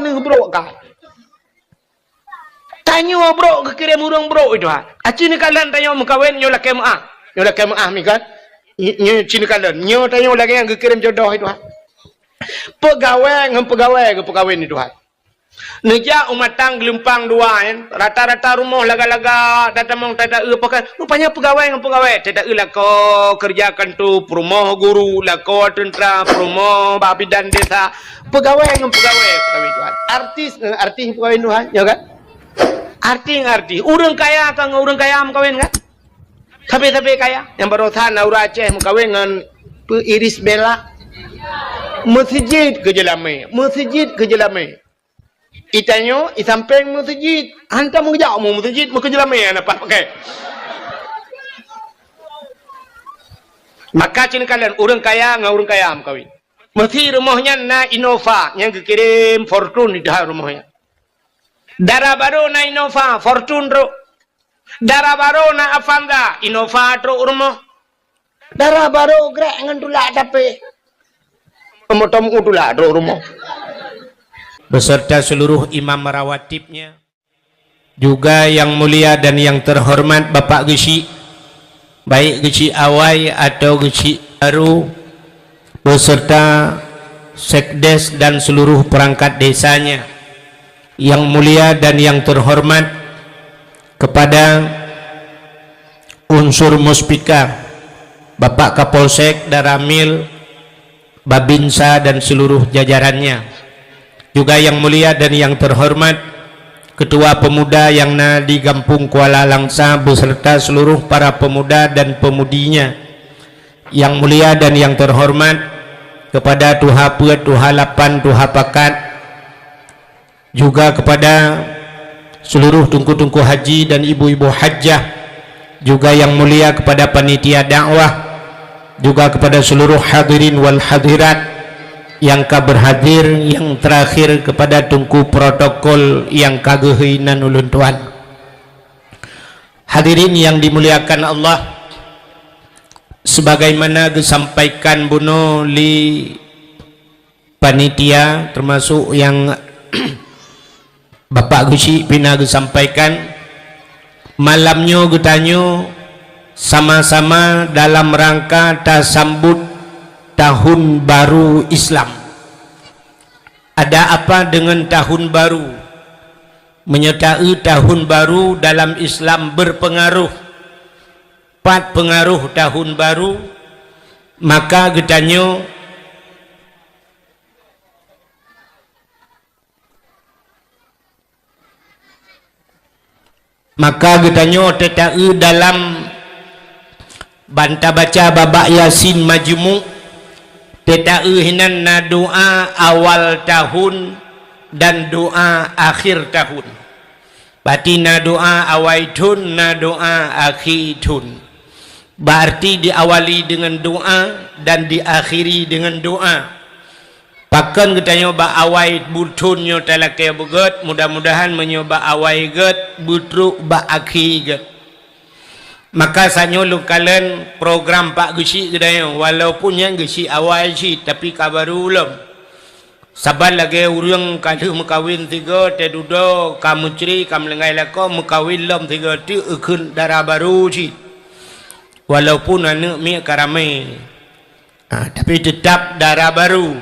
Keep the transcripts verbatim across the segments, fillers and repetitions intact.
neubrok ka. Tanyoe brok geukirém ureuëng brok, Tuhan. Aci neukalon tanyoe meukawen nyoe lakée meuáh. Nyoe lakée meuáh mi kan? Nyoe ci neukalon. Nyoe tanyoe lagée nyang geukirém jodoh, Tuhan. Peugawée ngon peugawée geupeukawen, Tuhan. Neujak u matang geulumpang dua, kan? Rata-rata rumoh laga-laga, tatamong tata-eu pakai. Rupanya peugawée ngon peugawée. Tata-eu lakoe keureuja kanto, peurumoh guru, lakoe teuntra, peurumoh bak bidan desa. Peugawée ngon peugawée, peugawée Tuhan. Artis ngon artis peugawée Tuhan, ya kan? Artis ngon artis. Ureuëng kaya ka ngon ureuëng kaya meukawen, kan? Sabe-sabe kaya. Nyang barosan na ureuëng Aceh meukawen ngon peu Iris Bella. Meuseujid keu jeulamé. Meuseujid keu jeulamé. Itanyoe, i sampéng meuseujid. Hantom geujak mu meuseujid, meukeujeulamé hana pat pakai. Maka cen kalon ureuëng kaya ngon ureuëng kaya meukawen. Meusi rumoh nyan na Innova nyang geukirém Fortuner di dalam rumoh nyan. Dara barô na Innova, Fortuner trok. Dara barô na Avanza, Innova trok rumoh. Dara barô grek ngon tulak tapi. Meutom u tulak trok rumoh. Beserta seluruh imam rawatibnya. Juga yang mulia dan yang terhormat Bapak Geuchik, baik Geuchik awai atau Geuchik baru, beserta sekdes dan seluruh perangkat desanya. Yang mulia dan yang terhormat kepada unsur Muspika, Bapak Kapolsek, Danramil, Babinsa dan seluruh jajarannya. Juga yang mulia dan yang terhormat Ketua Pemuda yang na di Gampong Kuala Langsa beserta seluruh para pemuda dan pemudinya. Yang mulia dan yang terhormat kepada Tuha Peuet, Tuha Lapan, Tuha Pakat, juga kepada seluruh teungku-teungku haji dan ibu-ibu hajjah, juga yang mulia kepada panitia dakwah, juga kepada seluruh hadirin wal hadirat yang ka berhadir, yang terakhir kepada teungku protokol yang ka geuhôi nan ulôn tuan. Hadirin yang dimuliakan Allah, sebagaimana geusampaikan bunoe lé panitia, termasuk yang Bapak Geuchik pina geusampaikan, malam nyoe geutanyoe sama-sama dalam rangka tasambut tahun baru Islam. Ada apa dengan tahun baru? Meunyoe ta-eu tahun baru dalam Islam berpengaruh, pat pengaruh tahun baru, maka geutanyoe Maka geutanyoe teuta-eu dalam ban tabaca babak Yasin Majmu', teuta-eu hinan na doa awal tahun dan doa akhir tahun. Berarti na doa awai thon, na doa akhi thon. Berarti diawali dengan doa dan diakhiri dengan doa. Pakon geutanyoe bak awai buthon nyoe talakée beugét, mudah-mudahan meunyoe bak awai gét, beutrok bak akhé gét. Maka sanyoe lôn kalon program Pak Geuchik geutanyoe, walaupun nyan geuchik awai cit, tapi ka barô lom. Saban lagée ureuëng ka lheueh meukawen sigoe, teududoe ka meucre, ka meulinggai lakoe, meukawen lom sigoe teuk eukheun dara barô cit. Walaupun aneuëk miet ka ramé. Ha, tapi teutap dara barô.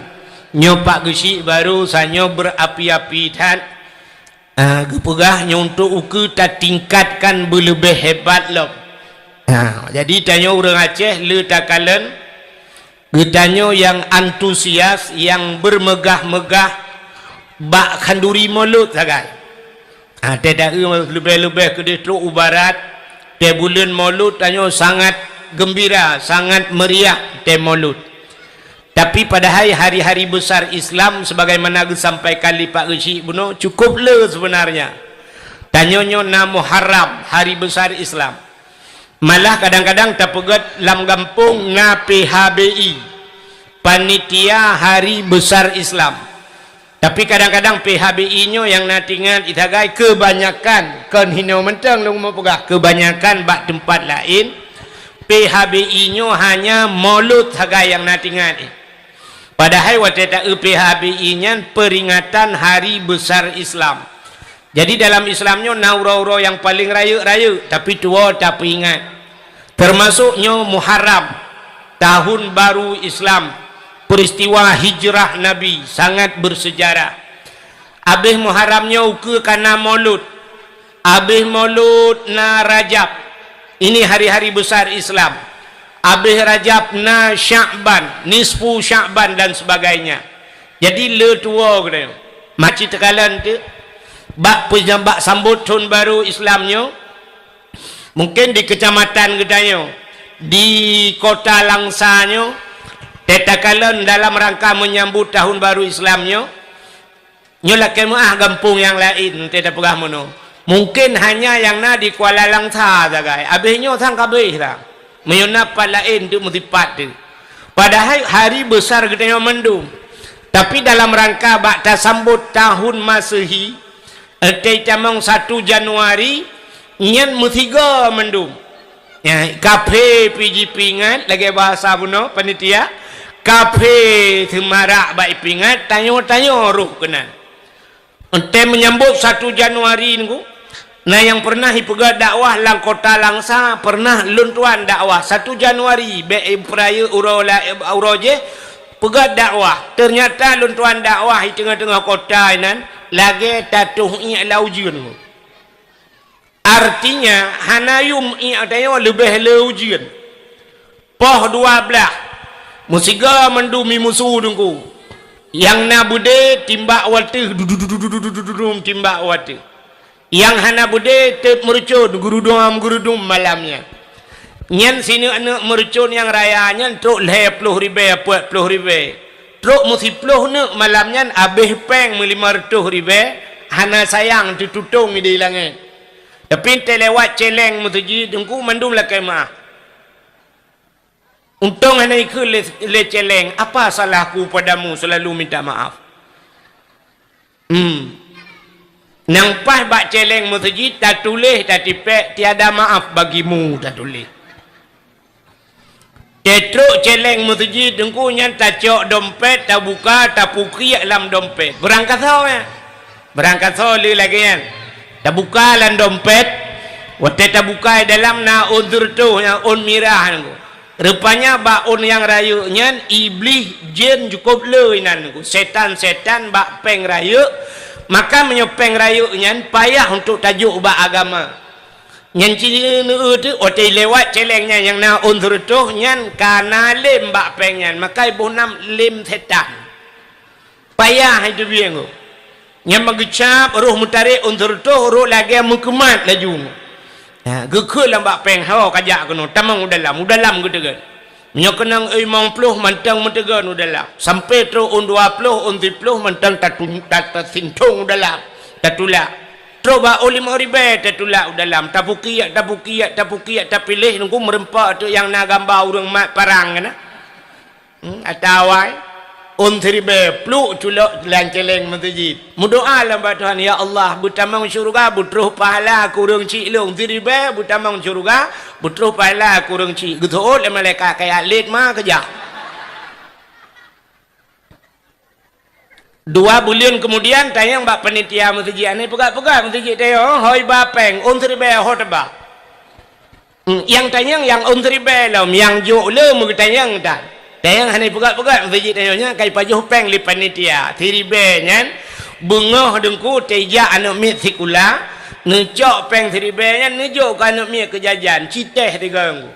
Nyoe Pak Geuchik barô, sanyoe beurapi-api that. Ha, geupeugah nyoe untuk ukeue tatingkatkan beuleubeh hebat lom. Ha, jadi tanyoe ureuëng Aceh le takalon, geutanyoe nyang antusias, nyang beumegah-megah bak khanduri Molot sagai. Ha, teuta-eu leubeh-leubeh keudeh trok u barat, tée buleuen Molot tanyoe sangat geumbira, sangat meuriah tée Molot. Tapi padahai hari-hari besar Islam sebagaimana geusampaikan lé Pak Geuchik bunoe cukup le sebenarnya. Tanyoe nyoe na Muharram, hari besar Islam. Malah kadang-kadang tapeugét lam gampông na P H B I, Panitia Hari Besar Islam. Tapi kadang-kadang P H B I nyoe nyang na tingat isagai keubanyakan, kon hinoe mantong lôn meupeugah, keubanyakan bak teumpat laén, P H B I nyoe hanya Molot sagai nyang na tingat. Padahai watée ta-, E P H B I nyan peringatan hari besar Islam. Jadi dalam Islam nyoe na uroe-uroe nyang paleng rayeuk-rayeuk, tapi tuwoe tapeuingat. Termasuk nyoe Muharram, tahun baru Islam, peristiwa hijrah Nabi, sangat bersejarah. Abéh Muharram nyoe ukeue ka na Maulud. Abéh Maulud na Rajab. Ini hari-hari besar Islam. Abéh Rajab na Sya'ban, nisfu Sya'ban dan sebagainya. Jadi le tuwoe geutanyoe. Maci teukalon teuk bak peunyambak sambot thon baru Islam nyoe. Mungkin di kecamatan geutanyoe, di kota Langsa nyoe, teukalon dalam rangka menyambut tahun baru Islam nyoe, nyoe lakée meuáh gampông nyang laén teupeugah meunoe. Mungkin hanya nyang na di Kuala Langsa sagai, abéh nyoe sang kabéh dah. Meunyoe na pat laén teuk meusipat teuk. Padahai hari besar geutanyoe mandum. Tapi dalam rangka bak tasambot tahun Masehi, Teutamong satu Januari, nyan meusigoe mandum. Ya, kaphé pih jipeuingat, lagée bahasa bunoe panitia, kaphé seumarak bak ipeuingat, tanyoe-tanyoe roh keunan. Enteuk menyambot satu Januari nunggu, na nyang pernah ipeugét dakwah lam kota Langsa, pernah lôn tuan dakwah satu Januari, bék ipeurayeuk uroe la-, uroe jih, peugét dakwah. Ternyata lôn tuan dakwah di teungoh-teungoh kota inan, lagée tatoh iék lam ujeuen. Artinya, hana yum iék tanyoe leubeh le ujeuen. Poh dua blaih, meusigoe mandum i musu teungku. Nyang na beudé timbak wateuh, dudum timbak wateuh. Nyang hana beudé teuk meurucon, gurudum-gurudum malam nyan. Nyan sineuk-neuk meurucon nyang raya nyan trok lhée ploh ribée, peuet ploh ribée. Trok meusiploh neuk malam nyan abéh péng meulimong reutôh ribée, hana sayang teututong di langét. Tapi teuliwat céléng meuseujid teungku mandum lakée meuáh. Untông hana ikheun lé, lé céléng, "Apa salahku padamu selalu minta maaf?" Hmm. Nyang paih bak céléng meuseujid tatuléh tatipék, "Tiada maaf bagimu," tatuléh. Teutrok céléng meuseujid teungku nyan tacok dompet, tabuka, tapukiek lam dompet. Beurangkasoe nyan. Beurangkasoe le lagée nyan. Tabuka lam dompet, watée tabuka dalam na ôn seureutôh nyan, ôn mirah nyan. Rupanya bak ôn nyang rayeuk nyan, iblih jén jukôb le inan, setan-setan bak péng rayeuk. Maka meunyoe péng rayeuk nyan payah untuk tajok bak agama. Nyan cit neu teuk, watée lewat céléng nyan nyang na ôn seureutôh nyan ka na lém bak péng nyan, maka iboh nam lém setan. Payah hai teubieng tu. Nyang meugeucab roh meutarek ôn seureutôh, roh lagée meukeumat laju. Ha, geukheun lam bak péng, "Ho ka jak keunoe, tamong u dalam, u dalam geuteugon." Meunyoe keunong limong ploh mantong meuteugon u dalam. Sampai trok ôn dua ploh, ôn siploh mantong tatu-, ta-, tasintong u dalam, tatulak. Trok bak ôn limong ribée tatulak u dalam, tapukiek, tapukiek, tapiléh, nunggu meureumpok teuk nyang na gamba ureuëng mat parang keunan. Hmm, atawa ôn siribée pluek culok lam céléng meuseujid. Meudoá lom bak Tuhan, "Ya Allah, beutamong syeuruga, beutroh pahala keu ureuëng chik lôn. Siribée beutamong syeuruga, beutroh pahala keu ureuëng chik." Geuseuôt lé malaikat, "Kaya lét ma keujak." Dua buleuen keumudian, tanyong bak panitia meuseujid, "Hana peugah-peugah meuseujid tayong, hôi ba péng, ôn siribée ho teuba." Hmm, nyang tanyong nyang ôn siribée lom, nyang jok le meugeutanyong tan. Tanyong hana peugah-peugah meuseujid tayong nyan ka ipajoh péng lé panitia. Siribée nyan beungoh deungku teujak aneuëk miet sikula, neucok péng siribée nyan neujok keu aneuëk miet keu jajan, citéh tiga ngon.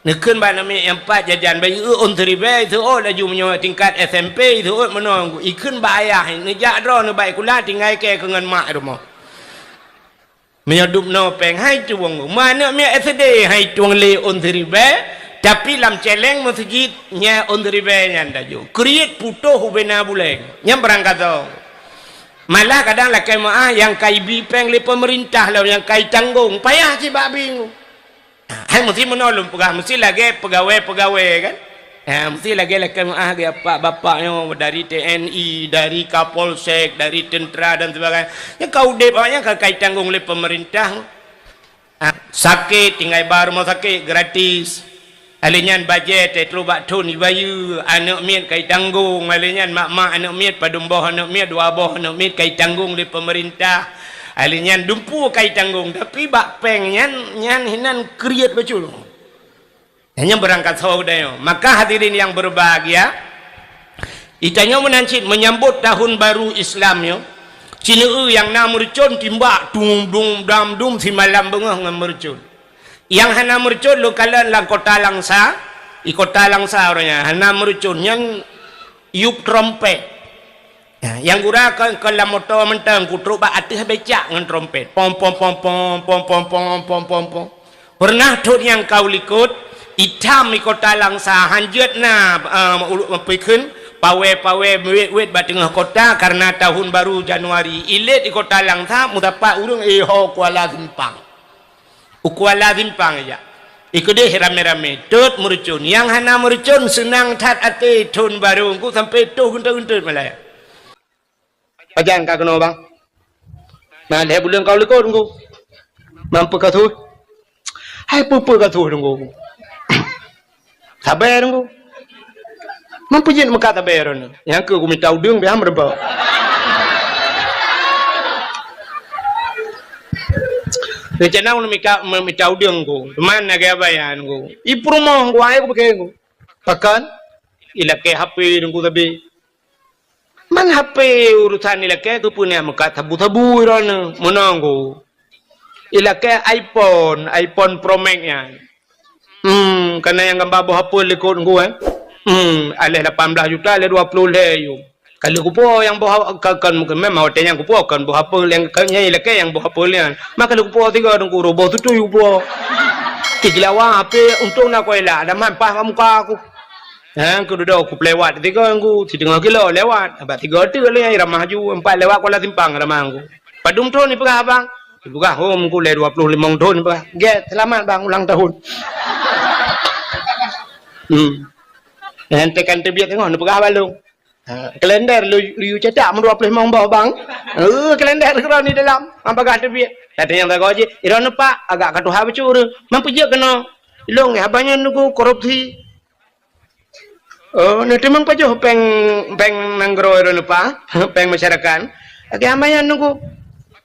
Neukheun bak aneuëk miet nyang pat jajan, bak ié ôn siribée, iseuôt laju meunyoe tingkat S M P, iseuôt meunoe. Ikheun bak ayah, neujak droeneuh bak sikula, tinggai kée keu ngon mak rumoh. Meunyoe dubnoe péng hai tueng, meu aneuëk miet S D hai tueng lé ôn siribée, tapi lam céléng meuseujid nyan ôn siribée nyan tajok. Kriet putôh ubena buleng, nyan beurangkasoe. Malah kadang lakée meuáh nyang ka ibi péng lé peumeurintah lom nyang ka itanggong, payah cit bak bingung. Hai meusti meunoe lôn peugah, meusti lagée peugawée-peugawée kan. Ha, meusti lagée lakée meuáh geuh bapak-bapak nyoe dari T N I, dari Kapolsek, dari teuntera dan sebagainya. Nyang ka udeb awaknyan ka, ka itanggong lé peumeurintah. Ha, sakét tinggai ba rumoh sakét gratis. Alèh nyan bajèe teuh trôk bak thôn ibayeue, aneuk miet ka itanggong. Alèh nyan mak-mak aneuk miet, padum boh aneuk miet, dua boh aneuk miet ka itanggong lé peumeurintah. Alèh nyan dumpeue ka itanggong, tapi bak pèng nyan, nyan hinan kriet bacut. Nyan beurangkat soe geutanyoe. Maka hadirin yang berbahagia, itanyoe meunan cit menyambot tahun baru Islam nyoe, sineue nyang na meurucon timbak dum dum dam dum simalam beungoh ngon meurucon. Nyang hana meurucon lôn kalon lam kota Langsa, di kota Langsa uroe nyan hana meurucon nyan yup trompet. Ya, nyang gura kon, kon lam moto mantong, ku trôk bak ateueh becak ngon trompet. Pom, pom, pom, pom. Peureunah thôn nyang ka u likot, itam di kota Langsa, hanjeuet na, eh, ulu-, peukheun, pawé-pawé, wét-wét bak teungoh kota, karena tahun baru Januari. Ilét di kota Langsa, meusapat ureueng, eh, ho Kuala Simpang. U Kuala Simpang ijak. Ikeudeh ramé-ramé. Tot meurucon. Nyang hana meurucon seunang that até thôn barô Teungku sampoe toh geuntot-geuntot malèe. Pajan ka keunoe, Bang? Na lhèe buleuen ka u likot Teungku. Mampu ka tuh. Hai peue-peue ka tuh Teungku. Sabe Teungku. Mampu jeuet meukat sabe droeneuh. Nyang keu kumita udeueng biasa meureumpok. Rencana ulôn mika, meumita udeueng Teungku. Teuma lagèe abaya Teungku. I peurumoh Teungku, ai kupike Teungku. Pakon? Ilakèe H P Teungku sabe. Man H P urusan ilakèe keupeue nyan meukat sabu-sabu droeneuh. Meunoe Teungku. Ilakèe iPhone, iPhone Pro Max nyan. Hmm, kana nyang gamba boh apel likot Teungku, eh. Hmm, alèh lapan belas juta, alèh dua ploh lhèe yum. Ka lheueh kupo nyang boh, ka, kon, memang watèe nyan kupo kon boh apel nyang, kon nyang ilakèe nyang boh apel nyan. Maka lheueh kupo tiga Teungku, roh boh tutui kupo. Tigeulawa H P untông na koela, ada man paih bak muka aku. Ha, keu dudoe kupeulewat tiga Teungku, siteungoh kilo lewat. Abah tiga teuk lé nyang ramah ju, empat lewat Kuala Simpang ramah Teungku. Padum thôn ipeugah abang? Ipeugah, "Hom Teungku lé dua ploh limong thôn," ipeugah. "Gèt, seulamat bang ulang tahun." Hmm. Nyan tekan teubiet teungoh neupeugah bak lôn. Ha, kalender lu, lu cetak meudua ploh limong boh bang. Eh, kalender keudroe di dalam. Am bagah teubiet. Kata nyang sagoe jih, "Droeneuh Pak, agak ka tuha bacut ureueng. Man peue jeuet keunoe?" "Ilôn, haba nyan Teungku korupsi." "Oh, neuteumeung pajoh pèng, pèng nanggroe droeneuh Pak, pèng masyarakat?" "Lagèe haba nyan Teungku."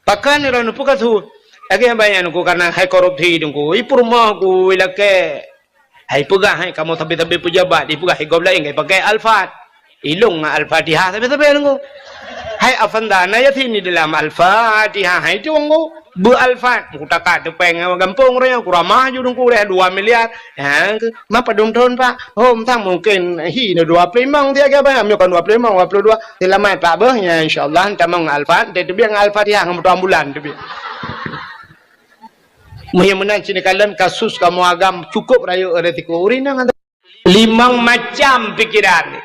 "Pakon droeneuh peue ka su?" "Lagèe haba nyan Teungku, karena hai korupsi Teungku. I peurumoh ku ilakèe." Hai peugah hai kamoe sabe-sabe peujabat, ipeugah hai gob laén, hai pakai Alphard. Ilôn ngon Al-Fatihah sabe-sabe Teungku. Hai Avanda na Yasin di dalam Al-Fatihah, hai Teungku. Beu Alphard, ku takat teupeng gampông roh nyan, ku ramah ju Teungku deh dua miliar. Ha, ma padum thôn Pak? Hom sang mungkin hi na dua ploh limong tiga bang, nyoe kan dua ploh limong, dua puluh dua. Seulamat Pak beuh, ya insyaallah tamong Alphard, teubiet ngon Al-Fatihah ngon moto ambulan teubiet. Meunyoe meunan cit neukalon kasus kamoe agam cukup rayeuk resiko. Ureueng inong limong macam pikiran.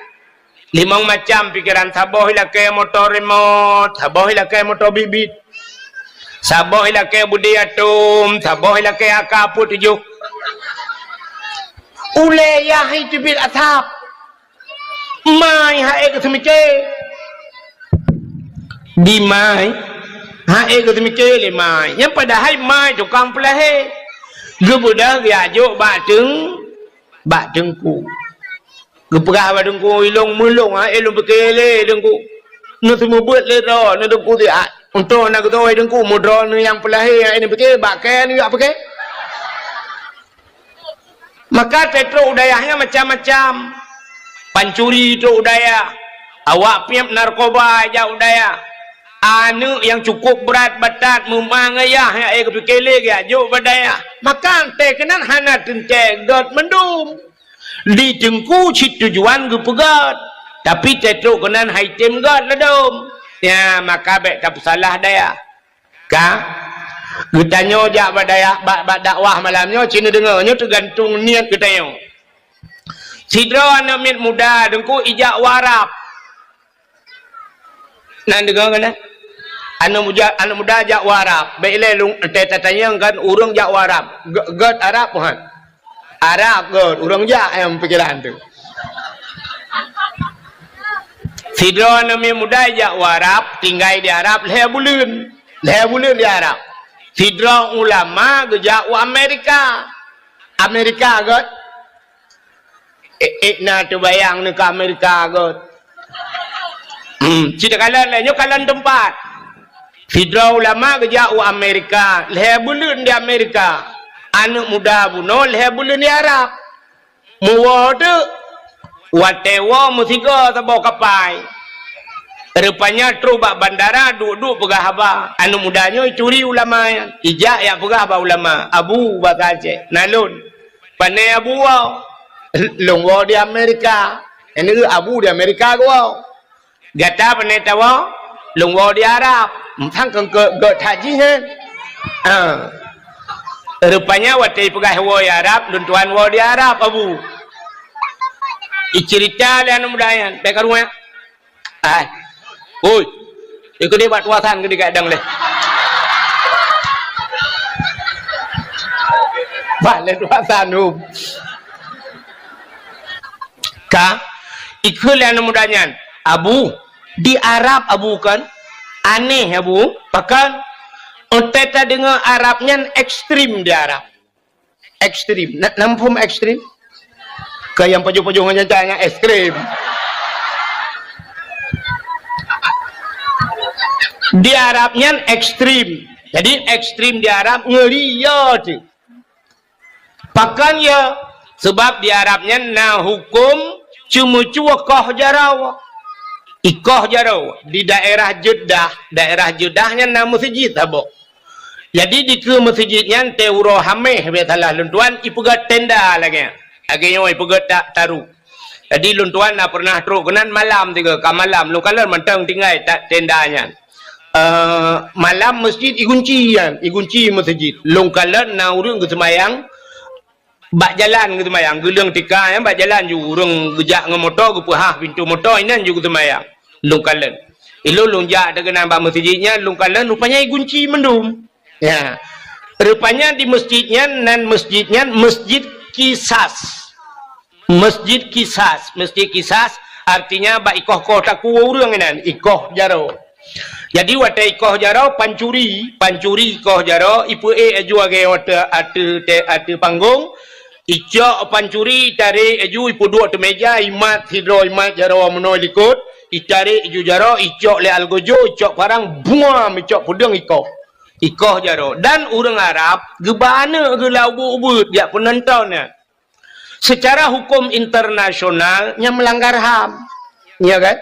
Limong macam pikiran. Saboh ilakèe moto remote, saboh ilakèe moto bit-bit. Saboh ilakèe beudé atom, saboh ilakèe A K empat puluh tujuh. Ulèe yah hai teubiet asap. Mai hai ék geuseumiké. Di mai hai ék geuseumiké lé mai. Nyang padahai mai tukang peulahé. Geubeudôh geujak jok bak teung-, bak teungku. Geupeugah bak teungku, "Ilôn meulôn hai ék lôn piké lé teungku. Neuseumeubeuet lé droe, neuteungku siat. Untông na geutoe teungku, meudroe neuh nyang peulahé hai ék neupiké, bak kèe neujak piké." Maka teutrok u dayah nyan macam-macam. Pancuri trok u dayah. Awak piep narkoba jak u dayah. Aneuk nyang cukup brat batat meumang ayah nyang ék geupiké lé geujak jok bak dayah. Maka teuh keunan hana teuntèe gèt mandum. Di teungku cit tujuan geupeugèt. Tapi teutrok keunan hai tem gèt ladôm. Nyan maka bèk tapeusalah dayah. Ka? Geutanyoe jak bak dayah, bak, bak dakwah malam nyoe, ci neudeungoe, nyoe teugantung niet geutanyoe. Sidroe aneuk miet muda teungku ijak u Arab. Na neudeungoe keunan? Aneuk muda, aneuk muda jak u Arab. Bèk ilèe lôn, teutatanyong kan ureueng jak u Arab. Gèt, gèt Arab, bukan? Arab gèt, ureueng jak nyang pikiran tu. Sidroe aneuk miet muda jak u Arab, tinggai di Arab lhèe buleuen. Lhèe buleuen di Arab. Sidroe ulama geujak u Amerika. Amerika gèt. Ék-ék na teubayang neu keu Amerika göt. Hmm, cit kalon lé, nyoe kalon teumpat. Sidroe ulama geujak u Amerika, lhèe buleuen di Amerika. Aneuk muda bunoe lhèe buleuen di Arab. Muwoe teuk. Watèe woe meusigoe saboh kapai. Rupanya trôh bak bandara, duek-duek peugah haba. Aneuk muda nyoe ituri ulama nyan. Ijak jak peugah bak ulama, "Abu," basa Aceh, "na lôn." "Pané Abu woe?" "Lôn woe di Amerika." "Nyan Abu di Amerika geuwoe." "Gata pané tawoe?" "Lôn woe di Arab." "Sang keu, keu, keu that jih nyan?" "Ah." Rupanya watèe ipeugah woe di Arab, lôn tuan woe di Arab, Abu. Iceurita lé aneuk muda nyan, bèk karunya. Ai. Oi. Ikeu deh bak tuasan keu digadang lé. Bak lé tuasan tu. Ka, ikheun lé aneuk muda nyan, "Abu, di Arab Abu kon? Aneh Abu, pakon? Watèe tadeungö Arab nyan ekstrem di Arab." Ekstrem. Na, na muphom ekstrem? Keu nyang pajoh-pajoh ngon nyan, nyan ekstrem. Di Arab nyan ekstrem. Jadi ekstrem di Arab ngeuri yo tu. Pakon yo? Sebab di Arab nyan na huköm ceumeucue koh jaroe. Ikoh jaroe di daerah Jeddah, daerah Jeddah nyan na meuseujid saboh. Jadi dikeue meuseujid nyan teuh uroe Hamèh, bèk salah lôn tuan, ipeugöt tenda lagèe nyan. Lagèe nyoe ipeugöt ta-, taru. Jadi lôn tuan na pernah trok keunan malam tiga, ka malam lôn kalon mantong tinggai ta-, tenda nyan. Eh, malam meuseujid igunci nyan, igunci meuseujid. Lôn kalon na ureueng geuseumayang bak jalan geuseumayang, geuleueng tika nyan bak jalan ju, ureueng geujak ngon moto geupeuhah pintoe moto, inan ju geuseumayang. Lôn kalon. Ilôn lôn jak teuh keunan bak meuseujid nyan, lôn kalon rupanya igunci mandum. Ya. Rupanya di meuseujid nyan, nan meuseujid nyan Meuseujid Qisas. Meuseujid Qisas, Meuseujid Qisas artinya bak ikoh-koh takue ureueng inan, ikoh jaroe. Jadi watèe ikoh jaroe pancuri, pancuri ikoh jaroe, ipeuék laju lagèe watèe ateueh, ateueh panggong, icok pancuri, itarek laju, ipeuduek ateueh meuja, imat sidroe, imat jaroe meunoe likot, itarek laju jaroe, icok lé algojo, icok parang, buam, icok peudeueng ikoh. Ikoh jaroe. Dan ureueng Arab geuba aneuk geuh lam ubeuet-ubeuet, jak peunonton nyan. Secara huköm internasional, nyan meulanggar ham. Ya kan?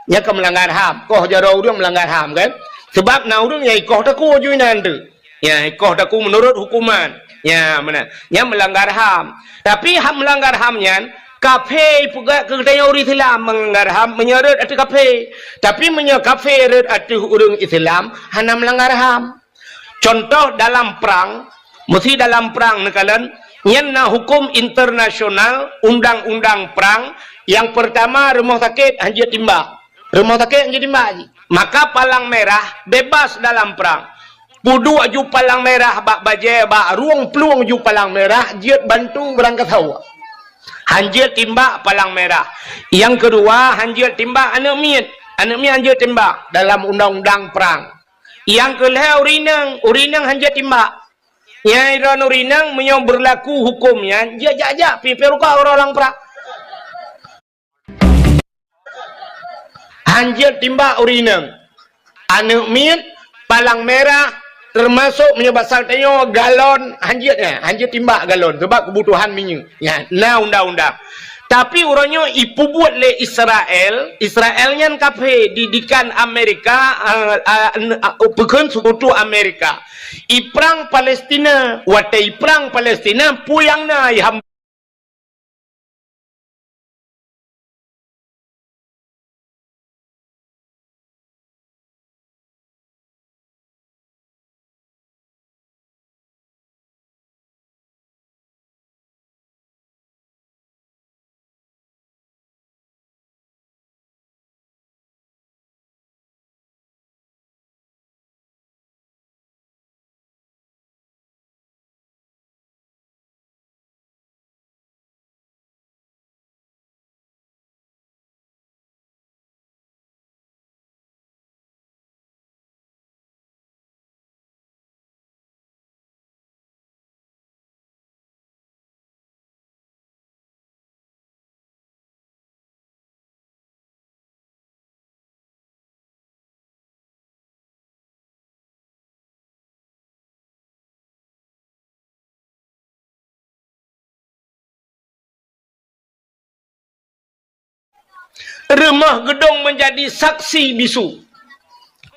Nyan ka meulanggar ham. Koh jaroe ureueng meulanggar ham kan? Sebab na ureueng nyang ikoh takue ju inan tu. Ya, ikoh takue meunurot huköman. Ya, meunan. Nyan meulanggar ham. Tapi hak meulanggar ham nyan, kafé ipeugah keu geutanyoe ureueng Islam meulanggar ham meunyoe rhot ateueh kafé. Tapi meunyoe kafé rhot ateueh ureueng Islam, hana meulanggar ham. Contoh dalam prang, meusi dalam prang neukalon, nyan na huköm internasional, undang-undang prang, nyang peurtama rumoh sakét hanjeuet timbak. Rumoh sakét hanjeuet timbak jih. Maka palang merah bebas dalam prang. Peuduek ju palang merah bak bajèe, bak rueng plueng ju palang merah, jeuet bantu beurangkasoe. Hanjeuet timbak palang merah. Nyang keudua, hanjeuet timbak aneuk miet. Aneuk miet hanjeuet timbak dalam undang-undang prang. Nyang keu lhèe ureueng inong, ureueng inong hanjeuet timbak. Nyang droeneuh ureueng inong meunyoe beurlaku huköm nyan, jeuet jak-jak pih peuruka uroe lam prang. Hanjeuet timbak ureueng inong. Aneuk miet, palang merah, teumasok meunyoe basa tanyoe galon, hanjeuet nyan, hanjeuet timbak galon, sabab keubutuhan minyeuk. Nyan, na undang-undang. Tapi uroe nyoe ipeubuet lé Israel, Israel nyan kafé, didikan Amerika, eh, eh, n-, eh, peukheun seukutu Amerika. Iprang Palestina, watèe iprang Palestina, peue nyang na i ham- Rumoh geudong meunjadi saksi bisu.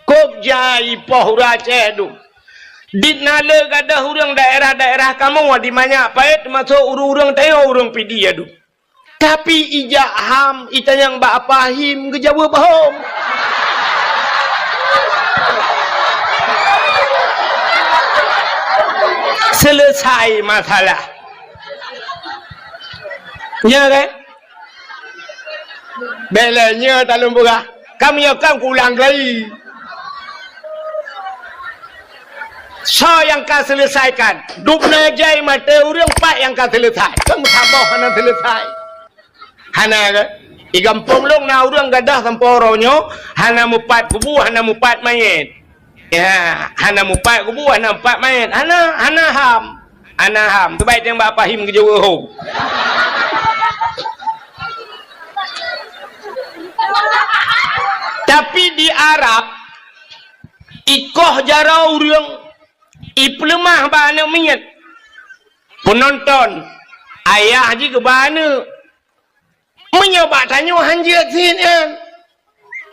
Kôb jai poh ura Aceh dum. Dit na le gadôh ureuëng daerah-daerah kamoe di Manyak Payet, teumasok ureuëng-ureuëng tanyoe ureuëng Pidie dum. Tapi ijak ham, itanyong bak Apa Him geujaweueb hom. Selesai masalah. Nya kan? Bèk lé nyoe talôn peugah. Ka meunyoe kan kuulang lagi. Soe nyang ka selesaikan? Dubna jai maté ureuëng, pat nyang ka selesai? Kan saboh hana selesai. Hana kan? Di gampông lôn na ureuëng gadôh sampoe uroe nyoe hana mupat kubu, hana mupat manyét. Ya, hana mupat kubu, hana mupat manyét. Hana, hana ham. Hana ham. Teubaik teueng bak Apa Him geujaweueb hom. Tapi di Arab, ikoh jaroe ureuëng, ipeuleumah bak aneuëk miet. Peunonton, ayah jih keu bak aneuëk. Meunyoe bak tanyoe han jeuet sit nyan,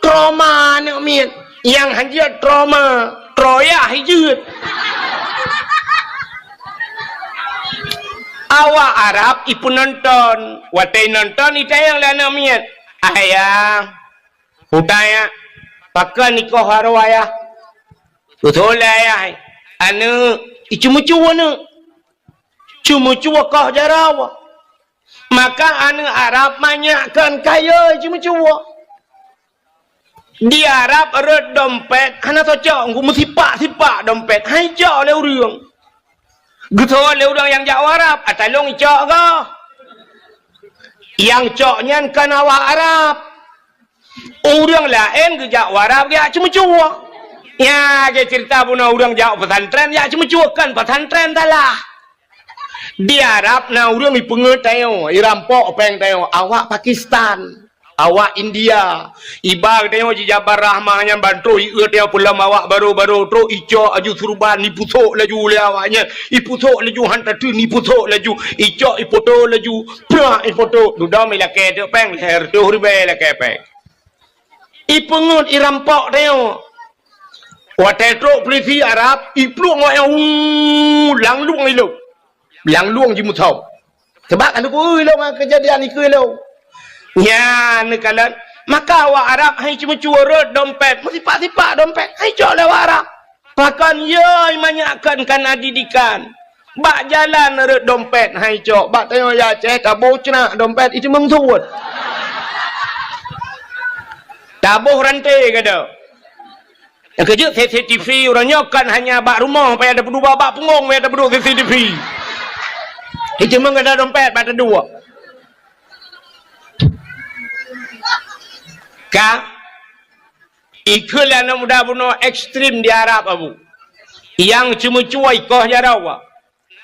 trauma aneuëk miet. Nyang han jeuet trauma, troyah jeuet. Awak Arab ipeunonton, watèe inonton itanyong lé aneuëk miet, "Ayah, peue tanyong, pakon ikoh jaroe ayah?" Beutôi lé ayah, aneuëk, iceumeucue aneuëk. Ceumeucue koh jaroe. Maka aneuëk Arab manyak kon kayée ceumeucue. Di Arab rhot dompet hana tocok, meusipak-sipak dompet, han icok lé ureuëng. Geutanyong lé ureuëng nyang jak u Arab, "Ata lôn icok goh?" Nyang cok nyan kon awak Arab. Ureuëng laén geujak u Arab geujak ceumeucue. Nyan lagèe ceurita bunoe ureuëng jak u pesantren jak ceumeucue, kon pesantren salah. Di Arab na ureuëng ipeungeut tanyoe, irampok péng tanyoe, awak Pakistan, awak India. Iba tanyoe jijabar rahmah nyan ban troh ieu tanyoe peulom awak barô-barô, troh icok laju surban, ipusok laju lé awak nyan, ipusok laju han tateun, ipusok laju, icok ipoto laju, prak ipoto, dudoe ilakèe teuk péng, lhèe reutôh ribèe ilakèe péng. Ipeungeut irampok tanyoe. Watèe trok pulisi Arab, iplueng awak nyan, uu, lam lueng ilôn. Lam lueng jimusau. Sabab ka neukui lôn ngon keujadian ikui lôn. Nyan neukalon, maka awak Arab han iceumeucue rhot dompet, meusipak-sipak dompet, han icok lé awak Arab. Pakon yö manyak kon kana didikan. Bak jalan rhot dompet han icok, bak tanyoe ya Aceh taboh ceunak dompet iteumeung suet. Taboh ranté gata. Nyang keujeuet C C T V uroe nyoe kon hanya bak rumoh payah tapeuduek, bak punggong payah tapeuduek C C T V. Iteumeung gata dompet bak taduek. Ka Ikheun lé aneuk muda bunoe ekstrem di Arab, Abu. Nyang ceumeucue ikoh jaroe.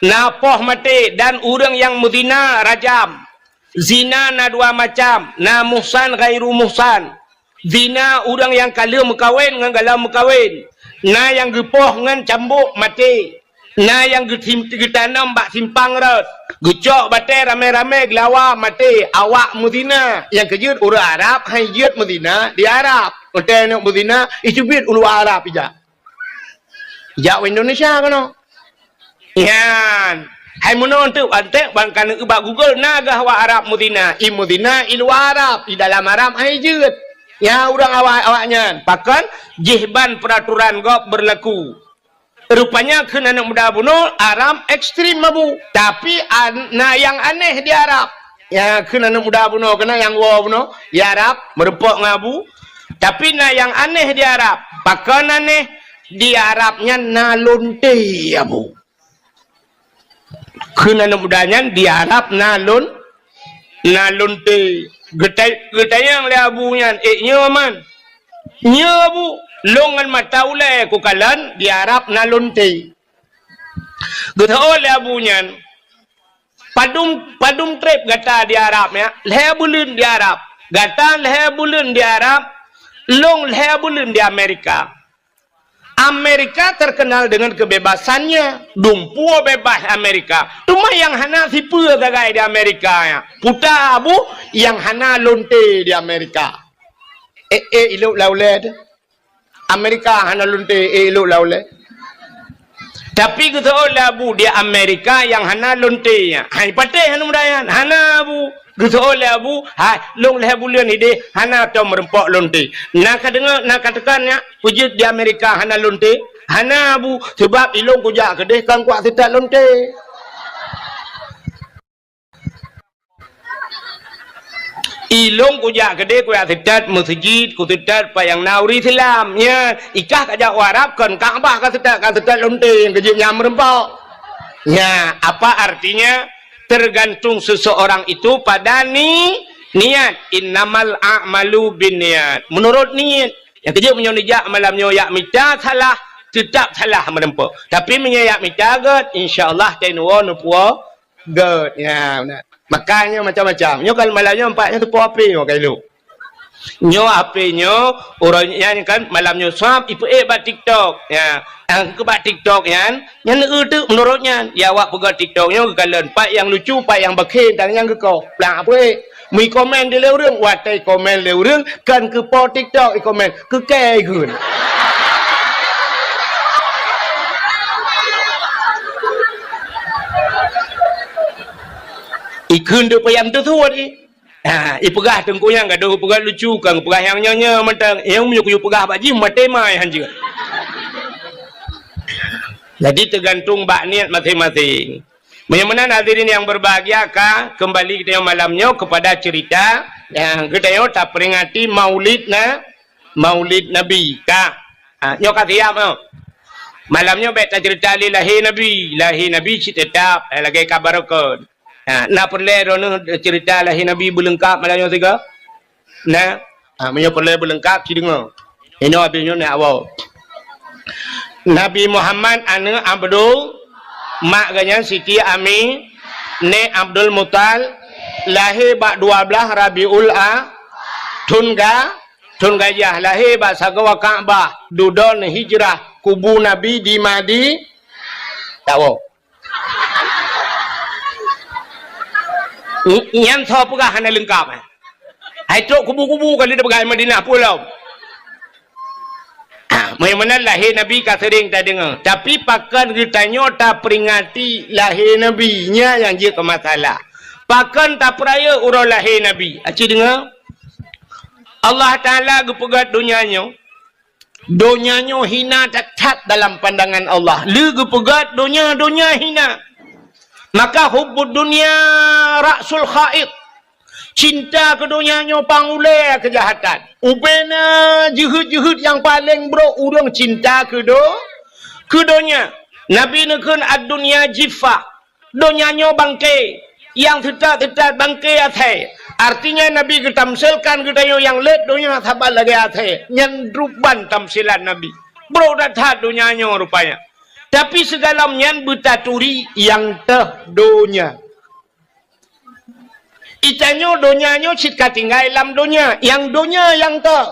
Na poh maté dan ureuëng nyang meuzina rajam. Zina na dua macam, na muhsan ghairu muhsan. Zina ureuëng nyang ka lheueh meukawen ngon gohlom meukawen. Na nyang geupoh ngon cambuk maté. Na nyang geutim-, geutanom bak simpang rot, geucok batée ramé-ramé geulawa maté, awak meuzina. Nyang keujeuet ureuëng Arab han jeuet meuzina di Arab. Watée neuk meuzina, icubit u luwa Arab ijak. Ijak u Indonesia keunoe. Nyan. Hai meunoe teuk, antek ban ka neueu bak Google, na gah awak Arab meuzina. I meuzina i luwa Arab, i dalam Arab han jeuet. Nyan ureuëng awak, awak nyan. Pakon? Jih ban peuraturan gob beurlaku. Rupanya kheun aneuk muda bunoe Arab ekstrem, Abu. Tapi an-, na nyang aneh di Arab. Ya, kheun aneuk muda bunoe, keunan nyang woe bunoe di Arab, meurumpok ngon Abu. Tapi na nyang aneh di Arab. Pakon aneh? Di Arab nyan na lonte, Abu. Kheun aneuk muda nyan di Arab na lon-, na lonte. Geutai-, geutanyong lé Abu nyan, "Eh, nyoe man?" "Nyoe, Abu, lôn ngon mata ulée kukalon di Arab na lonte." Geutanyong lé Abu nyan, "Padum, padum treb gata di Arab, ya?" "Lhée buleuen di Arab." "Gata lhée buleuen di Arab, lôn lhée buleuen di Amerika." Amerika terkenal dengan kebebasannya. Dumpeue bebas Amerika. Teuma nyang hana sipeue sagai di Amerika nyan. Puta abu nyang hana lonte di Amerika. Eh, eh, ilok laulée tu. Amerika hana lonte, eh, ilok laulée. Tapi geuseuôt lé abu di Amerika nyang hana lonte nyan. Hai patéh hana muda nyan. Hana abu. Geuseuôt lé abu, hai, lôn lhée buleuen idéh hana tom meureumpok lonte. Na ka deungoe, na ka teuka nyak, peue jeuet di Amerika hana lonte? Hana abu, seubab ilôn kujak keudeh kon kuat seutat lonte. Ilôn kujak keudeh kuat seutat meuseujid, kuseutat pat nyang na ureuëng Islam. Nyan, ikah kajak u Arab kon Ka'bah kaseutat, kaseutat lonte nyang keujeuet nyang meureumpok. Nyan, apa artinya? Tergantung seseorang itu pada ni, niat. Innamal a'malu binniyat. Menurut niat. Nyang keujeuet meunyoe neujak malam nyoe jak mita salah, teutap salah meureumpok. Tapi meunyoe jak mita gét, insya Allah tai neuwoe neupuwoe gét. Ya, beuna. Makanya macam-macam. Nyoe kan malam nyoe empat nyoe teupoh api nyoe kai lôn. Nyoe H P nyoe, uroe nyan kan malam nyoe swab ipeuék bak TikTok. Ya, nyang keu bak TikTok nyan, nyan eu teuk meunurot nyan. Ya, awak peugah TikTok nyoe geukalon, pat nyang lucu, pat nyang bakhe, dan nyang geukoh. Plang peuék. Meukomen di lé ureuëng, watée komen lé ureuëng, kan keu po TikTok ikomen, keu kée kheun. Ikheun deuk payah teusuet i. Ha, ipeugah teungku nyan gadoh peugah lucu, kan peugah nyang nyoe-nyoe mantong. Nyang meunyoe kuyue peugah bak jih maté mai hanjeuet. Jadi teugantung bak niet maséng-maséng. Meunyoe meunan hadirin yang berbahagia ka kembali geutanyoe malam nyoe kepada cerita yang geutanyoe taperingati Maulid na, Maulid Nabi ka. Ha, nyoe ka siap nyoe. Malam nyoe bék tacerita lé lahé Nabi. Lahé Nabi cit teutap, eh, lagée ka barokon. Ha, na peureulée droeneueh cerita lahé Nabi beuleungkab malam nyoe sigoe? Na? Ha, meunyoe peureulée beuleungkab, ci deungoe. Inoe abéh nyoe na awai. Nabi Muhammad aneuëk Abdul, mak geuh nyan Siti Ami, nèk Abdul Muthalib, lahé bak dua blaih Rabiul A, thon ga, thon gajah, lahé bak sagoe Ka'bah, dudoe hijrah, kubu Nabi di Madi-, tawoe. Ny-, nyan soe peugah hana leungkab, eh? Hai trok kubu-kubu ka lheueh peugah Madinah pulo. Ah, meunyoe meunan lahé Nabi ka seuring tadeungoe. Tapi pakon geutanyoe taperingati lahé Nabi? Nyan nyang jeuet keu masalah. Pakon tapeurayeuk uroe lahé Nabi? Aci deungoe. Allah Taala geupeugah donya nyoe. Donya nyoe hina that-that dalam pandangan Allah. Lé geupeugah donya, donya hina. Maka hubbud dunya ra'sul khaid. Cinta keu donya nyoe pang ulée keujahatan. Ubena jeuhet-jeuhet nyang paleng brok ureuëng cinta keu do-, keu donya. Nabi neukheun ad-dunya jiffah. Donya nyoe bangke, nyang teutat-teutat bangke asèe. Artinya Nabi geutamsilkan geutanyoe nyang lét donya saban lagée asèe. Nyan ruban tamsilan Nabi. Brok that-that donya nyoe rupanya. Tapi sigohlom nyan beutaturi nyang teuh donya. Geutanyoe donya nyoe cit ka tinggai lam donya, nyang donya nyang teuh.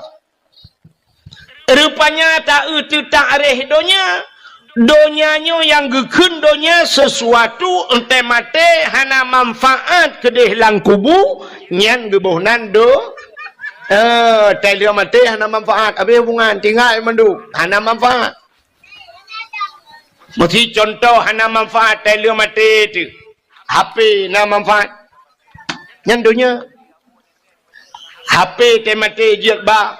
Rupanya ta-eu teutak réh donya. Donya nyoe nyang geukheun donya sesuatu entée maté hana manfaat keudeh lam kubu, nyan geuboh nan do-, eh, tai lheueh maté hana manfaat, habéh hubungan, tinggai mandum, hana manfaat. Meusi contoh hana manfaat tai lheueh maté teuh. H P na manfaat. Nyan donya. H P teumaté jeuet ba.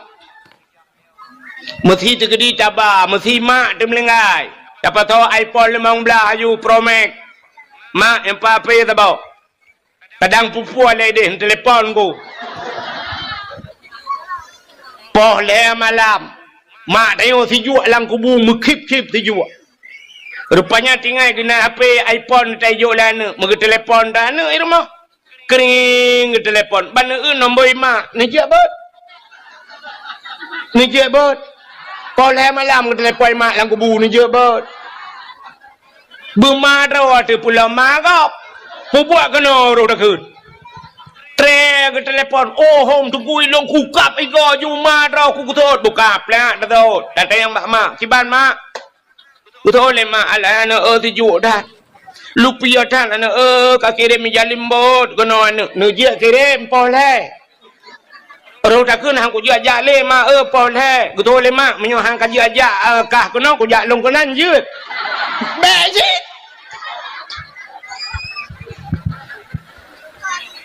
Meusi teukeudi taba, meusi mak teumeulinggai. Tapasoe iPhone limong blaih aju Pro Max. Mak, nyang pa H P saboh. Kadang pupue lé deh, telepon ku. Poh lhée malam. Mak tanyoe sijuek lam kubu meukhip-khip sijuek. Rupanya tinggai geunan H P iPhone tajok lé aneuëk, meugeuteulepon dah aneuëk i rumoh. Kring geutelepon, ban eu nombor imak, neujeuet beuet. Neujeuet beuet. Poh lhée malam geutelepon imak lam kubu, neujeuet beuet. Beuma droe teuh pulo ma gob. Peubuet keunoe roh takheun. Tré geutelepon, "Oh, hom, teungku, ilôn kukab igoe juma droe kukusot." Buka plak teusot. Tatanyong bak mak, "Kiban, Mak?" Kutoh lé mak, "Alah, aneuk eu, sijuek that. Lupiôh that aneuk eu, ka kirém ija limbot keunoe aneuk." "Neujak kirém, poh lhèe." "Roh takheun han kujak-jak lé, Mak eu, poh lhèe." Kutoh lé mak, "Meunyoe han kajak-jak, eh, kah keunoe, kujak lôn keunan jeuet." Bèk cit.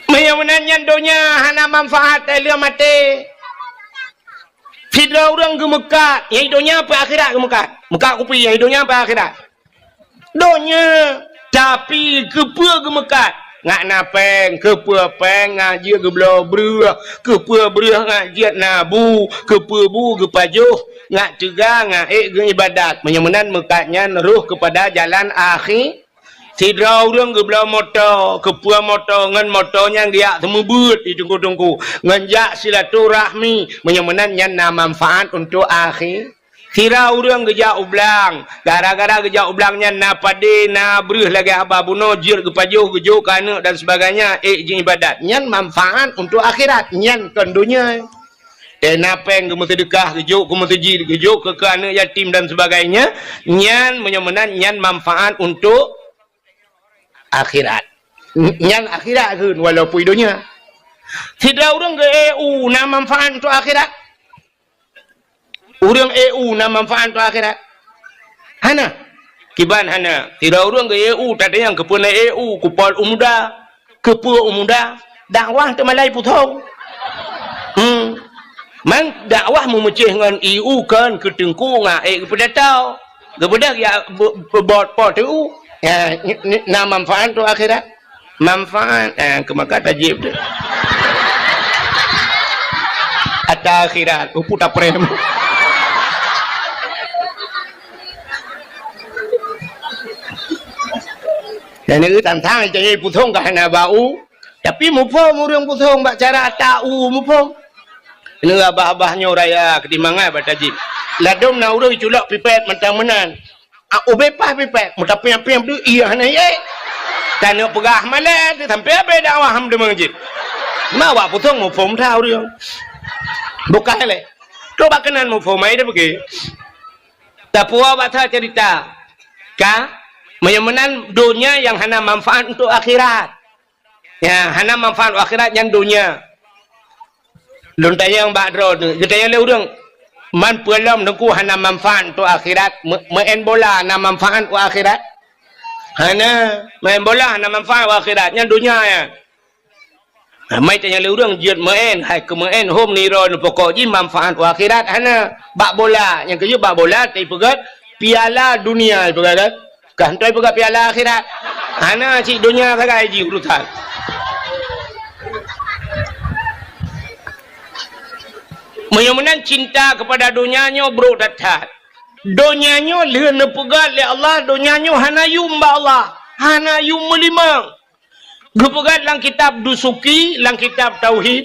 Meunyoe meunan nyan donya hana manfaat, eh, lheueh maté. Sidroe ureueng geumeukat, nyang i donya peue akhirat geumeukat. Meukat kupi, nyang i donya peue akhirat. Donya, tapi keupeue geumeukat? Ngat na pèng, keupeue pèng ngat jeuet geubloe breueh, keupeue breueh ngat jeuet na bu, keupeue bu geupajoh, ngat teuga, ngat ék geuibadat. Meunyoe meunan meukat nyan roh keupada jalan akhi-, Sidroe ureueng geubloe moto, keupeue moto ngon moto nyan geujak seumeubeuet di teungku-teungku, ngon jak silaturahmi, meunyoe meunan nyan na manfaat untuk akhi-. Sidroe ureueng geujak u blang, gara-gara geujak u blang nyan na padé, na breueh lagèe haba bunoe, jeuet geupajoh, geujok keu aneuk dan sebagainya, ék jiibadat, nyan manfaat untuk akhirat, nyan kon donya. Teuh na pèng geumeuseudeukah, geujok keu meuseujid, geujok keu, keu aneuk yatim dan sebagainya, nyan meunyoe meunan nyan manfaat untuk akhirat. N-, nyan akhirat kheun, walaupun i donya. Sidroe ureueng geu-E U na manfaat untuk akhirat? Ureueng E U na manfaat untuk akhirat? Hana. Kiban hana. Sidroe ureueng geu-E U, tatanyong keupeue na E U, kupol u muda. Keupeue u muda? Dakwah teumalai pusong. Hmm. Man dakwah meumeucéh ngon E U kon keu teungku ngat ék geupeudatau. Geubeudôh ya be-, be-, bot po teu. Ya, ni, ni, na manfaat tu akhirat. Manfaat, eh, keu maka tajib tu. Ata akhirat, upu taprem. Dan itu tantang cari pusong ka hana bau. Tapi muphom ureueng pusong bak cara ata u muphom. Keuneuk abah-abah nyoe raya keuti mangat bak tajib. Ladôm na ureueng culok pipet mantong meunan. Ah, ubé paih pipet, meutapiang-piang tu iya hana ié. Taneuk peugah malèe, sampai abéh dakwah ham deungon jih. Ma awak pusong muphom that ureueng. Bukan lé. Tu bak keunan muphom ai dah pergi. Tapuwoe bak that cerita. Ka? Meunyoe meunan donya nyang hana manfaat untuk akhirat. Ya, hana manfaat akhirat nyan donya. Lôn tanyong bak droe tu, geutanyong lé ureueng, "Man peue lom Teungku hana manfaat untuk akhirat? Me-, meu'en bola na manfaat u akhirat?" Hana, meu'en bola hana manfaat u akhirat, nyan donya nyan. Ramai tanyong lé ureueng jeuet meu'en, hai keu meu'en hom nirôn pokok jih manfaat u akhirat hana. Bak bola, nyang keujeuet bak bola teupeugöt piala dunia ipeugah kan. Ka hantoi peugah piala akhirat. Hana cit donya sagai jih urusan. Meunyoe meunan cinta keupada donya nyoe brok that-that. Donya nyoe lheueh neupeugah lé Allah, donya nyoe hana yum bak Allah, hana yum meulimong. Geupeugah lam kitab Dusuki, lam kitab Tauhid,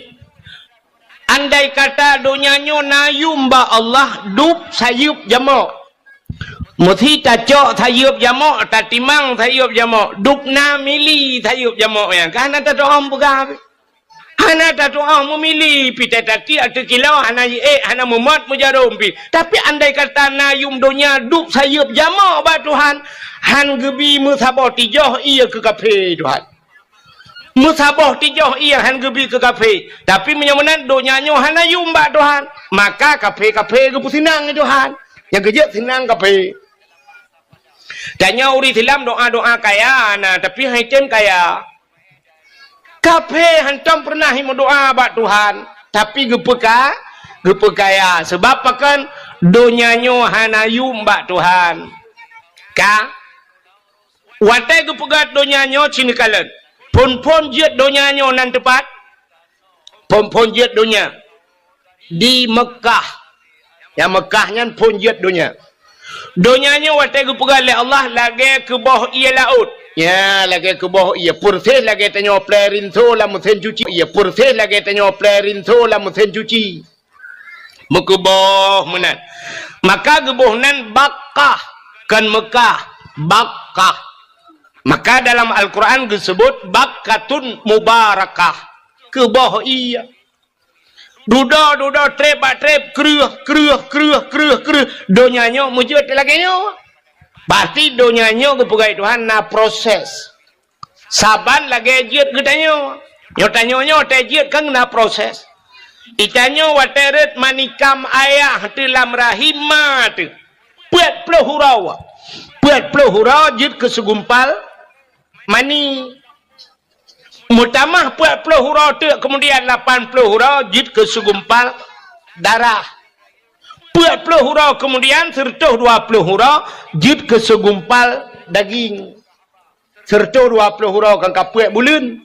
andai kata donya nyoe na yum bak Allah, dub sayeuep jamok. Meusi tacok sayeuep jamok, tatimang sayeuep jamok, dub na mili sayeuep jamok nyan. Ka hana tatu'oh peugah pih. Hana tatu'oh meumili pih, tatatie ateueh kilau hana jiék, hana meumot meujarom pih. Tapi andai kata na yum donya dub sayeuep jamok bak Tuhan, han geubi meusaboh tijoh ie keu kafé Tuhan. Meusaboh tijoh ie han geubi keu kafé. Tapi meunyoe meunan donya nyoe hana yum bak Tuhan, maka kafé-kafé geupeusinang lé Tuhan. Nyang keujeuet sinang kafé. Tanyoe ureueng Islam doa-doa kaya na, tapi han item kaya. Kafé hantom peureunah meudoa bak Tuhan, tapi geupeuka-, geupeukaya. Sabab pakon? Donya nyoe hana yum bak Tuhan. Ka? Watée geupeugah donya nyoe cit neukalon. Phon-phon jeuet donya nyoe nan teupat? Phon-phon jeuet donya di Meukah. Nyang Meukah nyan phon jeuet donya. Donya nyoe watée geupeugah lé Allah lagée keuboh ié laôt. Nya, lagée keuboh ié, peureséh lagée tanyoe plée rinso lam meusén cuci. Ié peureséh lagée tanyoe plée rinso lam meusén cuci. Meukeuboh meunan. Maka geuboh nan Bakkah, kon Meukah, Bakkah. Maka dalam Al-Quran geuseubut Bakkatun Mubarakah. keu boh ié. Dudoe, dudoe, treb bak treb, kreueh, kreueh, kreueh, kreueh, kreueh. Donya nyoe meujeuet lagée nyoe. Pasti donya nyoe geupeugah Tuhan na proses. Saban lagée jeuet geutanyoe. Nyoe tanyoe nyoe watée jeuet kan na proses. Itanyoe watée rhot manikam ayah teuh lam rahim ma teuh. Peuet ploh uroe. Peuet ploh uroe jeuet keu segumpal mani. Meutamah peuet ploh uroe teuk, keumudian lapan ploh uroe jeuet keu segumpal darah. Peuet ploh uroe keumudian, seureutôh dua ploh uroe jeuet keu segumpal daging. Seureutôh dua ploh uroe kan ka peuet buleuen.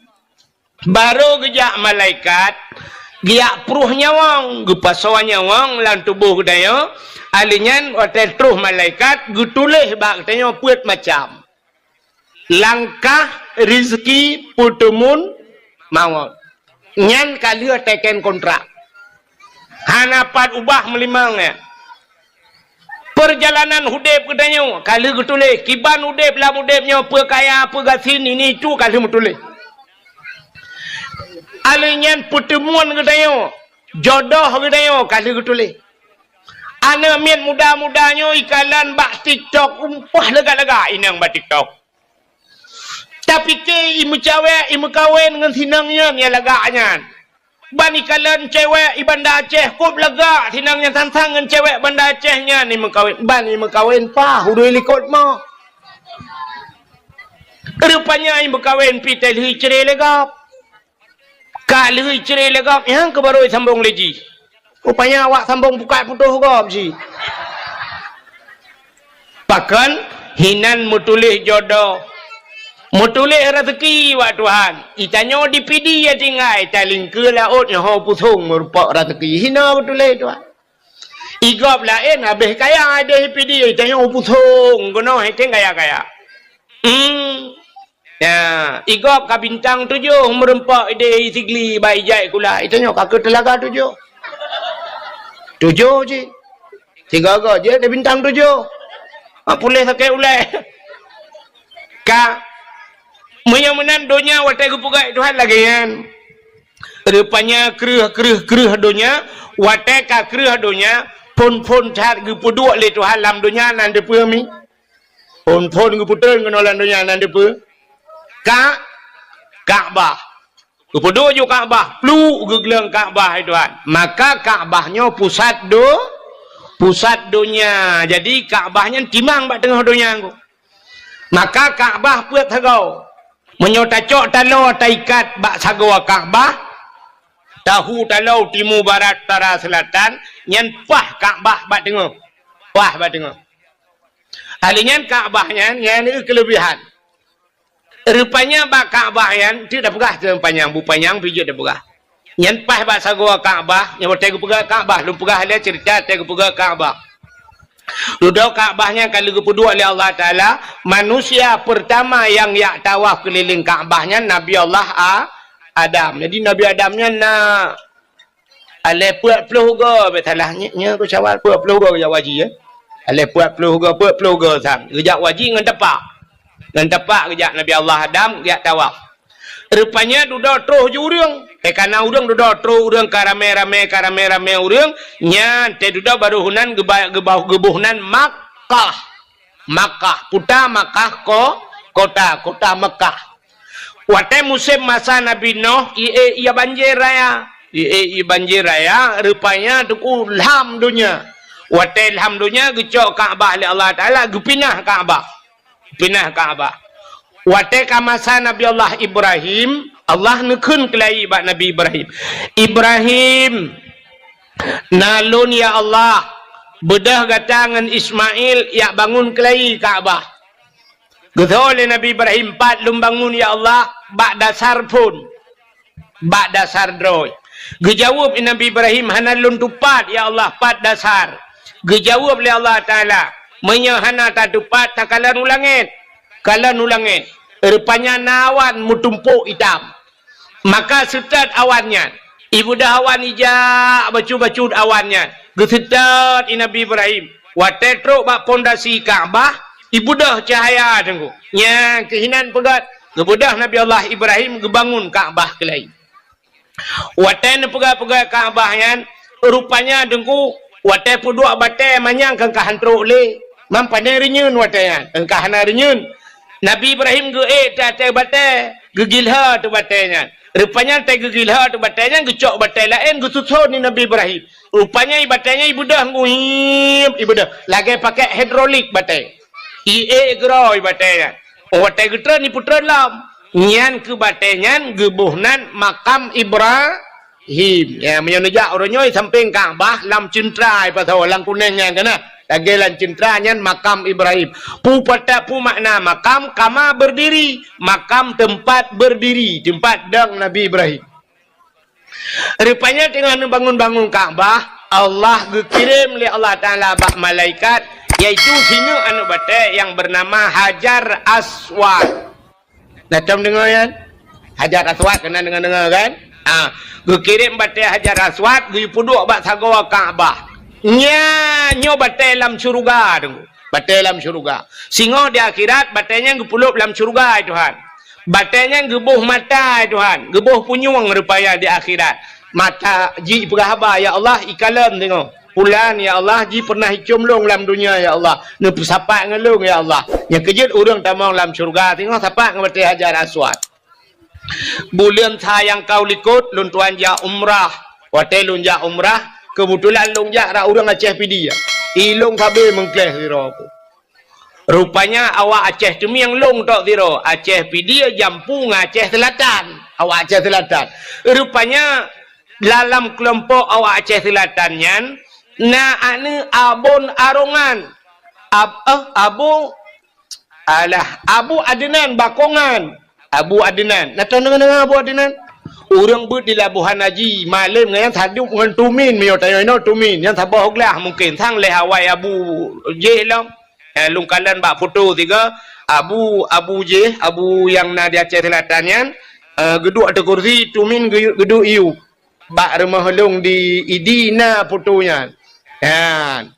Barô geujak malaikat, geujak pruh nyawöng, geupasoe nyawöng lam tuboh geutanyoe, alheuh nyan watée troh malaikat geutuléh bak geutanyoe peuet macam. Langkah, rizki, peuteumun, mawöt. Nyan ka lheueh teken kontrak. Hana pat ubah meulimong nyan. Peurjalanan udeb geutanyoe ka lheueh geutuléh, kiban udeb lam udeb nyoe, peue kaya, peue gasien, ini itu ka lheueh meutuléh. Alheuh nyan peuteumuan geutanyoe, jodoh geutanyoe ka lheueh geutuléh. Aneuk miet muda-muda nyoe ikalon bak TikTok, umpah lagak-lagak inong bak TikTok. Tapike imeucawek, imeukawen ngon sinong nyan nyang lagak nyan. Ban ikalon cewek i Banda Aceh, kôb lagak sinong nyan sang-sang ngon cewek Banda Aceh nyan imeukawen. Ban imeukawen paih udui likot mo. Rupanya imeukawen pih teuh lheueh icre lé gob. Ka lheueh icre lé gob, nyang keuh barô isambong lé jih. Rupanya awak sambong bukai putôh gob jih. Pakon hinan meutuléh jodoh, meutuléh rezeki bak Tuhan. Itanyoe di Pidie tinggai, talingkeue laôt nyoe ho pusong meurumpok rezeki. Hina meutuléh Tuhan. Igob laén habéh kaya deh Pidie, itanyoe pusong keunoe hekeng kaya-kaya. Hmm. Ya, igob ka bintang tujoh meurumpok ideh Sigli bak ijai kula. Itanyoe ka keu teulaga tujoh. Tujoh cit. Sigoe-goe jeuet di bintang tujoh. Ha, puléh sakét ulée. Ka. Meunyoe meunan donya watée geupeugah Tuhan lagée nyan. Rupanya kreueh, kreueh, kreueh donya, watée ka kreueh donya, phon-phon that geupeuduek lé Tuhan lam donya nan deupeue mi. Phon-phon geupeuteun keunoe lam donya nan deupeue? Ka-, Ka'bah. Geupeuduek ju Ka'bah, pluek geugleueng Ka'bah, hai Tuhan. Maka Ka'bah nyoe pusat do-, pusat donya. Jadi Ka'bah nyan timang bak teungoh donya nyoe. Maka Ka'bah peuet sagoe. Meunyoe tacok taloe taikat bak sagoe Ka'bah, tahu taloe timu barat utara seulatan, nyan paih Ka'bah bak teungoh. Paih bak teungoh. Ahli nyan Ka'bah nyan, nyan keuleubihan. Rupanya bak Ka'bah nyan, teuk tapeugah teuh panyang, bu panyang pih jeuet tapeugah. Nyan paih bak sagoe Ka'bah, nyang watée geupeugah Ka'bah, lôn peugah lé ceurita watée geupeugah Ka'bah. Dudoe Ka'bah nyan ka lheueh geupeuduek lé Allah Taala, manusia peurtama nyang jak tawaf keulileng Ka'bah nyan Nabi Allah A-, Adam. Jadi Nabi Adam nyan na Alée peuet ploh goe, beusalah nyoe, nyoe keu syawal peuet ploh goe geujak haji, ya. Alée peuet ploh goe, peuet ploh goe sang. Geujak haji ngon tapak. Ngon tapak geujak Nabi Allah Adam geujak tawaf. Rupanya dudoe troh ju ureuëng. Eh, kana ureuëng dudoe troh ureuëng ka ramé-ramé, ka ramé-ramé ureuëng, nyan teuh dudoe barô heunan geuba-, geuba-, geuboh nan Makkah. Makkah, kota Makkah, ko-, kota, kota Makkah. Watée musém masa Nabi Noh, ié, ié banjir raya. Ié, ié banjir raya, rupanya teungku lham donya. Watée lham donya, geucok Ka'bah lé Allah Taala, geupinah Ka'bah. Pinah Ka'bah. Watée ka masa Nabi Allah Ibrahim, Allah neukheun keulayi bak Nabi Ibrahim. "Ibrahim, na lôn ya Allah, beudôh gata ngon Ismail jak bangun keulayi Ka'bah." Geutho lé Nabi Ibrahim, "Pat lôn bangun ya Allah?" "Bak dasar phon, bak dasar droe." Geujaweueb Nabi Ibrahim, "Hana lôn tupat ya Allah, pat dasar." Geujaweueb lé Allah Taala, "Meunyoe hana tatupat, takalon u langét." Kalon u langét, rupanya na awan meutumpôk itam. Maka seutôt awan nyan. Ibeudôh awan ijak bacut-bacut awan nyan. Geuseutôt i Nabi Ibrahim. Watée trok bak pondasi Ka'bah, ibeudôh cahya teungku. Nyan keuh hinan peugét, geubeudôh Nabi Allah Ibrahim geubangun Ka'bah keulayi. Watée neupeugah-peugah Ka'bah nyan, rupanya Teungku, watée peuduek batée manyang keu ka han trok lé. Mam pane reunyeun watée nyan, keu ka hana reunyeun. Nabi Ibrahim geuék teuh ateueh batée, geugilha teuh batée nyan. Rupanya teuh geugilha teuh batée nyan, geucok batée laén geususon di Nabi Ibrahim. Rupanya i batée nyan ibeudôh nguip, ibeudôh. Lagée pakai hidrolik batée. Iék keudroe batée nyan. Watée geutreun, ipeutreun lom. Nyan keuh batée nyan geuboh nan makam Ibrahim. Ya, meunyoe neujak uroe nyoe sampéng Ka'bah lam ceuntra pasoe lam kunéng nyan kana. Lagée lam ceuntra nyan makam Ibrahim. Peue pata peue makna makam? Kama berdiri. Makam teumpat berdiri, teumpat dong Nabi Ibrahim. Rupanya teungoh neubangun-bangun Ka'bah, Allah geukirém lé Allah Taala bak malaikat, yaitu sineuk aneuk batée nyang beunama Hajar Aswad. Na tom deungoe nyan? Hajar Aswad keunan deungoe-deungoe kan? Ha, geukirém batée Hajar Aswad geupeuduek bak sagoe Ka'bah. Nya nyoe batée lam syeuruga tu. Batée lam syeuruga. Singoh di akhirat, batée nyan geupeuleub lam syeuruga, hai Tuhan. Batée nyan geuboh mata, hai Tuhan. Geuboh punyueng rupanya di akhirat. Mata jih peugah haba, "Ya Allah, ikalon singoh. Pulan, ya Allah, jih pernah icom lôn lam dunia, ya Allah. Neupeusapat ngon lôn, ya Allah." Nyang keujeuet ureuëng tamong lam syeuruga, singoh sapat ngon batée Hajar Aswad. Buleuen sa nyang ka u likot, lôn tuan jak umrah. Watée lôn jak umrah, keubeutulan lôn jak rot ureuëng Aceh Pidie. I lôn sabe meungkléh sidroe. Rupanya awak Aceh Teumieng lôn tok sidroe. Aceh Pidie jampu ngon Aceh Seulatan. Awak Aceh Seulatan. Rupanya dalam keulompok awak Aceh Seulatan nyan, na aneuk Abon Arongan. Ab-, eh, Abu Alah, Abu Adnan Bakongan. Abu Adnan. Na teudeungoe Abu Adnan? Ureuëng beuet di Labuhan Haji, malem ngon nyan sadub ngon Tumin, meunyoe tanyoe inoe Tumin, nyan saboh glah mungken, sang lhée awai Abu jih lom. Eh, lôn kalon bak foto siga, Abu, Abu jih, Abu nyang na di Aceh Seulatan nyan, eh, geuduek ateueh kursi, Tumin geu-, geuduek iyup. Bak rumoh lôn di Idi na foto nyan. Nyan.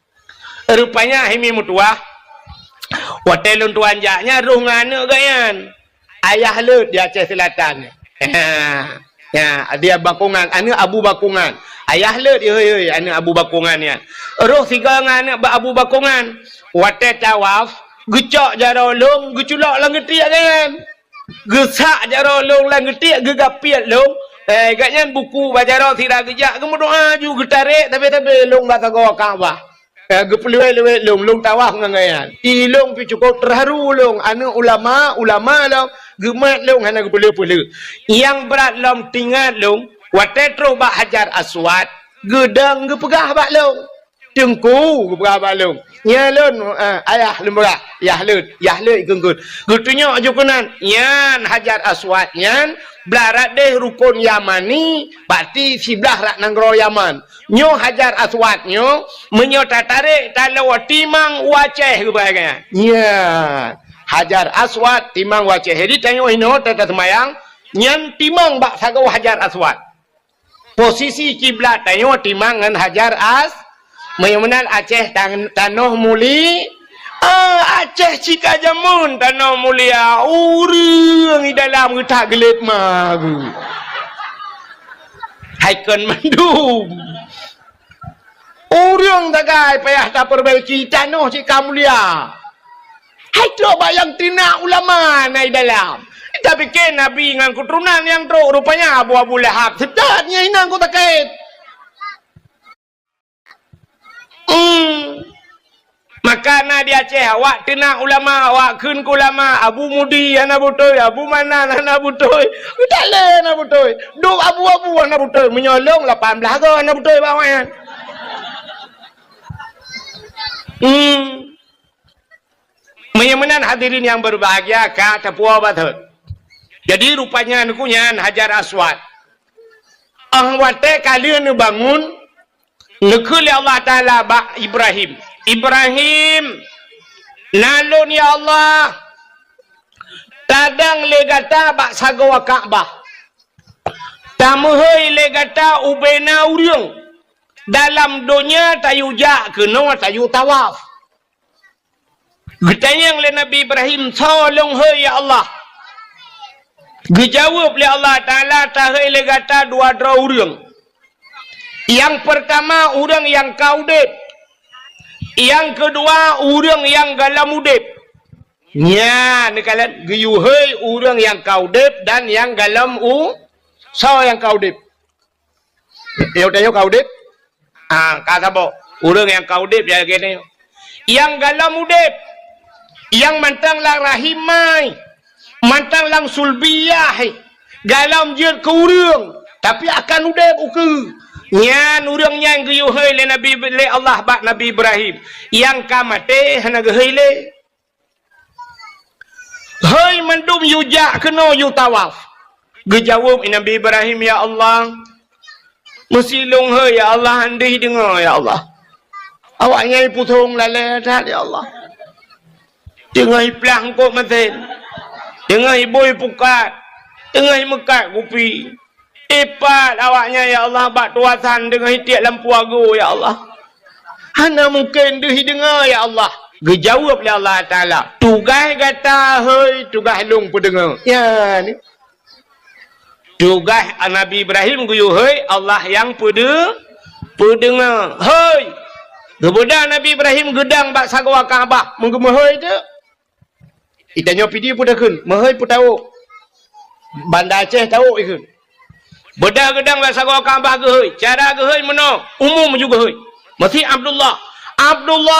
Rupanya hai mi meutuwah, watée lôn tuan jak nyan roh ngon aneuk geuh nyan. Ayah leuet di Aceh Seulatan. Ya, di Bakongan, aneuk Abu Bakongan. Ayah leuet, hei, hei, aneuk Abu Bakongan nyan. Roh sigoe ngon aneuk Abu Bakongan. Watée tawaf, geucok jaroe lôn, geuculok lam geutiek geuh nyan. Geusak jaroe lôn lam geutiek, geugapiet lôn. Eh, gobnyan buku bak jaroe sira geujak, geumeudoá ju geutarek, tabe-tabe lôn bak sagoe Ka'bah. Eh, geupeuleuwet-leuwet lôn, lôn tawaf ngon gobnyan. I lôn pih cukôp teuharu lôn, aneuk ulama, ulama lôn, geumat lôn hana geupeuleueh-peuleueh. Nyang brat lom teuingat lôn, watée troh bak Hajar Aswad, geudong geupeugah bak lôn. Teungku, geupeugah bak lôn. Nyan lôn, eh, ayah lôn peugah, yah leuet, yah leuet ikheun-kheun. Geutunyok ju keunan, nyan Hajar Aswad nyan, blah rot deh Rukon Yamani, berarti siblah rot nanggroe Yaman. Nyoe Hajar Aswad nyoe, meunyoe tatarek, taloe timang u Aceh geupeugah nyan. Nyan, Hajar Aswad timang u Aceh. Jadi tanyoe inoe ta-, taseumayang, nyan timang bak sagoe Hajar Aswad. Posisi kiblat tanyoe timang ngon Hajar As-, meunyoe meunan Aceh tan-, tanoh muli-, ah, Aceh cit ka jameun tanoh mulia, ureuëng di dalam geutak geulet ma geuh. Hai kon mandum. Ureuëng sagai payah tapeurbaiki tanoh cit ka mulia. Hai trok bak nyang teunak ulama na i dalam. Tapike Nabi ngon keuturonan nyang trok, rupanya Abu, Abu Lahab. Seutôt nyan inong ku takét. Hmm. Maka na di Aceh, awak teunak ulama, awak kheun keu ulama, Abu Mudi hana beutôi, Abu Manan hana beutôi. Geutalé hana beutôi. Duek abu-abu hana beutôi. Meunyoe lôn lapan blaih goe hana beutôi bak awaknyan. Hmm. Meunyoe meunan hadirin nyang berbahagia, ka teupeue bathot. Jadi rupanya nyan Hajar Aswad. Ah watée ka lheueh neubangun, neukheun lé Allah Taala bak Ibrahim, "Ibrahim, na lôn ya Allah, tadong lé gata bak sagoe Ka'bah. Tameuhôi lé gata ubena ureuëng. Dalam donya tayue jak keunoe tayue tawaf." Geutanyong lé Nabi Ibrahim, "Soe lôn hôi ya Allah?" Geujaweueb lé Allah Taala, tahei lé gata dua droe ureuëng. Nyang peurtama, ureuëng nyang ka udeb. Nyang keudua, ureuëng nyang galom udeb. Nyan, neukalon geuyue hôi ureuëng nyang ka udeb dan nyang galom u-, soe nyang ka udeb? Yoh tanyoe ka udeb? Ah, ka saboh. Ureuëng nyang ka udeb ya geutanyoe. Nyang galom udeb, nyang mantong lam rahim mai, mantong lam sulbiyah, galom jeuet keu ureuëng, tapi akan udeb ukeue. Nyan ureuëng nyan geuyue hôi lé Nabi, lé Allah bak Nabi Ibrahim. Nyang ka maté hana geuhôi lé. Hôi mandum yue jak keunoe yue tawaf. Geujaweueb Nabi Ibrahim, "Ya Allah, meusi lôn hôi, ya Allah, han deuh deungoe, ya Allah. Awaknyan pusong lalée that, ya Allah. Teungoh iplah eungkôt masén, teungoh ibui pukat, teungoh imeukat kupi." Ipat awaknyan, ya Allah, bak tuasan deungon itiek lampu ago, ya Allah. Hana mungken deuh deungoe, ya Allah. Geujaweueb lé Allah Taala, "Tugaih gata hôi, tugaih lôn peudeungoe." Ya, ni. Tugaih Nabi Ibrahim geuyue hôi, Allah nyang peudeu-, peudeungoe. Hôi! Geubeudôh Nabi Ibrahim geudong bak sagoe Ka'bah, meugeumeuhôi teuk. Geutanyoe pih di peue takheun, meuhôi peutawök. Banda Aceh tawök ikheun. Beudôh geudong bak sagoe Ka'bah geuhôi. Cara geuhôi meunoe, umum ju geuhôi. Meusi Abdullah. Abdullah!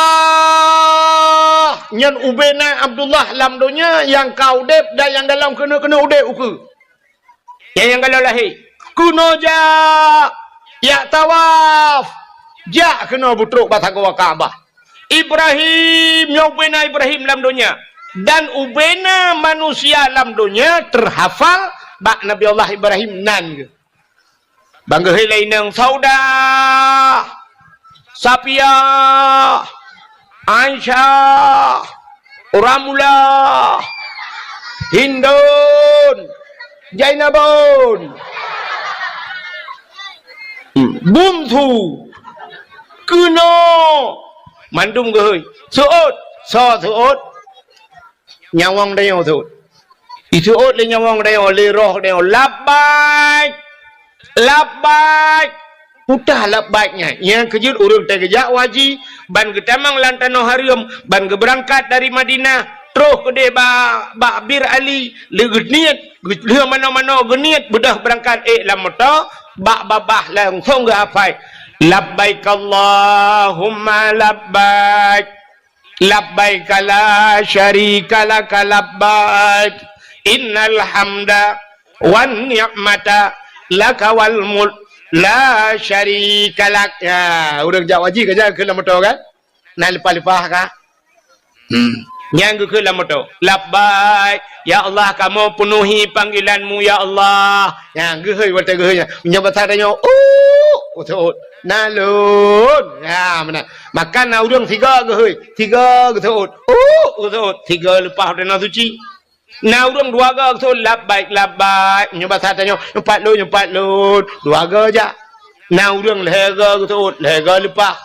Nyan ubena Abdullah lam donya nyang ka udeb dan nyang galom keuneuk-keuneuk udeb ukeue. Nyang, nyang galom lahé. Keunoe jak, jak tawaf. Jak keunoe beutrok bak sagoe Ka'bah. Ibrahim, nyoe ubena Ibrahim lam donya. Dan ubena manusia lam donya teuhafal bak Nabi Allah Ibrahim nan geuh. Ban geuhôi lé inong Saudah, Safiah, Aisyah, Ramlah, Hindun, Jainabun, hmm, Bungsu, keunoe, mandum geuhôi. Seuôt, soe seuôt? Nyawöng tanyoe seuôt. Iseuôt lé nyawöng tanyoe, lé roh tanyoe, "Labbaik! Labbaik!" Peue teuh labbaik nyan? Nyang keujeuet ureuëng teuh geujak u haji, ban geutamong lam tanoh hareuem, ban geubeurangkat dari Madinah, troh keudeh ba-, bak Bir Ali, lé geuniet, geu-, lheueh manoe-manoe geuniet, beudôh beurangkat ék lam moto, bak babah langsong geuhafai, "Labbaik Allahumma labbaik." Labbaika la syarika laka labbaik. Innal hamda wan ni'mata laka wal mulk la syarika lak. Ya, ureuëng jak haji ka jak keu lam moto kan? Na leupah-leupah ka? Hmm. Nyang geukheun lam moto. Labbaik. Ya Allah, kamoe peunuhi panggilan-Mu, ya Allah. Nyang geuhôi watée geuhôi nyan. Meunyoe basa tanyoe, "Uh, seuôt." Na lôn. Ya, meunan. Maka na ureuëng sigoe geuhôi, sigoe geuseuôt. Uh, geuseuôt. Sigoe leupah u tanoh suci. Na ureuëng dua goe geuseuôt, "Labbaik, labbaik." Meunyoe basa tanyoe, "Nyumpat lôn, nyumpat lôn." Dua goe jak. Na ureuëng lhée goe geuseuôt, lhée goe leupah.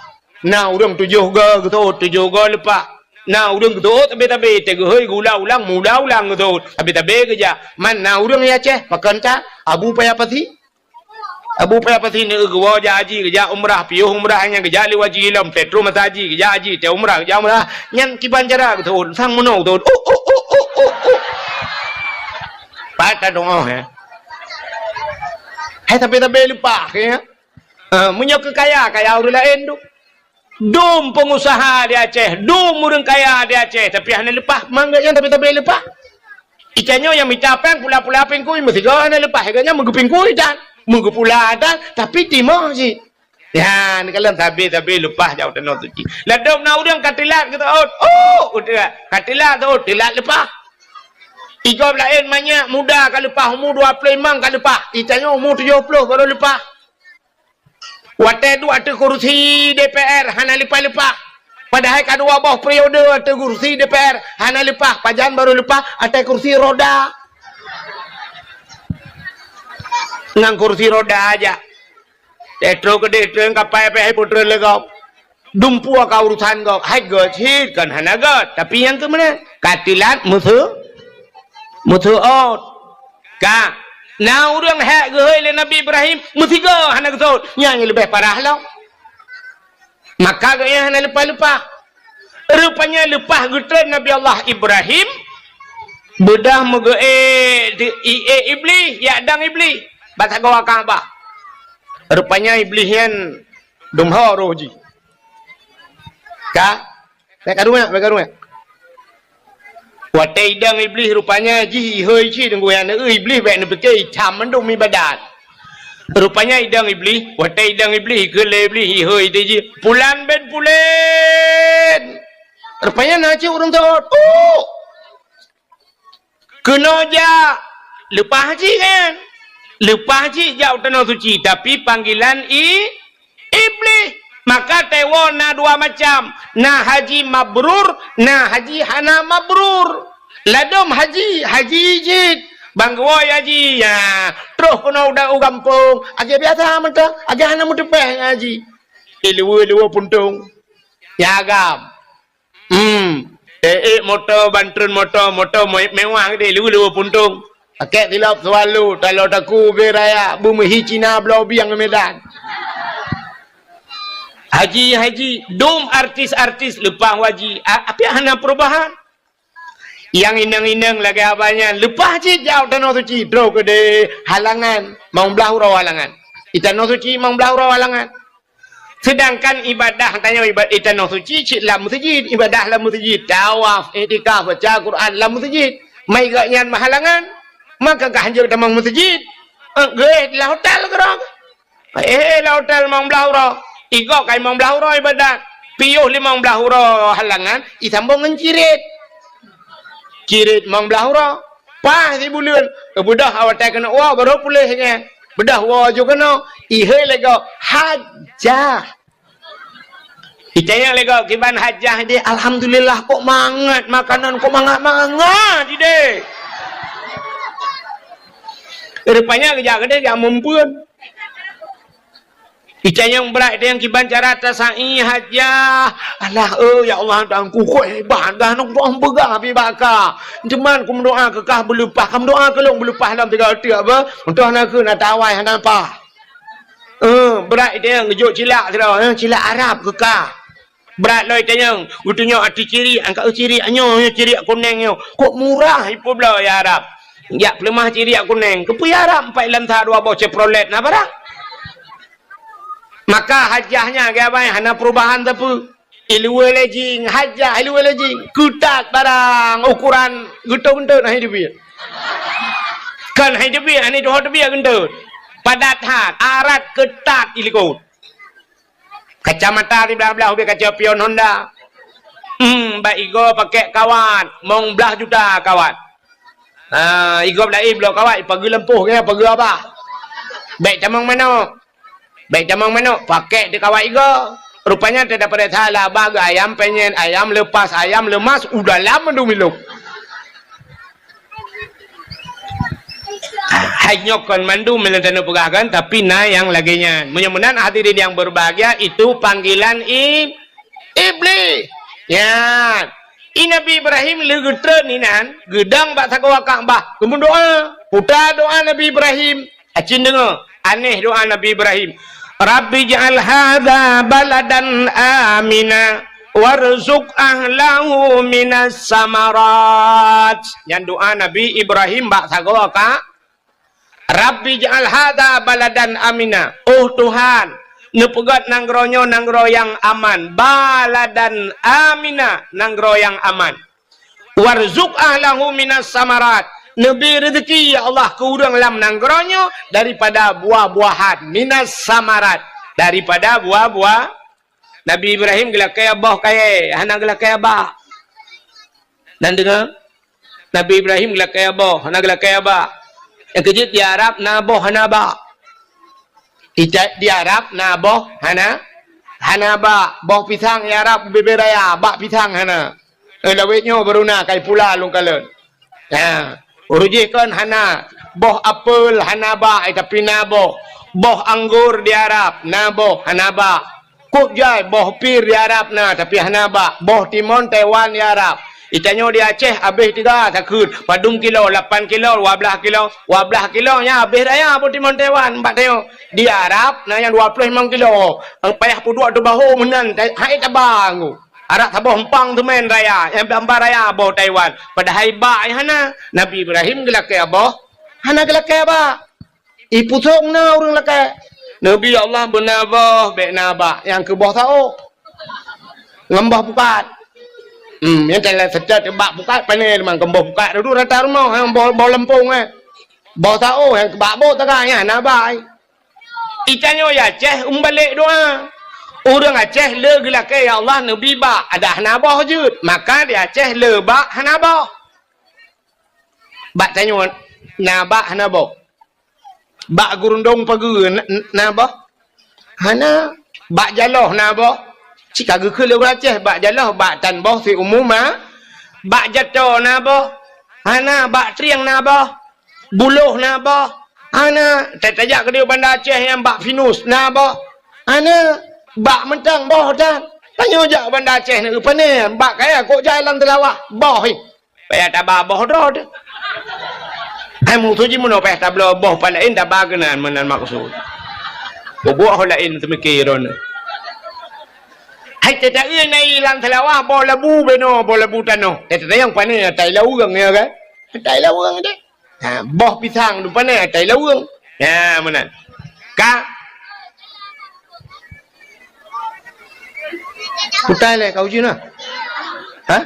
Na ureuëng tujoh goe geuseuôt, tujoh goe leupah. Na ureuëng geuseuôt tabe-tabe, teuh geuhôi geuulang-ulang, meuulang-ulang geuseuôt. Tabe-tabe geujak. Man na ureuëng di Aceh, pakon that, Abu Paya Pasi. Abu Paya Pasi neu geuwoe jak haji, geujak umrah, piôh umrah nyan geujak lé haji lom, teuh troh masa haji, geujak haji, teuh umrah, geujak umrah. Nyan kiban cara geuseuôt, sang meunoe geuseuôt. Uh, uh, uh, uh, uh, uh. Pat tadeungoe, ya. Hai tabe-tabe leupah, ya. Ah, meunyoe keu kaya, kaya ureuëng laén tu. Dum peungusaha di Aceh, dum ureuëng kaya di Aceh, tapi hana leupah, mangat nyang tabe-tabe leupah. Itanyoe nyang mita péng pula-pula pingkui, meusigoe hana leupah, gobnyan meugeupingkui tan, meugeupula tan, tapi timoh cit. Nyan, kalon tabe-tabe leupah jak u tanoh suci. Ladôm na ureuëng ka teulat geuseuôt, oh, udeb, ka teulat seuôt, teulat leupah. Igob laén manyak muda ka leupah, umu dua ploh limong ka leupah, itanyoe umu tujoh ploh barô leupah. Watée duek ateueh kursi D P R hana leupah-leupah. Padahai ka dua boh periode ateueh kursi D P R hana leupah. Pajan barô leupah? Ateueh kursi roda. Ngon kursi roda aja. Teuh troh keudeh, teuh kapai pih hai putroe lé gob. Dumpeue ka urusan gob. Hai gob cit kon hana gob. Tapi nyang keu meunan? Ka teulat meuseu-, meuseuôt. Ka, na ureuëng hék geuhôi lé Nabi Ibrahim, meusigoe hana geuseuôt. Nyan nyang leubeh parah lom. Maka geuh nyan hana leupah-leupah. Rupanya leupah geutreun Nabi Allah Ibrahim, beudôh meugeuék di, i-, ék Iblih, jak dang Iblih. Bak sagoe Ka'bah. Rupanya Iblih nyan dum ho roh jih. Ka? Bék karu nyak, bék karu nyak. Watée idong Iblih rupanya jih ihôi cit deungon aneuk Iblih bék neupike itam mandum ibadat. Rupanya idong Iblih, watée idong Iblih keu lé Iblih ihôi teuh jih. Pulan bin pulen. Rupanya na cit ureuëng teuôt. Tuh! Keunoe jak, leupah cit kan? Leupah cit jak u Tanoh Suci, tapi panggilan i, Iblih. Maka teuôt na dua macam, na haji mabrur, na haji hana mabrur. Ladom haji, haji jih. Bang geuwoe haji, ya. Troh keunoe u gampông, agai biasa mantong, agai hana meuteupeh haji. Iluwe-luwe puntong. Ya agam. Hmm. Eh, eh, moto, bantreun moto, moto me-, mewah gede, leubeh-leubeh puntong. Pakai silop Swallow, talo taku ubé raya, beumeuhi Cina bloe biang Medan. Haji, haji, dum artis-artis leupah haji. A-, api hana perubahan. Nyang inong-inong lagée abah nyan, leupah cit jak u Tanoh Suci, droe keudeh halangan, mong blah uroe halangan. Di Tanoh Suci mong blah uroe halangan. Seudangkan ibadah tanyoe iba-, di Tanoh Suci cit lam meuseujid, ibadah lam meuseujid, tawaf, iktikaf, baca Quran lam meuseujid. Mai gobnyan meuhalangan, maka ka hanjeuet tamong meuseujid. Eh, geuéh lam hotel keudroe. Eh, lam hotel mong blah uroe. Igob kai mong blah uroe ibadat. Piôh limong blah uroe halangan, isambong ngon cirit. Cirit mong blah uroe. Paih sibuleuen, beudôh awai keuneuk woe, barô puléh nyan. Beudôh woe ju keunoe, ihôi lé gob, hajah. Itanyong lé gob, kiban hajah deh, alhamdulillah, kok mangat makanan, kok mangat-mangat ideh. Rupanya geujak keudeh jak meupeuen. Itanyong brat deh nyang kiban cara tasa'i hajah. Alah, eh, ya Allah, Tuhanku, kok hebat dah, nong doa peugah pi baka. Teuma kumeudoa keu kah beuleupah, kumeudoa keu lôn beuleupah lom tiga teuk apa? Entah na keu na tawai hana pah. Eh, brat deh nyang geujok cilak sidroe, eh, cilak Arab keu kah. Brat lom itanyong, geutunyok ateueh cirik, angkat cirik nyoe, nyoe cirik kuneng nyoe. Kok murah ipeubloe ya Arab? Jak peuleumah cirik kuneng. Keupeue ya Arab? Empat lam sa dua boh Chevrolet na barang. Maka hajah nyan geubai hana perubahan sapeue. Iluwe lejing, hajah iluwe lejing. Keutat barang ukuran geutot-geutot na hai teubiet. Kan hai teubiet, ani tuho teubiet geutot. Padat that, arat keutat ilikot. Kacamata siblah-blah ubé kaca pion Honda. Hmm, bak igob pakai kawat, mong blah juta kawat. Ha, igob laén bloe kawat, ipageue lampôh keu pageue abah. Bék tamong manok. Bék tamong manok, pakai di kawat igob. Rupanya teudapat salah abah geu ayam penyet, ayam lepas, ayam lemas, u dalam mandum ilop. Hai nyoe kon mandum nyang taneuk peugah kan, tapi na nyang lagée nyan. Meunyoe meunan hadirin yang berbahagia, itu panggilan i-, Iblih. Nyan. I Nabi Ibrahim lheueh geutreun inan, geudong bak sagoe Ka'bah, geumeudoa. Peue doa Nabi Ibrahim? Acin deungoe, aneh doa Nabi Ibrahim. "Rabbi ij'al hadza baladan amina warzuq ahlahu minas samarat." Nyan doa Nabi Ibrahim bak sagoe Ka-, "Rabbi ij'al hadza baladan amina." Oh Tuhan, neupeugét nanggroe nyoe nanggroe nyang aman. Baladan amina, nanggroe nyang aman. "Warzuq ahlahu minas samarat." Neubri rezeki, ya Allah, keu ureuëng lam nanggroe nyoe daripada buah-buahan. Minas samarat, daripada buah-buah. Nabi Ibrahim geulakée boh kayée, hana geulakée abah. Nan deungoe? Nabi Ibrahim geulakée boh, hana geulakée abah. Nyang keujeuet di Arab na boh hana abah. Ita-, di Arab na boh hana, hana abah. Boh pisang di Arab bubé raya, abah pisang hana. Eh, lawét nyoe baru na kai pula lôn kalon. Ha, ureuëng jih kon hana. Boh apel hana abah, eh, tapi na boh. Boh anggur di Arab, na boh, hana abah. Kok jai boh pir di Arab na, tapi hana abah. Boh timon Taiwan di Arab. Di tanyoe di Aceh habéh tiga sakheut, padum kilo, lapan kilo, dua blaih kilo, dua blaih kilo nyan habéh raya buet timon Taiwan bak tanyoe. Di Arab na nyang dua ploh limong kilo, payah peuduek teubaho meunan, hai taba nggu. Arak saboh empang teumén raya, nyang bamba raya boh Taiwan. Padahai bak nyan hana. Nabi Ibrahim geulakée boh, hana geulakée bak. Ipusong na ureuëng lakée. Nabi Allah beuna boh, bék na bak, nyang keu boh saôh. Ngon boh pukat. Hmm, nyang telah seutôt bak pukat, pané limang keu boh pukat, dudu rata rumoh, nyang boh, boh leumpong, eh. Boh saôh, nyang keu bak boh taga, nyan na bai. Itanyoe ya Aceh, umbalek doa. Ureuëng Aceh le geulakée, "Ya Allah, neubi bak," adak hana boh jeuet. Maka di Aceh le bak hana boh. Bak tanyoe na bak hana boh. Bak gurundong pageue na, na boh? Hana. Bak jaloh na boh? Cit ka geukheun lé ureuëng Aceh, bak jaloh, bak tan boh siumu ma. Bak jato na boh? Hana. Bak trieng na boh? Buloh na boh? Hana. Ta-, tajak keudeh Banda Aceh nyang bak pinus na boh? Hana. Bak mantong boh tan. Tanyoe jak Banda Aceh na, pane, bak kaya kok jalan teulawah, boh, eh. Payah taba boh droe teuh. Hai musoh jih meunoe payah tabloe boh pat laén taba keunan meunan maksud. Bubuet ho laén teumike droeneuh. Hai teuta-eu na ilang seulawah boh labu beno, boh labu tanoh. Teuta nyang pane atai laweueng ya kan? Atai laweueng deh. Ha, boh pisang tu pane atai laweueng. Ya, meunan. Ka Putai lé kau jih na. Ha?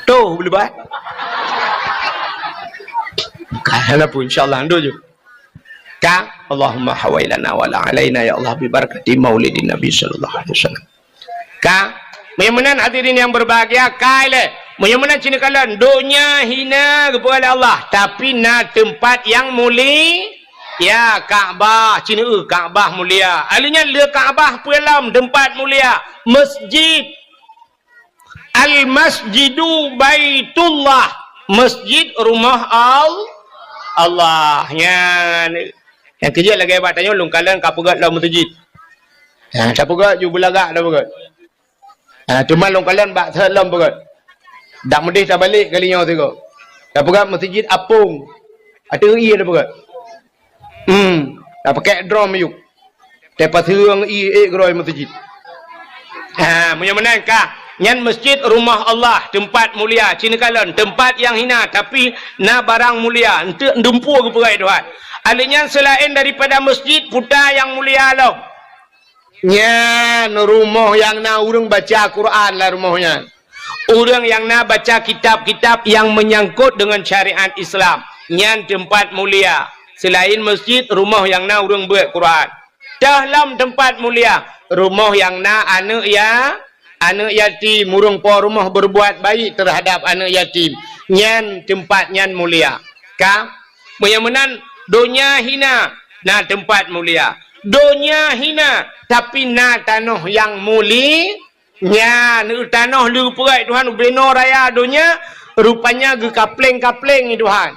Toh beulebat. Ka hana pun, insyaallah, ando je. Ka, Allahumma hawailana wala alaina ya Allah bi barakati maulidin Nabi sallallahu alaihi wasallam. Ka, meunyoe meunan hadirin yang berbahagia, kai lé. Meunyoe meunan cina kalon, donya hina geupeugah lé Allah, tapi na teumpat yang muli-, ya, Ka'bah, cina eu Ka'bah mulia. Aleuh nyan le Ka'bah peue lom teumpat mulia, masjid. Al-masjidu baitullah, masjid rumah Al-, Allah. Nyan, nyang keujeuet lagée bak tanyoe lôn kalon ka peugét lom meuseujid. Ha, tapeugét ju beulagak tapeugét. Ha, teuma lôn kalon bak seuhet lom peugét. Dak meudeh tabalek kali nyoe sigoe. Tapeugét meuseujid apong. Ateueh ie tapeugét. Hmm, tapakek drom ayub. Tapaseueng ie ék keudroe meuseujid. Ha, meunyoe meunan ka, nyan masjid rumah Allah, teumpat mulia, cina kalon, teumpat yang hina, tapi na barang mulia, eunteuk dumpeue geupeugah Tuhan. Aleuh nyan seulaén daripada masjid, puta yang mulia lom. Nyan rumoh nyang na ureuëng baca Quran lam rumoh nyan. Ureuëng nyang na baca kitab-kitab nyang meunyangkot deungon syariat Islam, nyan teumpat mulia. Seulaén masjid, rumoh nyang na ureuëng beuet Quran. Teuh lom teumpat mulia, rumoh nyang na aneuëk ya-, aneuëk yatim, ureuëng po rumoh berbuat baik terhadap aneuëk yatim, nyan teumpat nyan mulia. Ka? Meunyoe meunan, donya hina, na teumpat mulia. Donya hina, tapi na tanoh nyang muli-, nyan, tanoh le geupeugét Tuhan ubenoe raya donya, rupanya geukapleng-kapleng Tuhan.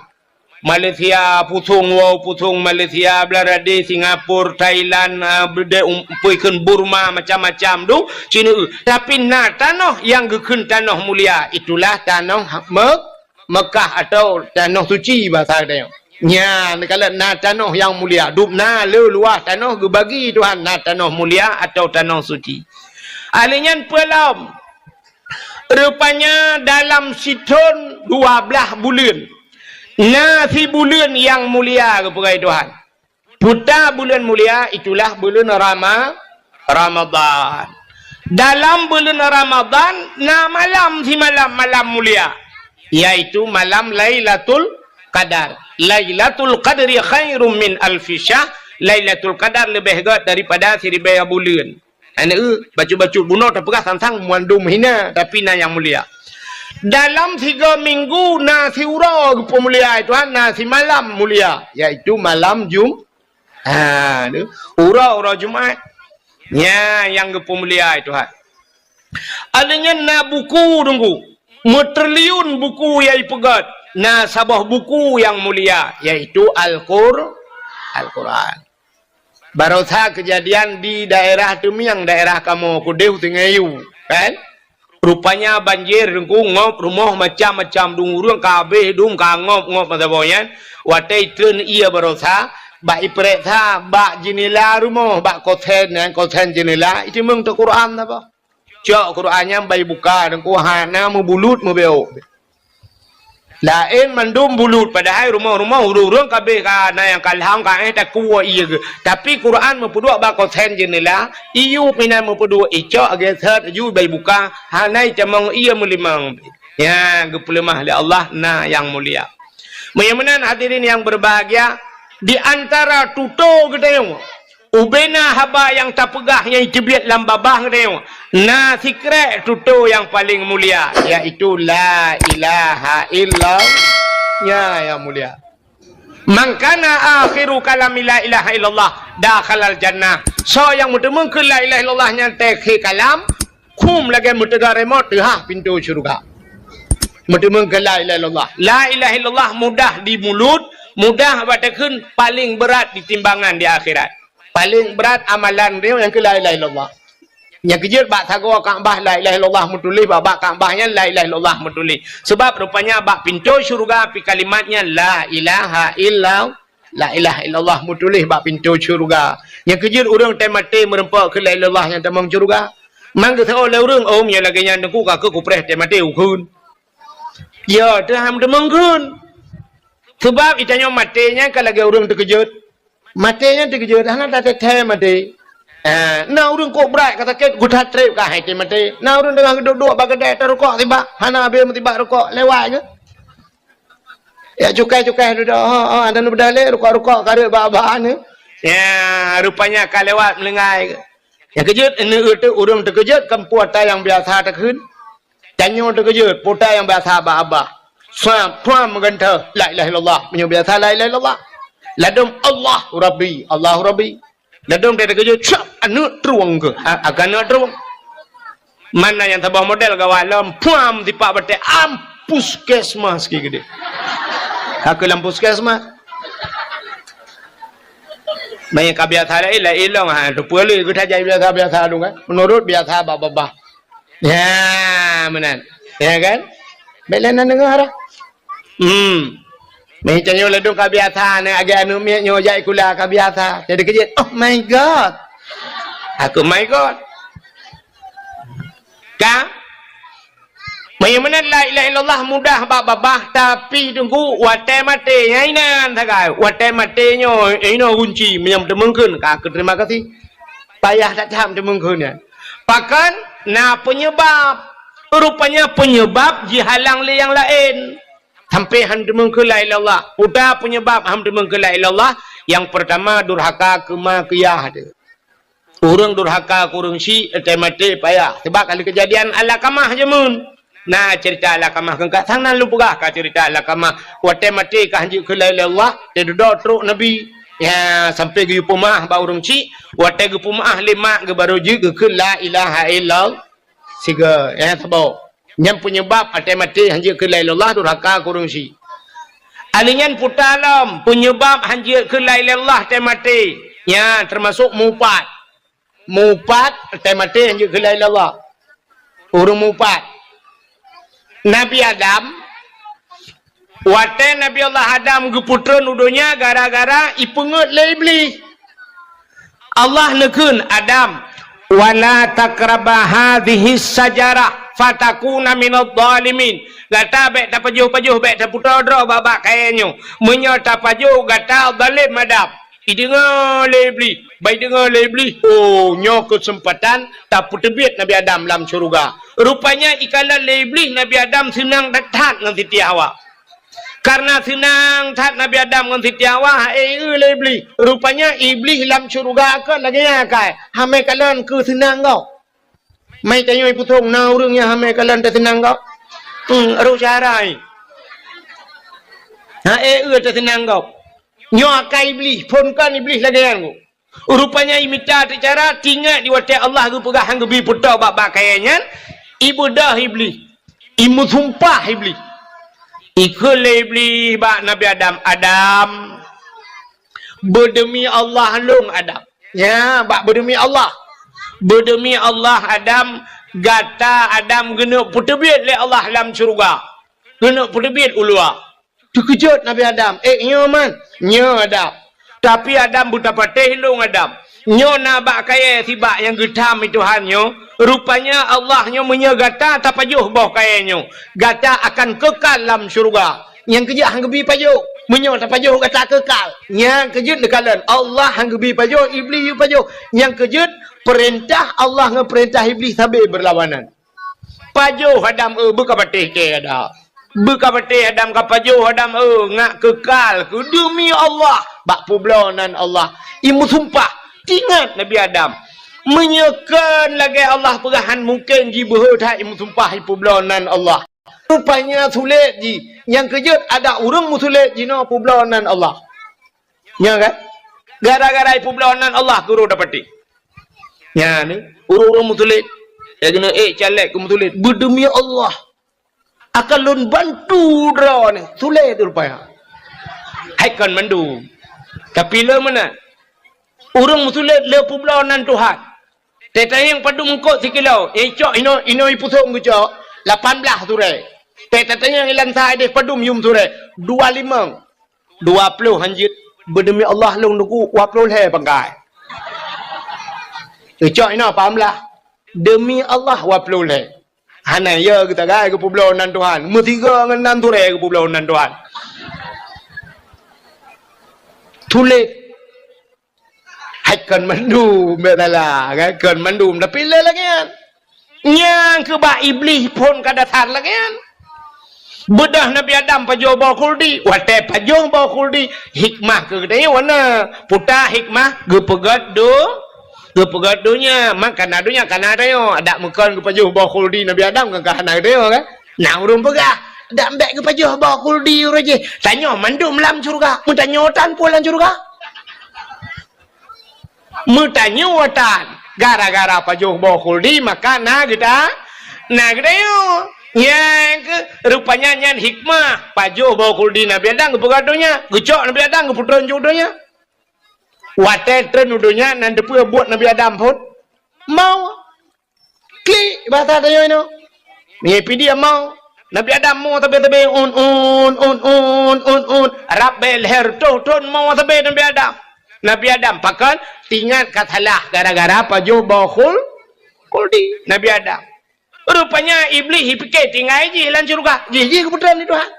Malaysia, pusong wow, pusong Malaysia, Bangladesh, Singapura, Thailand, ah, bede-, um, peue kheun Burma, macam-macam tu, cina eu. Tapi na tanoh nyang geukheun tanoh mulia, itulah tanoh Me-, Mekah atau tanoh suci bahasa geutanyoe. Nyan, kalau na tanoh nyang mulia, dum na le luwah tanoh geubagi Tuhan na tanoh mulia atau tanoh suci. Aleuh nyan peue lom? Rupanya dalam sithon dua blaih buleuen, na sibuleuen nyang mulia geupeugah Tuhan. Puta buleuen mulia itulah buleuen Rama-, Ramadhan. Dalam buleuen Ramadhan na malam simalam, malam mulia, yaitu malam Lailatul Qadar. Lailatul Qadri khairum min alfi syahr. Lailatul Qadar leubeh gét daripada siribée buleuen. Aneuëk, bacut-bacut bunoe tapeugah sang-sang mandum hina, tapi na nyang mulia. Dalam sigoe minggu na siuroe geupeumulia Tuhan, na simalam mulia, yaitu malam Jum-, ha, tu, uroe-uroe Jumat. Nyan nyang geupeumulia Tuhan. Aleuh nyan na buku teungku, meutriliun buku nyang ipeugét, na saboh buku nyang mulia, yaitu Al-Qur-, Al-Quran. Barosa keujadian di daerah Teumieng, daerah kamoe keudeh u Sungai Yu. Kan? Rupanya banjir, Teungku, ngop rumoh macam-macam, dum ureuëng ka habéh dum ka ngop-ngop masa boh nyan. Watée itreun ié baroesa, bak ipeuriksa bak jeunela rumoh, bak kosen nyan, kosen jeunela, iteumeung teuk Quran saboh. Cok Quran nyan bak ibuka, Teungku, hana meubulut meubeuk. Laén mandum bulut, padahai rumoh-rumoh ureuëng-ureuëng ka habéh ka na nyang ka lham ka éh takue ié geuh. Tapi Quran meupeuduek bak kosen jeunela, iyup inan meupeuduek, icok geuseuet aju bak ibuka, hana itamong ié meulimong. Nyan geupeuleumah lé Allah na nyang mulia. Meunyoe meunan hadirin yang berbahagia, di antara tutoe geutanyoe, ubena haba nyang tapeugah nyang teubiet lam babah geutanyoe, na sikrek tutoe nyang paleng mulia, yaitu la ilaha illallah. Nya nyang mulia. Man kana akhiru kalami la ilaha illallah dakhalal jannah. Soe nyang meuteumeung keu la ilaha illallah nyan teukhe kalam, khum lagée meuteuga remote teuhah pintoe syeuruga. Meuteumeung keu la ilaha illallah. La ilaha illallah mudah di mulut, mudah bak takheun, paleng beurat di timbangan di akhirat. Paleng brat amalan droe nyang keu la ilaha illallah. Nyang keujeuet bak sagoe Ka'bah la ilaha illallah meutuléh, bak, bak Ka'bah nyan la ilaha illallah meutuléh. Sebab rupanya bak pintoe syeuruga pi kalimat nyan la ilaha illa, la ilaha illallah meutuléh bak pintoe syeuruga. Nyang keujeuet ureuëng teumaté meureumpok keu la ilaha illallah nyang tamong syeuruga. Man geuseuôt lé ureuëng, "Oh, meunyoe lagée nyan Teungku ka keu kupreh teumaté ukheun." Ya, teuham teumeung kheun. Sebab itanyoe maté nyan ka lagée ureuëng teukeujot. Maté nyan teukeujot, hana tateuthée maté. Ah, na ureuëng kok brat ka sakét, geutat treb ka hai teumaté. Na ureuëng teungoh geuduek-duek bak keudée tarukok sibak, hana habéh meusibak rukok, lewat geuh. Ya cukai-cukai dudoe, oh, oh, ada nu beudalé rukok-rukok ka reuet bak-bak ni. Ya, rupanya ka lewat meulinggai geuh. Nyang keujot, ini ureuëng teukeujot kan puata nyang biasa takheun. Tanyoe teukeujot, puta nyang biasa bak abah. Suam, puam meugantoh, la ilaha illallah. Meunyoe biasa la ilaha illallah. Ladom Allah Rabbi, Allah Rabbi. Ladom dia teukeujot, cap, aneuk trueng ke? Ha, akan aneuk trueng. Mana nyang saboh model gawat lom, puam tipak batai, am puskesmas ki gede. Ka keu lam puskesmas. Banyak ka biasa lain, lain long, ha, tu peureulée geutajak biasa-biasa tu kan. Menurut biasa bak babah. Ya, meunan. Ya kan? Bèk lé na deungoe dah. Hmm. Meutanyoe ladom ka biasa, na agak aneuk miet nyoe jak sikula ka biasa. Jadi keujot, "Oh my God." Aku my God. Ka? Meunyoe meunan la ilaha illallah mudah bak babah, tapi Teungku watée maté nyan inan sagai. Watée maté nyoe, inoe kunci meunyoe teumeung kheun ka keu terima kasih. Payah that tham teumeung kheun nyan. Pakon na peunyeubab. Rupanya peunyeubab jihalang lé nyang laén. Sampai han teumeung kheun la ilaha illallah. Peue peunyeubab han teumeung kheun la ilaha illallah? Nyang peurtama durhaka keu ma keu yah teuh. Ureuëng durhaka keu ureuëng syik, teumaté payah. Sebab ka lheueh keujadian Alakamah jameun. Na ceurita Alakamah keu ka sang nan lôn peugah ka ceurita Alakamah. Watée maté ka han jeuet kheun la ilaha illallah, teududoe trok Nabi. Ya, sampai geuyue peumeu'ah bak ureuëng syik, watée geupeumeu'ah lé mak geuh barô jeuet geukheun la ilaha illallah. Sigoe, ya, saboh. Nyan peunyeubab watée maté han jeuet kheun la ilaha illallah durhaka keu ureuëng syik. Aleuh nyan puta lom, peunyeubab han jeuet kheun la ilaha illallah watée maté. Nyan teumasok mupat. Mupat, watée maté han jeuet kheun la ilaha illallah. Ureuëng mupat. Nabi Adam, watée Nabi Allah Adam geupeutreun u donya gara-gara ipeungeuet lé Iblih. Allah neukheun, "Adam, wala taqraba hadhihi syajarah fatakuna minadh dhalimin." Gata bèk tapajoh-pajoh, bèk taputoe droe bak-bak kayée nyoe. Meunyoe tapajoh, gata zalem Adam. Ideungoe lé Iblih, bak ideungoe lé Iblih, oh, nyoe keuseumpatan tapeuteubiet Nabi Adam lam syeuruga. Rupanya ikalon lé Iblih Nabi Adam seunang that-that ngon Siti Hawa. Kareuna seunang that Nabi Adam ngon Siti Hawa, eh, lé Iblih. Rupanya Iblih lam syeuruga kon lagée nyan kai, hamé kalon keu seunang gob. Mai tanyoe ipusong na ureuëng nyang hamé kalon teuseunang gob. Hmm, roh syahrai. Ha, eh, teuseunang gob. Nyoe akai Iblih, phon kon Iblih lagée nyan gob. Rupanya imita teucara, tingat di watée Allah geupeugah han geubi putoe bak-bak kayée nyan, ibeudôh Iblih, imeusumpah Iblih. Ikheun lé Iblih bak Nabi Adam, "Adam, beudeumi Allah lôn Adam." Ya, bak beudeumi Allah. "Beudeumi Allah Adam, Gata Adam geuneuk peuteubiet lé Allah lam syeuruga. Geuneuk peuteubiet u luwa. Teukeujot Nabi Adam, "Eh, nyoe man, nyoe Adam." Tapi Adam beutapatéh lôn Adam. Nyoe na bak kayée sibak nyang geutham i Tuhan nyoe. Rupanya Allah nyoe meunyoe gata tapajoh boh kayée nyoe, gata akan keukal lam syeuruga. Nyang keujeuet han geubi pajoh. Meunyoe tapajoh gata keukal. Nyang keujeuet neukalon, Allah han geubi pajoh, Iblih yue pajoh. Nyang keujeuet peurintah Allah ngon peurintah Iblih sabe beurlawanan. Pajoh Adam, eu, beukapatéh kée Adam. Beukapatéh Adam, kapajoh Adam, eu, ngat keukal keu deumi Allah bak peubloe nan Allah. Imeusumpah, tingat Nabi Adam. Meunyoe kon lagée Allah peugah han mungken jibeuhe that imeusumpah ipeubloe nan Allah. Rupanya sulet jih. Nyang keujeuet adak ureuëng meusulet jinoe peubloe nan Allah. Nyan kan? Gara-gara ipeubloe nan Allah keu ureuëng dapatéh. Nyan ni, ureuëng-ureuëng meusulet. Ya keuneuk ék caleg keu meusulet. Beudeumi Allah. Akan lôn bantu droeneuh. Sulet rupanya. Hai kon mandum. Tapi le meunan. Ureuëng meusulet le peubloe nan Tuhan. Teuh tanyong padum eungkot sikilo, eh, cok inoe, inoe ipusong geucok, lapan blaih turée. Teuh tatanyong ilang sa ideh padum yum turée, dua limong. Dua ploh hanjeuet, beudeumi Allah lôn nuku dua ploh lhée pangkai. Geucok inoe lapan blaih. Deumi Allah dua ploh lhée. Hana ya geutagai geupeubloe nan Tuhan. Meusigoe ngon nan turée geupeubloe nan Tuhan. Tuléh. Hai kon mandum, bèk salah, kan? Kon mandum, tapi lé lagèe nyan. Nyang keu bak Iblih phon ka dasar lagèe nyan. Beudôh Nabi Adam pajoh boh khuldi, watèe pajoh boh khuldi, hikmah keu geutanyoe na. Peue hikmah? Geupeugöt do-, geupeugöt donya, man kana donya, kana tanyoe. Adak meukon geupajoh boh khuldi Nabi Adam, kan ka hana geutanyoe, kan? Na ureueng peugah, "Dak bèk geupajoh boh khuldi uroe jih. Tanyoe mandum lam syeuruga." Meutanyoe tan peue lam syeuruga? Meutanyoe tan. Gara-gara pajoh boh khuldi, maka na geuta-, na geutanyoe. Nyang keu, rupanya nyan hikmah. Pajoh boh khuldi Nabi Adam geupeugöt donya. Geucok Nabi Adam geupeutreun u donya. Watèe treun u donya, na teupeue buet Nabi Adam phon? Mo. Klik, bahasa tanyoe nyoe. Meunyoe pih dia mo. Nabi Adam mo sabe-sabe, un, un, un. Rab bèe lhèe reutôh thon mo sabe Nabi Adam. Nabi Adam, pakon? Teuingat ka salah gara-gara pajoh boh khul-, khuldi Nabi Adam. Rupanya Iblih jipike tinggai jih lam syeuruga. Jih, jih geupeutreun lé Tuhan.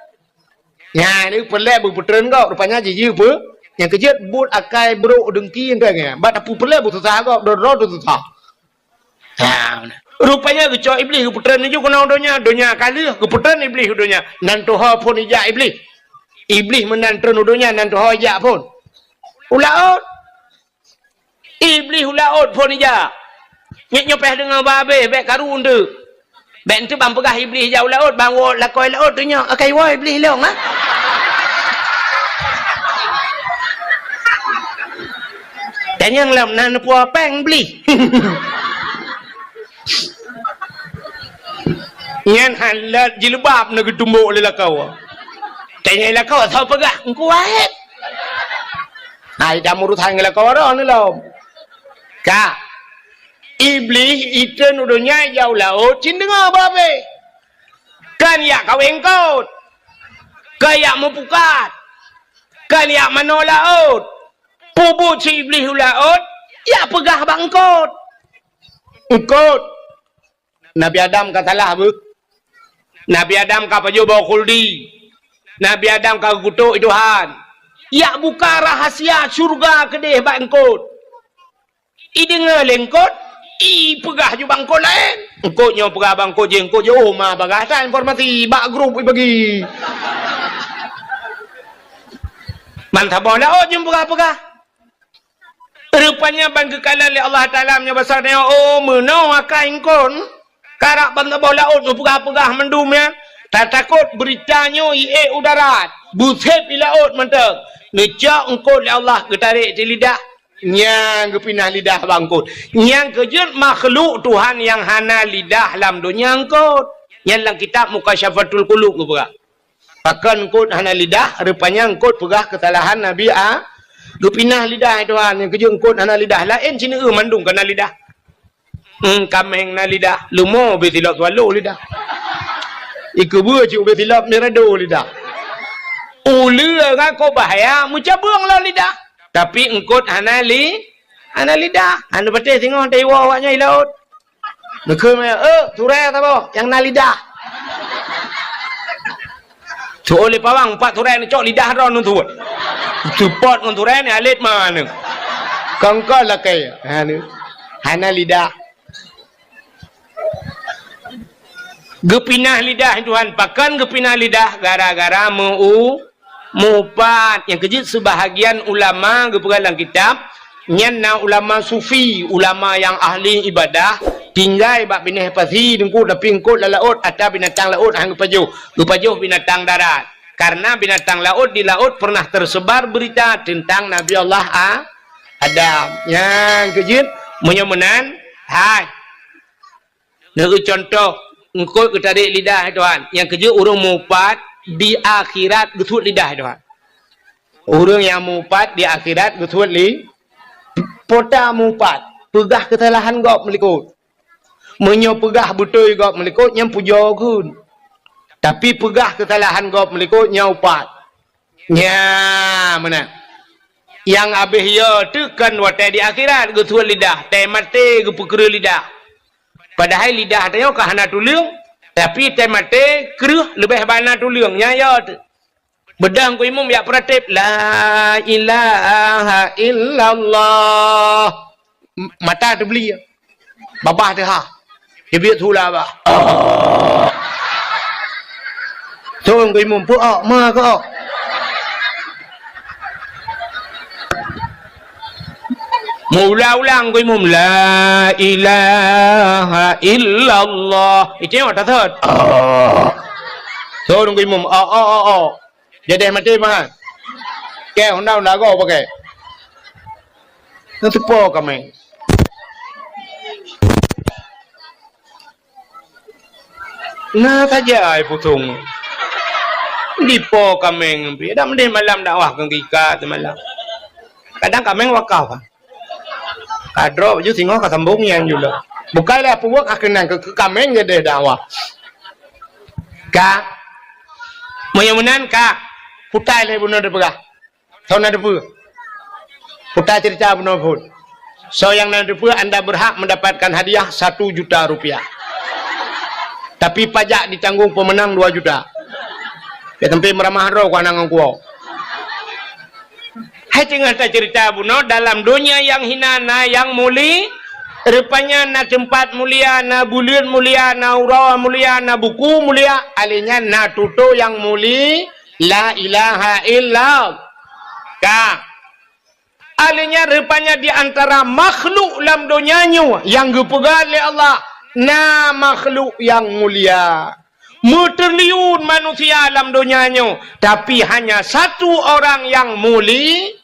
Nyan, peureulèe beupeutreun gob. Rupanya jih, jih peue? Nyang keujeuet buet akai brôk deungki enteuk nyan. Bak tapeureulèe beususah gob, droe-droe teususah. Ha, rupanya geucok Iblih geupeutreun laju keunoe u donya, donya ka lheueh geupeutreun Iblih u donya. Nan tuho phon ijak Iblih. Iblih meunan treun u donya, nan tuho ijak phon. U laôt. Iblih u laôt phon ijak. Nyoe, nyoe pih deungoe bah abéh, bèk karu enteuk. Bèk enteuk ban peugah Iblih ijak u laôt, ban woe lakoe laôt teunyoe, akai woe Iblih lôn, ha? Tanyong lom na neupuwoe péng Iblih. Nyan hana jilbab na geutumbok lé lakoe. Tanyong lakoe, soe peugah? Teungku Wahét. Hai, dak meurusan ngon lakoe droeneuh lom. Ka. Iblih itreun u donya ijak u laôt, cit deungoe bah abéh. Kan ijak kawé eungkôt. Kan ijak meupukat. Kan ijak manoe laôt. Peue buet si Iblih u laôt, ijak peugah bak eungkôt. Eungkôt. Nabi Adam ka salah beuh. Nabi Adam ka pajoh boh khuldi. Nabi Adam ka geukutok Tuhan. Ijak buka rahasia syeuruga keudeh bak eungkôt. Ideungoe lé eungkôt, ipeugah ju bak eungkôt laén. Eungkôt nyoe peugah bak eungkôt jih, eungkôt jih, oh, ma bagah that informasi bak grup ibagi. Man saboh laôt jeuem peugah-peugah. Rupanya ban geukalon lé Allah Taala meunyoe basa nyoe, oh, meunoe akai eungkôt. Karap ban saboh laôt meupeugah-peugah mandum nyan. Tatakot beurita nyoe iék u darat. Busép i laôt mantong. Neucok eungkôt lé Allah geutarek di lidah. Nyang geupinah lidah bak eungkôt. Nyang keujeuet makhluk Tuhan nyang hana lidah lam donya eungkôt. Nyan lam kitab Mukasyafatul Qulub geupeugah. Pakon eungkôt hana lidah, rupanya eungkôt peugah keusalahan Nabi A-, geupinah lidah Tuhan. Nyang keujeuet eungkôt hana lidah. Laén sineuk mandum kana lidah. Hmm, kaméng na lidah, leumo ubé silop swallow lidah. Ikeubeu cit ubé silop mirado lidah. Uleue ngon kok bahya meucabeueng lom lidah. Tapi eungkot hana li-, hana lidah. Hana patéh singoh taiwoe awaknyan i laôt. Neukheun meunan, "Eh, turée saboh nyang na lidah." Tu'oh lé pawang, pat turée neucok lidah droe neuteuôt. Seupôt ngon turée neualét maneueng. Kongkol lakée. Ha, ni. Hana lidah. Geupinah lidah Tuhan, pakon geupinah lidah? Gara-gara meu-, meuupat. Nyang keujeuet seubahagian ulama geupeugah lam kitab, nyan na ulama sufi, ulama nyang ahli ibadah, tinggai bak binéh pasi teungku, tapi eungkot lam laôt, ata binatang laôt han geupajoh. Geupajoh binatang darat. Karena binatang laôt di laôt pernah tersebar berita tentang Nabi Allah A-, Adam. Nyang keujeuet, meunyoe meunan, hai. Neukeu contoh, eungkot geutarek lidah, hai Tuhan. Nyang keujeuet ureuëng meuupat di akhirat geusuet lidah, hai Tuhan. Ureuëng nyang meuupat di akhirat geusuet li-, pota meuupat, peugah keusalahan gob meulikot. Meunyoe peugah beutôi gob meulikot, nyan pujoe kheun. Tapi peugah keusalahan gob meulikot, nyan upat. Nya, meunan. Nyang abéh yo teuh kon watée di akhirat geusuet lidah, tée maté geupeukreuh lidah. Padahai lidah tanyoe ka hana tuleueng, tapi tée maté kreuh leubeh bana tuleueng, nya yo teuh. Beudang ku imum yak peuratéb, "La ilaha illallah." M-, mata teubeli. Babah teuha. Dibiet hula bah. Thon ku imum, "Peu-ok, ma keu-ok." Meuulang-ulang ku imum, "La ilaha illallah." Itu yang tak thot. Thon ku imum, "Ok, ok, ok, ok." Jadeh maté meuhan. Kée honda-honda goe pakai. Neuteupo kaméng. Na saja ai pusong. Dipo kaméng pih. Dak meudeh malam dakwah keu gika seumalam. Kadang kaméng wakaf. Ka droe baju singoh ka sambong nyang jula. Bukai lé peubuet ka keunong keu, keu kaméng jadeh dakwah. Ka. Meunyoe meunan ka. Putai lé bunoe dipeugah. Soe na teupeue? Putai cerita bunoe phon. Soe nyang na teupeue, anda berhak mendapatkan hadiah satu juta rupiah. Tapi pajak ditanggung pemenang dua juta. Ya, sampai meuramah droe ku aneuk ngon kuwoe. Hai teungoh tacerita bunoe, dalam donya nyang hina na nyang muli, rupanya na teumpat mulia, na buleuen mulia, na uroe mulia, na buku mulia, alèh nyan na tutoe nyang muli, la ilaha illallah. Ka. Alèh nyan rupanya di antara makhluk lam donya nyoe nyang geupeugah lé Allah, na makhluk nyang mulia. Meutriliun manusia lam donya nyoe, tapi hanya satu orang nyang muli,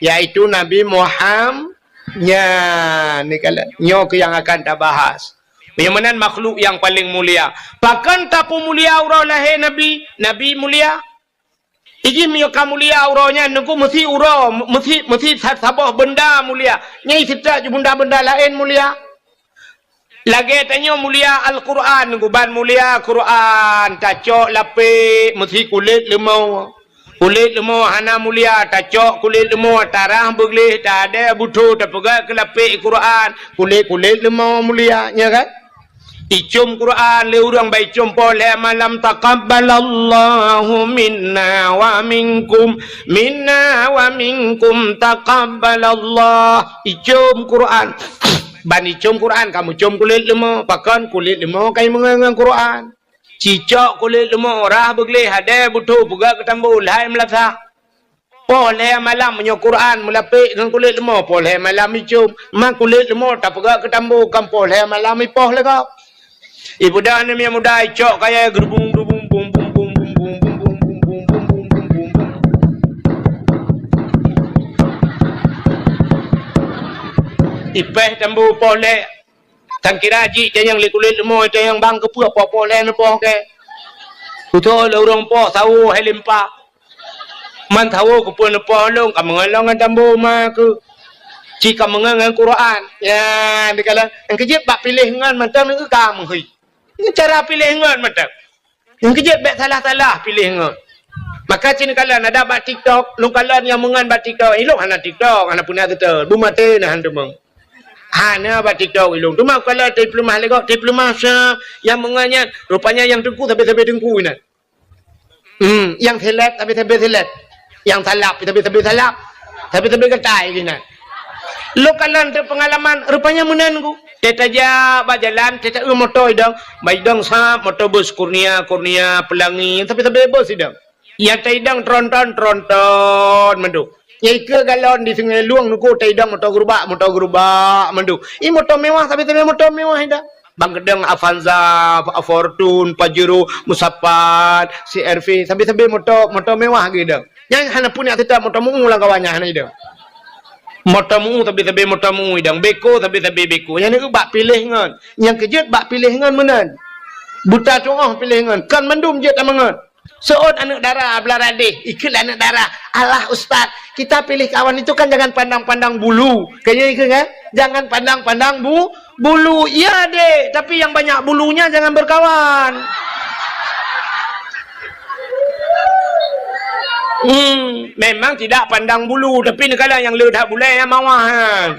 yaitu Nabi Muham-, nyan, ni kala-, nyoe keuh nyang akan tabahas. Nyang meunan makhluk nyang paleng mulia. Pakon tapeumulia uroe lahé Nabi? Nabi mulia. Iji meunyoe ka mulia uroe nyan, Teungku, meusi uroe, meusi, meusi sa-, saboh beunda mulia. Nyan seutôt ju beunda-beunda laén mulia. Lagèe tanyoe mulia Al-Qur'an, Teungku, ban mulia Qur'an, tacok lapék, meusi kulét leumo. Kulét leumo hana mulia, tacok kulét leumo, tarah beugleh, tadè butho, tapeugöt keu lapék Qur'an, kulét-kulét leumo mulia, nya kan? Icôm Qur'an lé ureueng, ban icôm poh lhèe malam, "Taqabbalallahu minna wa minkum, minna wa minkum, taqabbalallah." Icôm Qur'an. Ban icôm Qur'an, ka meucôm kulét leumo. Pakon kulét leumo ka imeungon ngon Qur'an. Cicok kulét leumo, rhah beugleh, hadè butho, peugöt keu tambo, lhai meulasah. Poh lhèe malam meunyoe Qur'an meulapék ngon kulét leumo, poh lhèe malam icôm. Ma kulét leumo tapeugöt keu tambo, kan poh lhèe malam ipoh lé gob. Ipeugah aneuk miet muda icok kayèe geurubung-rubung, bung, bung, bung. Ipéh tambo poh lhèe. Tan kira jih tanyong lé kulét leumo, tanyong bang keupeue poh-poh lhèe neupoh kèe. Kutô lé ureueng poh sawo hai limpa. Man sawo keupeue neupoh lôn, ka meungon lôn ngon tambo ma keuh. Ci ka meungon ngon Quran. Ya, dikalon nyang keujeuet bak piléh ngon mantong neu ka meuhôi. Ngon cara piléh ngon mantong. Nyang keujeuet bék salah-salah piléh ngon. Maka ci neukalon ada bak TikTok, lôn kalon nyang meungon bak TikTok. Ilôn hana TikTok, hana peuna tutor. Beumaté na han teumong. Hana bak TikTok ilôn. Teuma kalon teupeulumah lé gob, teupeulumah sa nyang meungon nyan. Rupanya nyang teungku sabe-sabe teungku inan. Hmm, nyang seleb sabe-sabe seleb. Nyang salab sabe-sabe salab. Sabe-sabe gatai inan. Lôn kalon teupeungalaman, rupanya meunan ku. Teutajak bak jalan, teuta-eu moto idong. Bak idong sab, moto bus Kurnia, Kurnia, Pelangi, sabe-sabe bus idong. Nyang taidong tronton, tronton mandum. Nyang ikeue galon di Sungai Lueng nuku taidong moto gerubak, moto gerubak mandum. I moto mewah, sabe-sabe moto mewah idong. Bang keudong Avanza, Fortuner, Pajero, Musapat, C R V, sabe-sabe moto, moto mewah geuidong. Nyang hana pun nyang tetap moto meu lam kawan nyan hana idong. Moto meu, sabe-sabe moto meu idong. Beko, sabe-sabe beko. Nyang ni bak piléh ngon. Nyang keujeuet bak piléh ngon meunan. Buta tuoh piléh ngon. Kon mandum jeuet tameungon. Seuôt aneuk dara beulara deh, ikheun lé aneuk dara, "Alah ustaz, kita pilih kawan itu kan jangan pandang-pandang bulu." Kayaknya ikheun kan? "Jangan pandang-pandang bu-, bulu." Iya dek, tapi yang banyak bulunya jangan berkawan. Hmm, memang tidak pandang bulu, tapi kadang yang le that bulai nyang mawah nyan.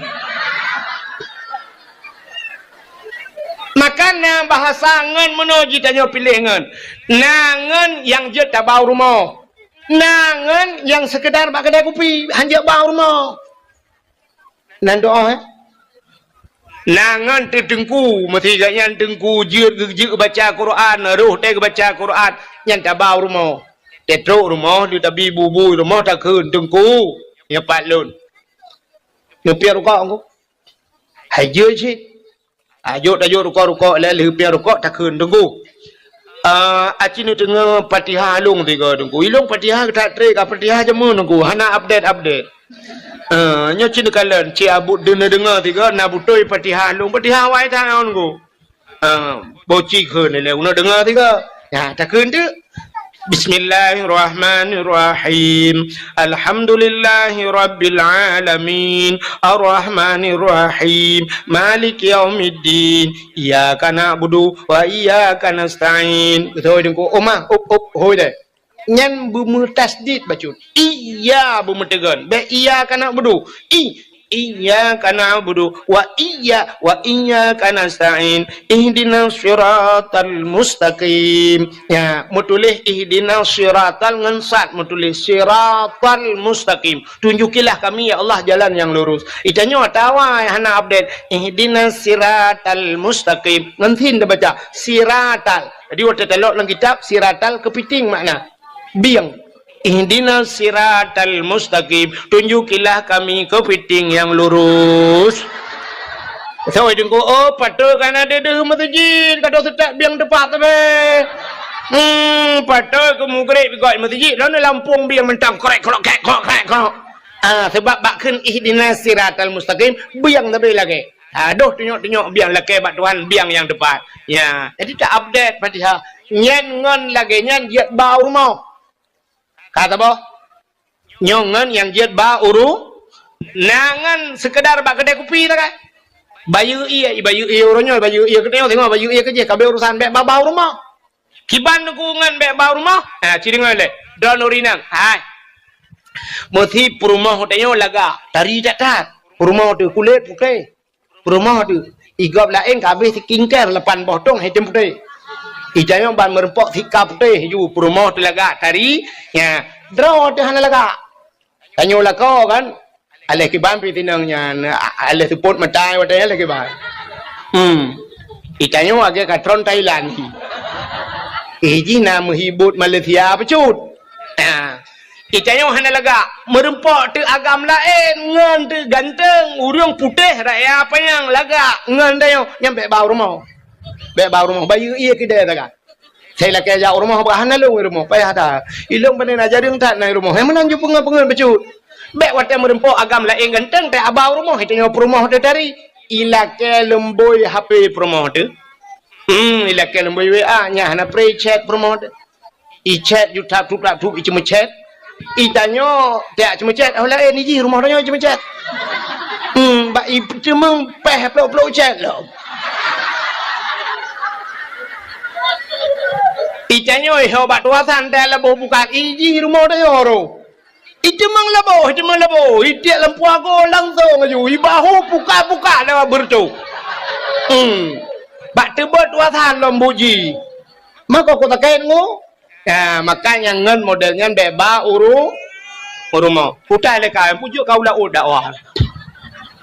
Maka na bahasa ngon meunoe jitanyoe piléh ngon. Na ngon nyang jeuet tabau rumoh. Na ngon nyang seukeudar bak keudai kupi, han jeuet bau rumoh. Nan doa, eh? Na ngon teuteungku, meusi gobnyan teungku jeuet geu-, jeuet baca Quran, roh teuh geubaca Quran, nyan tabau rumoh. Teutrok rumoh, di tabi bubui rumoh takheun, "Teungku, nyoe pat lôn." Neupiep rukok, Teungku. Hai jeuet cit. Tajok-tajok rukok-rukok, lheuh piep rukok takheun, "Teungku, ah, aci neudeungoe Fatihah lôn tiga, Teungku. Ilôn Fatihah that trek, ah, Fatihah jameun, Teungku. Hana update-update. Ah, nyoe ci neukalon, ci abut deungoe-deungoe tiga, na beutôi Fatihah lôn, Fatihah awai that, Teungku." Ah, boh ci kheun lé, uneuk deungoe tiga. Nyan, takheun teuk. Bismillahirrahmanirrahim. Alhamdulillahirabbil alamin. Arrahmanirrahim. Maliki yaumiddin. Iyyaka na'budu wa iyyaka nasta'in. Beutôi Teungku. Omah, up, up, hôi deh. Nyan beumeutasydid bacut. Iya beumeuteugon. Bék iyyaka na'budu. I, iyyaka na'budu wa iyya-, wa iyyaka nasta'in. Ihdinas siratal mustaqim. Ya, meutuléh ihdinas siratal ngon sad meutuléh siratal mustaqim. Tunjukilah kami, ya Allah, jalan yang lurus. Itanyoe atawa hana update. Ihdinas siratal mustaqim. Ngon sin tabaca. Siratal. Jadi, watée talok lam kitab, siratal keupiting makna. Bieng. Ihdinas siratal mustaqim. Tunjukilah kami keupiting yang lurus. Soe Teungku, oh, patôt kana deuh-deuh meuseujid, ka deuh seutôt bieng teupat sabe. Hmm, patôt keu mugreb gok meuseujid, lalu lampung bieng mantong krek, krok, krek, krok, krek, krok. Ah, sebab bak kheun ihdinas siratal mustaqim, bieng sabe lagée. Ha, doh tunyok-tunyok biang lakée bak Tuhan, biang nyang teupat. Ya, jadi ta-update Fatihah. Nyan ngon lagée nyan jeuet ba u rumoh. Ka saboh? Nyoe ngon nyang jeuet ba u ru-, na ngon seukeudar bak keudai kupi ta kan? Bayeue ié, bayeue ié uroe nyoe, bayeue ié keunoe, singoh bayeue ié keujih, ka abéh urusan bék ba, ba u rumoh. Kiban Teungku ngon bék ba u rumoh? Ha, ci deungoe lé. Droeneuh ureueng inong. Hai. Meusi peurumoh tanyoe lagak, tari that-that. Peurumoh teuh kulét putéh. Peurumoh teuh. I gob laén ka abéh skincare lapan boh tong item putéh. I tanyoe ban meureumpok sika putéh ju peurumoh teuh lagak, tari. Nya, droe teuh hana lagak. Tanyoe lakoe kan. Aléh kiban pih tinong nyan, a-, aléh seupôt mata watée aléh kiban. Hmm. I tanyoe lagée ka tron Thailand. Eh, jih na meuhibot Malaysia bacut. Ha. I tanyoe hana lagak, meureumpok teuh agam laén ngon teuh ganteng, ureueng putéh raya panyang lagak ngon tanyoe, nyan bék ba u rumoh. Bék ba u rumoh, bayeue ié keudée ta kan. Sai lakée jak u rumoh, bah hana lôn u rumoh, payah that. Ilôn pane na jareueng that na u rumoh. Hai meunan ju peungeut-peungeut bacut. Bék watée meureumpok agam laén ganteng teuh aba u rumoh, i tanyoe peurumoh teuh tari. Ilakée lumbôi HP peurumoh teuh. Hmm, ilakée lumbôi WA, nyan hana pré chat peurumoh teuh. I chat ju tap tup tap tup i ceumeuchat. I tanyoe tak ceumeuchat, oh laén i jih rumoh tanyoe ceumeuchat. Hmm. Bak i teumeung péh plôk-plôk cét lom. I tanyoe ho bak tuasan teuh leuboh buka i jih rumoh tanyoe roh. I teumeung leuboh, i teumeung leuboh, i tiek lam puago langsong aju, i bahu puka-puka lewat beureutoh. Hmm. Bak teubot tuasan lom buji. Mako ku takét ngu. Ya, maka nyang ngon model nyan bèk ba uru, u rumoh. Utai lé ka, pujok ka u laôt dakwah.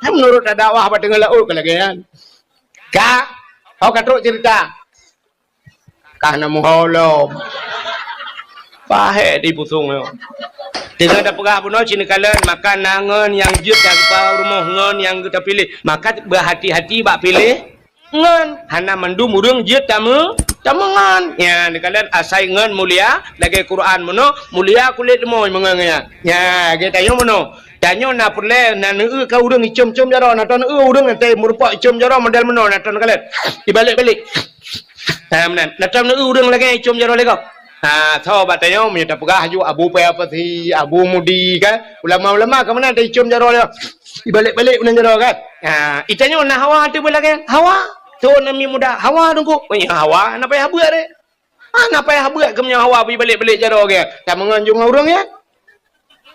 Meunurot dakwah bak teungoh laôt ka lagèe nyan. Ka, ho ka trok ceurita. Ka na muho lom. Pahé di pusong nyoe. Teungoh tapeugah bunoe cit neukalon, maka na ngon nyang jeuet tapeugah u rumoh ngon nyang geuta piléh. Maka beuhati-hati bak piléh. Ngon hana mandum ureueng jeuet tame-, tameungon. Nya, neukalon asai ngon mulia, lagèe Quran meunoe, mulia kulét leumoi meungon nyan. Nya, lagèe tanyoe meunoe. Tanyoe na peureulèe, na neueu ka ureueng icom-com jaroe, na tanoh neueu ureueng teuh meurumpok icom jaroe model meunoe, na tanoh neukalon. Ibalek-balek. Ha, meunan. Na tanoh neueu ureueng lagèe icom jaroe lé gob. Ha, tho bak tanyoe meunyoe tapeugah aju Abu Paya Pasi, Abu Mudi kan. Ulama-ulama ka meunan ta icom jaroe lé. Ibalek-balek unan jaroe kan. Ha, i tanyoe na hawa ateueh beulagèe. Hawa. Thon nami muda. Hawa teungku. Oh, ya, hawa. Na payah beuet deh. Ha, na payah beuet keu meunyoe hawa ibalek-balek jaroe kan. Tameungon jong ureueng ya.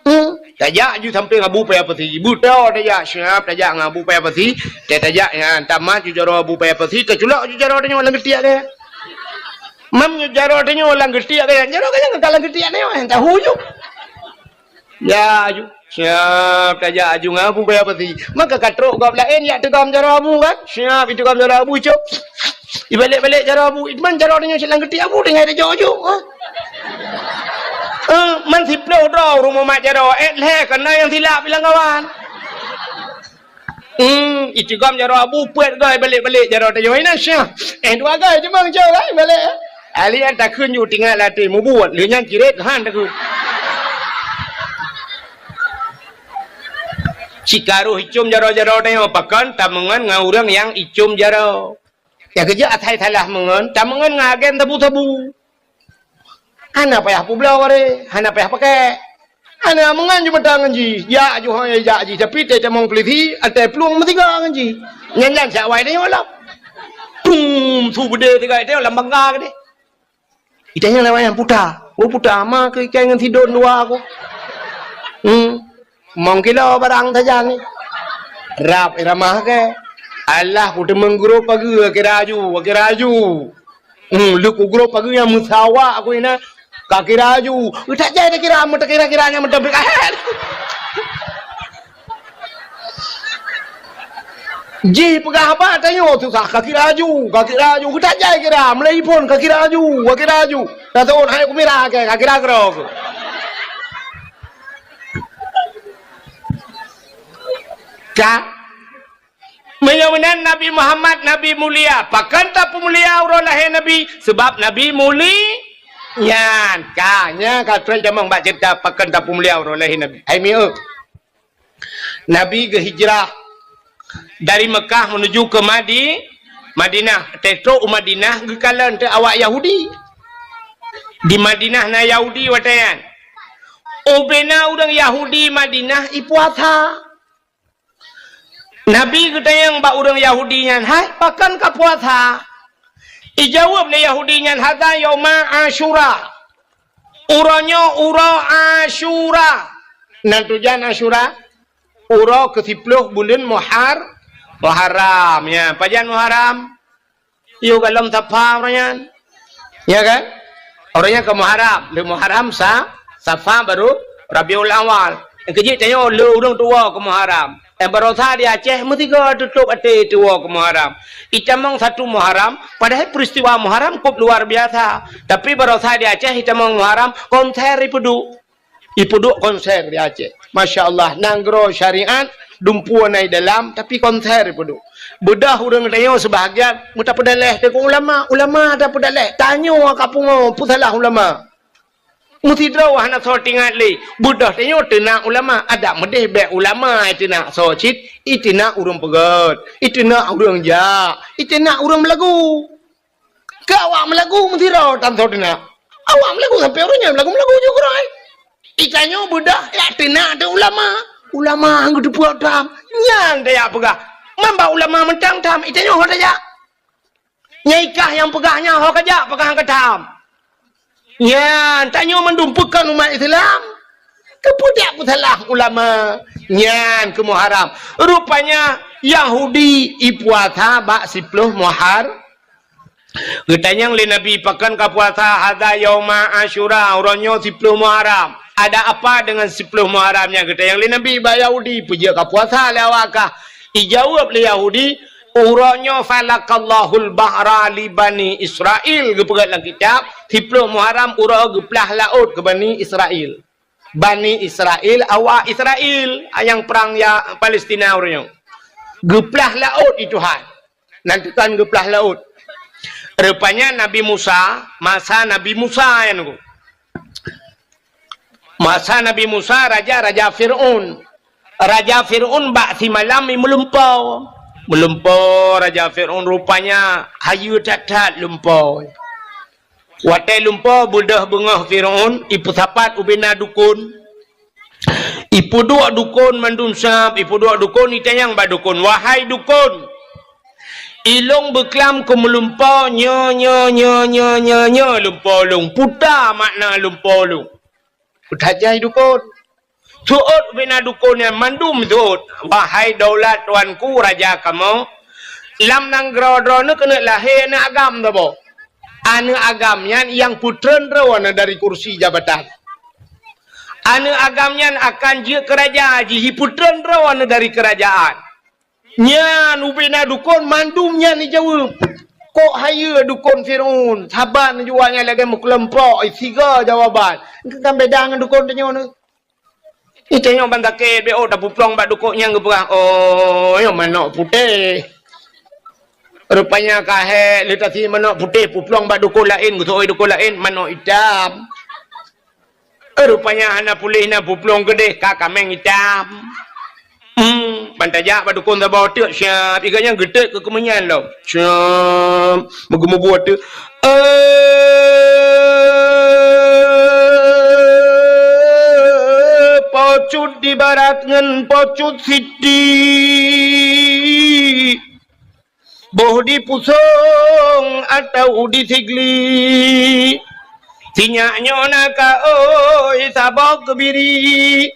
Hmm, tajak aju sampéng Abu Paya Pasi. Beutôi tajak, siap tajak ngon Abu Paya Pasi. Tajak nyan tamat ju jaroe Abu Paya Pasi, taculok ju jaroe tanyoe lam geutiek gaya. Mam ju jaroe tanyoe lam geutiek gaya. Jaroe gaya ka lam geutiek tanyoe, eh, tahu ju. Ya, aju. Siap tajak aju ngon Abu Paya Pasi. Maka ka trok gob laén jak teugom jaroe Abu kan? Siap iteugom jaroe Abu, cok. Ibalek-balek jaroe Abu, man jaroe tanyoe cit lam geutiek Abu tinggai tajok ju, ha? Eh, man siplôh droe ureueng mumat jaroe, eh, lhèe keunan nyang silap bilang kawan. Hmm, iteugom jaroe Abu, peuet goe balek-balek jaroe tanyoe. Ina syah. Eh, dua goe cuma ngejok lah balek. Ahli nyan takheun ju tinggai lam até mubuet, lheueh nyan cirét han takheun. Cit ka roh icom jaroe-jaroe tanyoe, pakon tameungon ngon ureueng nyang icom jaroe. Nyang keujeuet asai salah meungon, tameungon ngon agen sabu-sabu. Hana payah peubloe, hana payah pakèk. Hana meungon ju meuta ngon jih, jak ju hai jak jih, tapi teuh tamong peulisi, até plueng meusiga ngon jih. Nyan-nyan siat awai tanyoe lom. Pum, su beudé siga tanyoe lam bangga keudéh. Itanyong lé awak nyan, "Puta, oh, puta, ma keu ikai ngon sidon dua ko?" Hmm. Mong kilo barang sajan ni. Rab irama ke. Alah, ku teumeung grob pageue, kira aju, kira aju. Hmm, lheueh ku grob pageue nyang meusawa ku ina. Ka kira aju. Utak jai dah kira, meutakira-kira nyang meutabik ahet. Jih peugah haba tanyoe susah, ka kira aju, ka kira aju, geutak jai kira, meulai phon ka kira aju, ka kira aju. Taseuôt hai kumira ke, ka kira keudroe. Ka. Meunyoe meunan Nabi Muhammad Nabi mulia, pakon tapeumulia uroe lahé Nabi? Sabab Nabi muli-, nyan ka, nyan ka trok tamong bak ceurita pakon tapeumulia uroe lahé Nabi. Hai mieu. Nabi geuhijrah dari Mekah menuju ke Madi-, Madinah. Teutrok u Madinah geukalon teuh awak Yahudi. Di Madinah na Yahudi watèe nyan. Ubena ureueng Yahudi Madinah ipuasa. Nabi geutanyong bak ureueng Yahudi nyan, "Hai, pakon kapuasa?" Ijaweueb lé Yahudi nyan, "Hadza yauma Asyura." Uroe nyoe uroe Asyura. Nan tujan Asyura? Uroe keusiplôh buleuen Muhar-, Muharram. Ya, pajan Muharram? Yôh golom Safa uroe nyan. Ya kan? Uroe nyan ka Muharram. Lheueh Muharram, Sa-, Safa, baru Rabiul Awal. Nyang keujeuet tanyoe lé ureueng tuwoe keu Muharram. Nyang barosa di Aceh meusigoe tutôp até tuwoe keu Muharram. Itamong satu Muharram, padahai peristiwa Muharram kôp luar biasa. Tapi barosa di Aceh itamong Muharram, konser ipeuduek. Ipeuduek konser di Aceh. Masya Allah, nanggroe syariat, dumpeue na i dalam, tapi konser ipeuduek. Beudôh ureueng tanyoe seubahagian, meutapeudaléh teuk ulama, ulama tapeudaléh. Tanyoe ka pungo, peusalah ulama. Meusidroe hana soe teuingat lé. Beudôh tanyoe teunak ulama, adak meudeh bèk ulama iteunak soe cit, iteunak ureueng peugèt, iteunak ureueng jak, iteunak ureueng meulagu. Keu awak meulagu meusidroe tan soe teunak. Awak meulagu sampoe uroe nyoe meulagu-meulagu ju keudroe. Itanyoe beudôh jak teunak teuh ulama. Ulama han geuteupeue tham. Nyan tajak peugah. Man bak ulama mantong tham, i tanyoe ho tajak. Nyang i kah nyang peugah nyan ho kajak, peugah han ka tham. Nyan, tanyoe mandum peukon umat Islam. Keupeue dak peusalah ulama? Nyan keuh meuharam. Rupanya Yahudi ipuasa bak siploh Muhar-, Geutanyong lé Nabi, "Pakon kapuasa?" "Hadza yauma Asyura, uroe nyoe siploh Muharram." "Ada apa dengan siploh Muharram nyan?" Geutanyong lé Nabi bak Yahudi, "Peue jeuet kapuasa lé awak kah?" Ijaweueb lé Yahudi, "Uroe nyoe falaqallahul bahra li Bani Israil." Geupeugah lam kitab, siploh Muharram uroe geuplah laôt keu Bani Israil. Bani Israil, awak Israil, nyang prang ya Palestina uroe nyoe. Geuplah laôt i Tuhan. Nan teukan geuplah laôt. Rupanya Nabi Musa, masa Nabi Musa nyan ku. Masa Nabi Musa, raja-raja Fir'aun. Raja Fir'aun bak simalam i meulumpoe. Meulumpoe raja Fir'aun rupanya hayeue that-that lumpoe. Watée lumpoe beudôh beungoh Fir'aun, ipeusapat ubena dukon. Ipeuduek dukon mandum sab, ipeuduek dukon, itanyong bak dukon, "Wahai dukon, ilong beuklam keu meulumpoe nyoe, nyoe, nyoe, lumpoe lôn. Peue makna lumpoe lôn?" Peutanyong dukon. Seuôt ubena dukon nyan mandum seuôt, "Wahai daulat tuanku raja kamoe, lam nanggroe droeneuh keuneuk lahé aneuëk agam saboh. Aneuëk agam nyan nyang peutreun droeneuh dari kursi jabatan. Aneuëk agam nyan akan jeuet keu raja jih, jipeutreun droeneuh dari keurajaan." Nyan ubena dukon mandum nyan ijaweueb. Kok hayeue dukon Fir'aun, saban jua nyan lagée meukeuleumpok, siga jawaban. Kan beda ngon dukon tanyoe nyoe. Itanyoe ban sakét, bék ôk tapeuplong bak dukon nyang geupeugah, "Oh, nyoe manok putéh." Rupanya ka hék, lheueh tasi manok putéh, peuplong bak dukon laén, geuseuôt dukon laén, manok itam. Rupanya hana puléh na peuplong keudeh, ka kaméng itam. Hmm, ban tajak bak dukon saboh teuk siab, iga nyan geutot keu keumeunyang lom. Siab, meugu-meugu teuk. Eh, pocut di barat ngon pocut siti. Boh di pusong atau di sigli. Sinyak nyoe na ka oi saboh keubiri.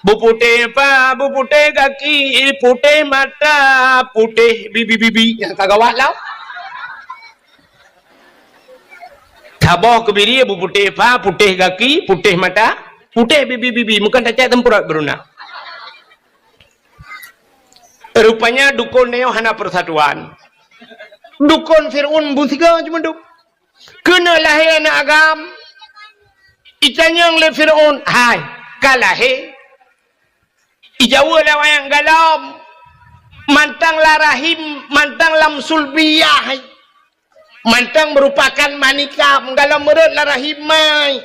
Beuputéh pa, beuputéh gaki, putéh mata, putéh bibi-bibi. Nyang ka gawat lah. Saboh keubiri beuputéh pa, putéh gaki, putéh mata, putéh bibi-bibi. Meukan tacak teumpeurot beuruna. Rupanya dukon nyoe hana persatuan. Dukon Fir'aun beusiga cuma dup. Keuneuk lahé aneuëk agam. Itanyong lé Fir'aun, "Hai, ka lahé?" Ijaweueb lé awaknyan, "Galom." Mantong lam rahim, mantong lam sulbiyah. Mantong meurupakan manikam, galom meurot lam rahim mai.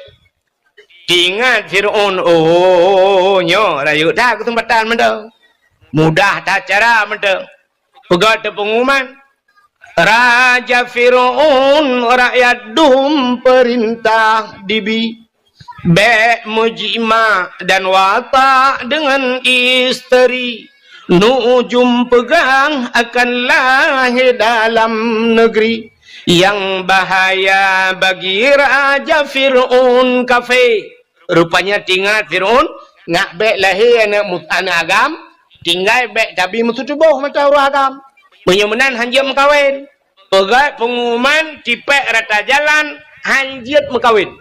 Teuingat Fir'aun, "Oh, nyoe rayeuk that keuseumpatan mantong. Mudah that cara mantong." Peugah teupeunguman, "Raja Fir'aun, rakyat dum peurintah dibi. Bék meujimak dan watak deungon isteri. Nujum peugah akan lahé dalam negeri. Nyang bahaya bagi Raja Fir'aun kafé." Rupanya teuingat Fir'aun, nak bék lahé aneuëk mu-, aneuëk agam, tinggai bék tabi meututoboh mata ureuëng agam. Meunyoe meunan han jeuet meukawen. Peugah peunguman tipék rata jalan han jeuet meukawen.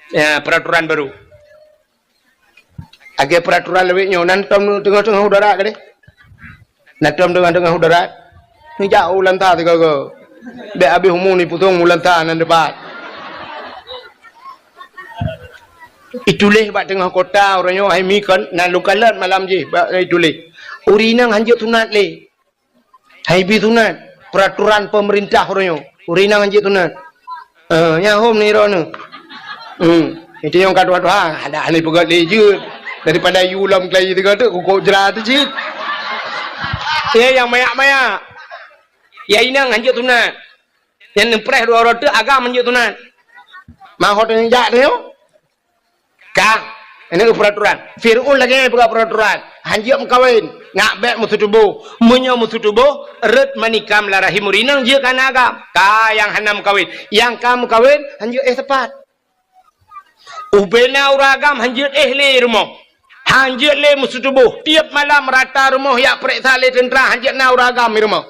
Ya, peraturan baru. Lagée peraturan lawét nyoe, nan tom teungoh-teungoh udara keudeh. Nan tom teungoh-teungoh udara. Neujak u lanta sigoe-goe. Bék habéh umu nipusong u lanta nan dipat. Ituléh bak teungoh kota uroe nyoe hai mi kon, na lukalon malam jih bak ituléh. Ureuëng inong han jeuet sunat lé. Hai bi sunat, peraturan pemerintah uroe nyoe. Ureuëng inong han jeuet sunat. Eh, nyan hom ni droeneuh. Hmm, itu nyang ka tuha-tuha, ada ahli peugöt lé jeuet. Daripada yue lom keulayi sigoe teuk, kukok jra teuh cit. Ye, nyang mayak-mayak. Ya inong han jeuet sunat. Nyang neupreh dua uroe teuk agam han jeuet sunat. Mahot nyang jak teuh nyoe. Ka. Ini peraturan. Fir'aun lagée peugah peraturan. Hanjeuet meukawen. Ngak bék meuseutuboh. Meunyoe meuseutuboh, rot manikam lam rahim ureuëng inong jeuet keu aneuëk agam. Ka nyang hana meukawen. Nyang ka meukawen, hanjeuet éh teupat. Ubena ureuëng agam hanjeuet éh lé rumoh. Hanjeuet lé meuseutuboh. Tieb malam rata rumoh jak peureksa lé teuntra hanjeuet na ureuëng agam di rumoh.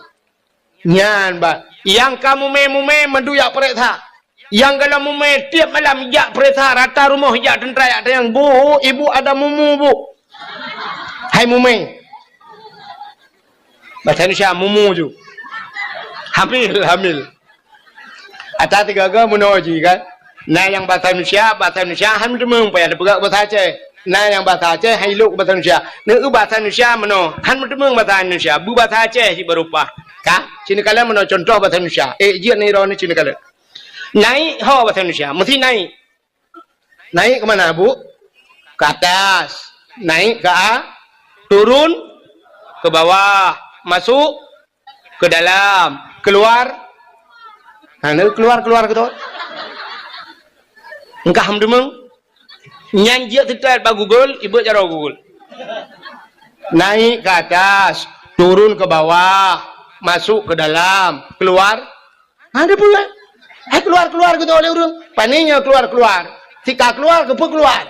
Nyan bah. Nyang ka mumé-mumé mandum jak peureksa. Nyang gohlom mumé tieb malam jak peureksa rata rumoh jak teuntra jak tanyong, "Bu, ibu ada mumu, Bu." Hai mumé. Bahasa Indonesia, mumu ju. Hamil, hamil. Ata tiga-tiga meunoe jih kan. Na nyang bahasa Indonesia, bahasa Indonesia han meuteumong payah teupeugah bahasa Aceh. Na nyang bahasa Aceh han ilok bahasa Indonesia. Neu bahasa Indonesia meunoe, han meuteumong bahasa Indonesia. Beubahasa Aceh jih baru paih. Ka? Cina kala meunoe contoh bahasa Indonesia. Eh, jeuet ni roh ni cina kala. Naik ho bahasa Indonesia, mesti naik. Naik ke mana, Bu? Ke atas. Naik ke a-, turun ke bawah. Masuk ke dalam. Keluar. Ha, na keluar, keluar ke tu. Engkah meudeumeng. Nyan jeuet seutôt bak Google, ibeuet jaroe Google. Naik ke atas, turun ke bawah, masuk ke dalam, keluar. Ha, ada pula. Hai keluar-keluar gitu oleh ureuëng. Pane nyoe keluar-keluar. Sika keluar, keupeue keluar.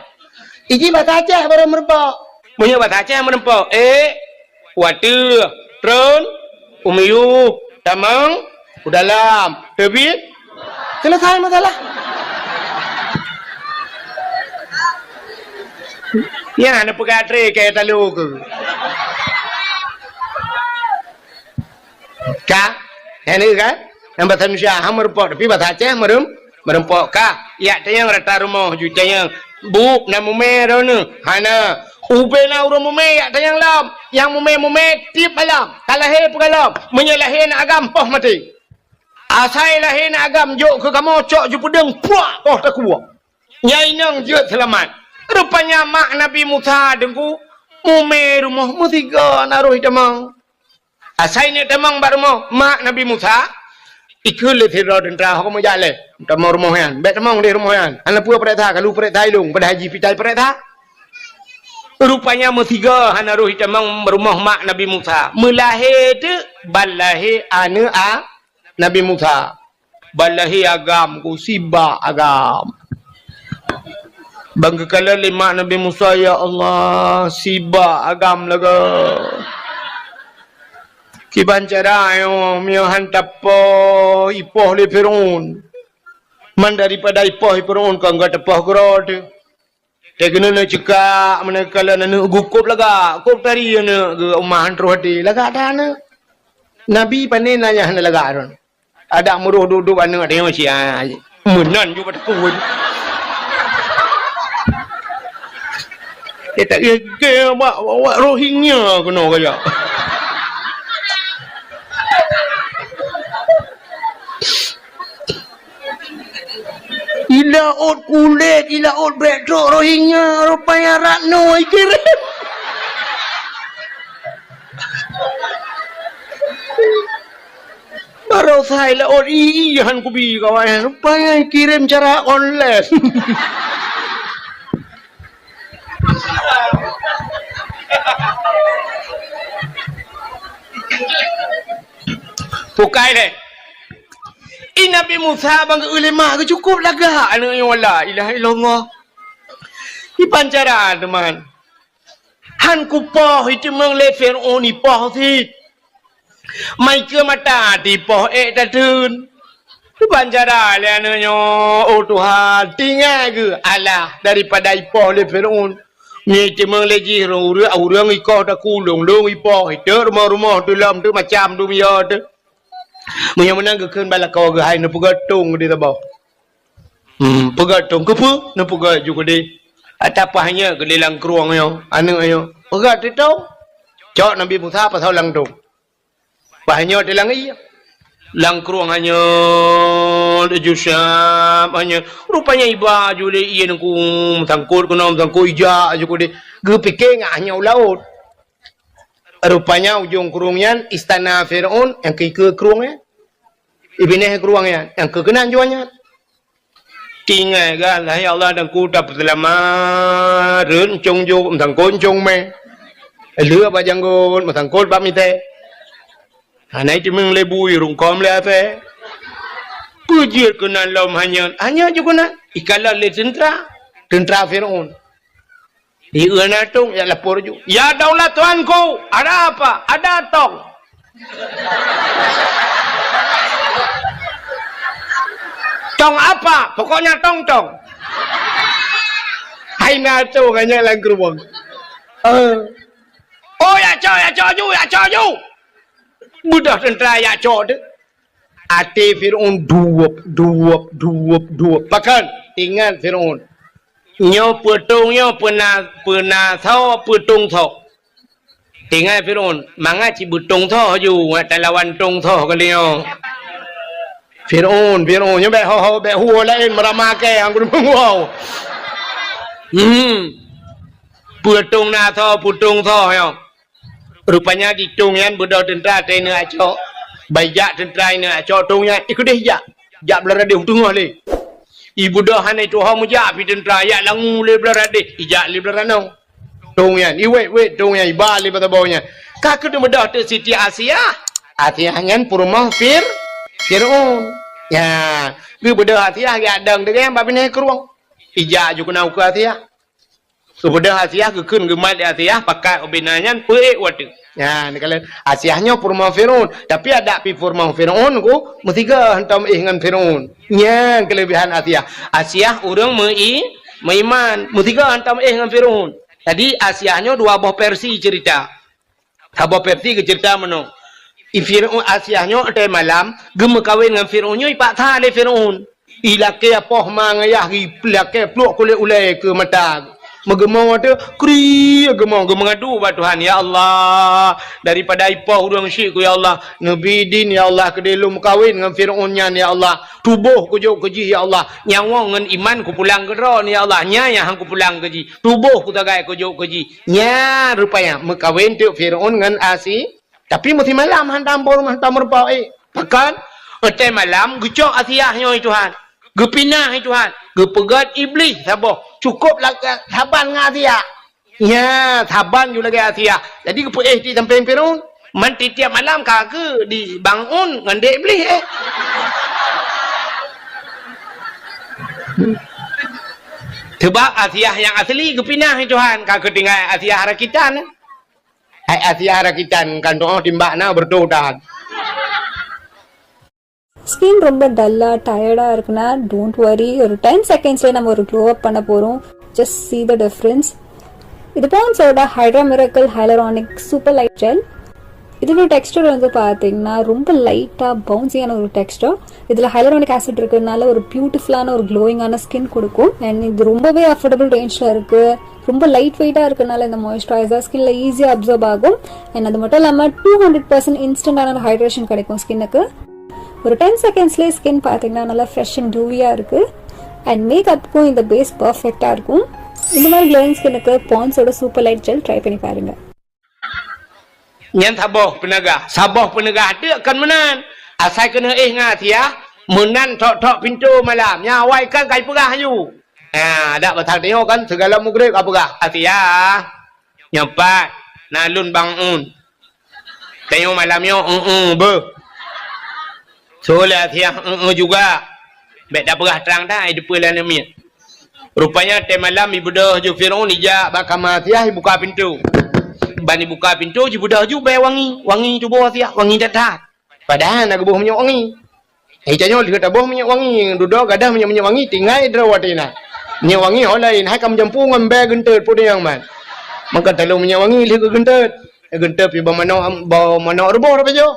Iji bahasa Aceh baru meureumpok. Meunyoe bahasa Aceh meureumpok, ék, u ateueh, tron, u miyueb, tamong, u dalam, teubiet. Selesai masalah. Nyan neupeugah tré keu talo keu. Ka? Nyan ka? Nyang bahasa Indonesia ha meureumpok, tapi bahasa Aceh meureuem-, meureumpok ka. Jak tanyong rata rumoh ju tanyong, "Bu, na mumé droeneuh?" "Hana." "Ubena ureuëng mumé jak tanyong lom. Nyang mumé-mumé tieb malam. Ka lahé peue ka lom. Meunyoe lahé aneuëk agam poh maté. Asai lahé aneuëk agam jok keu kamoe cok ju peudeueng puak poh takue. Nyan inong jeuet seulamat." Rupanya mak Nabi Musa deungku mumé rumoh meusigoe na roh itamong. Asai neuk tamong bak rumoh mak Nabi Musa, ikheun lé sidroe teuntra, "Ho kamoe jak lé, tamong rumoh nyan, bék tamong di rumoh nyan. Hana peue peureksa, ka lheueh peureksa ilong, padahai jih pitai peureksa." Rupanya meusigoe hana roh itamong rumoh mak Nabi Musa. Meulahé teuk ban lahé aneuëk a Nabi Musa. Ban lahé agam ku, sibak agam. Ban geukalon lé mak Nabi Musa, "Ya Allah, sibak agam lagée. Kiban cara nyoe, meunyoe han tapoh ipoh lé Fir'aun. Man daripada ipoh lé Fir'aun, kon ka tapoh keudroe teuh." Teuh keunoe neucukak, meunan geukalon aneuëk geuh kôb lagak, kôb tari aneuëk geuh, uma han troh até, lagak that aneuëk. Nabi pane na nyang hana lagak droe. Adak meuroh duek-duek aneuëk teuh, "Sia, meunan ju bak takue." Eh, tak gègèe bak, bak Rohingya keunoe kajak. Ilaôt kulét, ilaôt bèk trok Rohingya, rupanya Ratno ikirém. Baroesa ilaôt, i, i, han kubi kawan, rupanya ikirém cara online. Bukai deh. I Nabi Musa bang geuh lé mak geuh cukôp lagak aneuëk nyoe, la ilaha illallah. Ipan cara teuma. Han kupoh iteumeung lé Fir'aun ipoh cit. Mai keu mata tipoh ék tateun. Ipan cara lé aneuëk nyoe, oh Tuhan, tinggai geuh alah daripada ipoh lé Fir'aun. Nyoe iteumeung lé jih ureuëng, ureuëng ikoh takulong, lôn ipoh, iteuek rumoh-rumoh, teulom teuh macam dunia teuh. Meunyoe meunan geukheun bak lakoe geuh, hai neupeugöt tông keudeh saboh. Hmm, peugöt tông keupeue? Neupeugöt ju keudeh. Ata paih nyoe keudeh lam krueng nyoe, aneuëk nyoe. Peugöt teuh tông. Cok Nabi Musa pasoe lam tông. Paih nyoe teuh lam ié. Lam krueng nyoe, ju siap nyoe. Rupanya iba ju lé ié ngon meusangkot keunoe, meusangkot ijak ju keudeh. Geupike ngat nyoe u laôt. Rupanya ujong krueng nyan istana Fir'aun nyang keu ikeue krueng nyan. Ibineh krueng nyan nyang keu keunan juah nyan. Tinggai gah, "Hai Allah, dan ku tapeuseulamat, rhot cong jok, meusangkot cong mè. Lheueh bak janggot, meusangkot bak mitée. Hana jiteumeung lé bui, rungkôm lé asée." Peue jeuet keunan lom hanyot, hanyot jeuet keunan. Ikalon lé teuntra, teuntra Fir'aun. Di eu na tông, jak lapor ju. "Ya daulat tuanku, ada apa?" "Ada tông." "Tông apa?" "Pokoknya tông-tông." Hai na tông, hanyot lam geurubong. Eh. "Oh, jak cok, jak cok ju, jak cok ju." Beudôh teuntra jak cok teuh. Até Fir'aun duweup, duweup, duweup, duweup. Pakon? Ingat Fir'aun. Nyoe peue tông nyoe, peue na, peue na soe, peue tông soe. Ingat Fir'aun, mangat cit beutông soe ju, ngat talawan tông soe kali nyoe. Fir'aun, Fir'aun, nyoe bék ho-ho, bék huwoe laén meurama kée, anggun meunguwoe. Hmm. Peue tông na soe, peue tông soe nyoe. Rupanya di tông nyan beudôh teuntra teuh neuk cok. Bai jak teuntra neuk cok tông nyan, ikeudeh jak. Jak blah radeh u teungoh lé. Ibeudôh hana tuho meujak pih teuntra, jak langue lé blah radeh, ijak lé blah ranoe. Tông nyan, iwét-wét tông nyan, iba lé bak saboh nyan. Ka keuneuk beudôh teuk Siti Asiah. Asiah nyan peurumoh Fir-, Fir'aun. Nya, geubeudôh Asiah geujak dong teuk nyan bak binéh krueng. Ijak ju keunan ukeue Asiah. Geubeudôh Asiah, geukheun geumat lé Asiah, pakat ubena nyan peuék watèe. Nyan, neukalon Asiah nyoe peurumoh Fir'aun, tapi adak pih peurumoh Fir'aun ku meusigoe hantom éh ngon Fir'aun. Nyan keuleubehan Asiah. Asiah ureueng meu-i-, meuiman, meusigoe hantom éh ngon Fir'aun. Jadi Asiah nyoe dua boh versi cerita. Saboh versi geuceurita meunoe, i Fir'aun Asiah nyoe watèe malam geumeukawen ngon Fir'aun nyoe ipaksa lé Fir'aun. Ilakèe poh ma ngon yah, ilakèe pluek kulét ulèe keu mata. Meugeumong watèe, kri geumong, geumeungadu bak Tuhan, "Ya Allah, daripada ipoh ureueng syik ku, ya Allah, neubi idin, ya Allah, keudéh lôn meukawen ngon Fir'aun nyan, ya Allah. Tuboh kujok keu jih, ya Allah. Nyawöng ngon iman kupulang keu droe, ya Allah. Nyan nyang han kupulang keu jih. Tuboh kusagai kujok keu jih." Nyan rupanya meukawen teuk Fir'aun ngon Asi-, tapi meusimalam hantom peurumoh, hantom meurumpok, eh. Pakon? Watèe malam geucok Asiah nyoe, "Hai Tuhan, geupinah, hai Tuhan." Geupeugöt Iblih saboh, cukôp lagèe saban ngon Asiah. Nya, saban ju lagèe Asiah. Jadi geupeuéh di sampéng Fir'aun. Man tiep-tiep malam ka keu di bangun ngon dek Iblih, eh. Sebab Asiah nyang asli geupinah, hai Tuhan, ka keu tinggai Asiah rakitan. Hai Asiah rakitan kan tu'oh timbak na beureutoh tahan. Skin ரொம்ப டல்லா டயர்டாக இருக்குன்னா, don't worry. ஒரு டென் செகண்ட்ஸ்லேயே நம்ம ஒரு க்ளோ அப் பண்ண போகிறோம். Just see the difference. இது பாண்ட்ஸோட hydra miracle hyaluronic super light gel. இதோட டெக்ஸ்டர் வந்து பார்த்தீங்கன்னா, ரொம்ப லைட்டாக பவுன்சியான ஒரு டெக்ஸ்டர். இதில் ஹைலரானிக் ஆசிட் இருக்கிறதுனால ஒரு பியூட்டிஃபுல்லான ஒரு க்ளோயிங்கான ஸ்கின் கொடுக்கும். அண்ட் இது ரொம்பவே அஃபோர்டபுள் ரேஞ்சில் இருக்குது. ரொம்ப லைட் வெயிட்டாக இருக்கிறதுனால இந்த மாய்ஸ்சரைசர் ஸ்கின்ல ஈஸியாக அப்சர்ப் ஆகும். அண்ட் அது மட்டும் இல்லாமல், டூ ஹண்ட்ரட் பர்சன்ட் இன்ஸ்டன்டான ஒரு ஹைட்ரேஷன் கிடைக்கும் ஸ்கின்னுக்கு. ஒரு டென் செகண்ட்ஸ்லேயே ஸ்கின் பார்த்தீங்கன்னா, நல்லா ஃப்ரெஷ் அண்ட் டூவியாக இருக்குது. அண்ட் மேக்கப்புக்கும் இந்த பேஸ் பர்ஃபெக்டாக இருக்கும். இந்த மாதிரி க்ளோயிங் ஸ்கின்னுக்கு பாண்ட்ஸோட சூப்பர் லைட் ஜெல் ட்ரை பண்ணி பாருங்கள். Nyan saboh peuneugah. Saboh peuneugah teuk kon meunan. Asai keuneuk éh ngon Asiah, meunan thok-thok pintoe malam. Nyan awai kan ka jipeugah aju. Ha, dak, bak tanyoe kan sigohlom mugreb ka peugah, "Asiah, nyoe pat na lôn bangun." Tanyoe malam nyoe, "Eueh, beuh." Soe lé Asiah, "Eueh juga." Bèk tapeugah trang that, di peue lam miet. Rupanya watèe malam ibeudôh ju Fir'aun ijak bak kama Asiah, ibuka pintoe. Ban ibuka pintoe, jibeudôh ju bèe wangi, wangi tuboh Asiah, wangi that-that. Padahai na geuboh minyeuk wangi. Hai tanyoe lheueh taboh minyeuk wangi, dudoe gadoh minyeuk-minyeuk wangi tinggai droe watèe na. Minyeuk wangi ho laén, hai ka meujampu ngon bèe geunteut peue nyang man. Maka talôn minyeuk wangi lheueh geugeunteut. Geunteut pih bak manok, bak manok ruboh rot pajoh.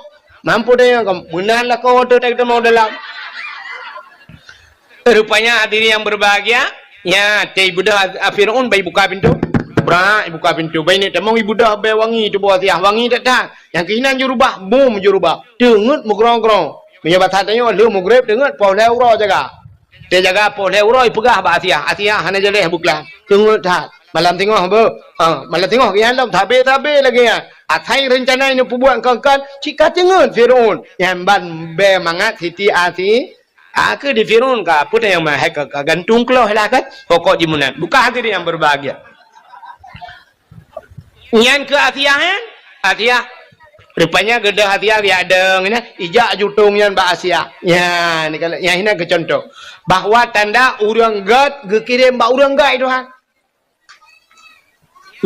Mampu deh, meunan lakoe teuh teuma dalam. Rupanya hadirin yang berbahagia, nya, teuh ibeudôh a-, a Fir'aun bai buka pintoe. Brak, ibuka pintoe. Bai neuk tamong ibeudôh bèe wangi tuboh Asiah, wangi that-that. Nyang keuh inan jurubah, bom jurubah. Teungeut meugrong-grong. Meunyoe basa tanyoe lheueh mugreb teungeut poh lhèe uroe jaga. Teujaga poh lhèe uroe ipeugah bak Asiah, "Asiah, hana jaleh beuklam. Teungeut that. Malam singoh beuh." Ha, malam singoh geuh nyan lom sabe-sabe lagèe nyan. Asai reuncana nyang peubuet kon-kon, cit ka teungeut Fir'aun. Nyan ban bèe mangat Siti Asi-, Ah, keu di Firaun ka, peue nyang meuhai ka, ka gantung keuloh lah kan? Pokok jih meunan. Bukan hadirin yang berbahagia. Nyan keu Asiah, eh? Asiah. Rupanya geudah Asiah geuyadong nyan, ijak jutong nyan bak Asiah. Nyan, ni kalau, nyan hina keu contoh. Bahwa tanda ureuëng gét geukirém bak ureuëng gét itu, ha.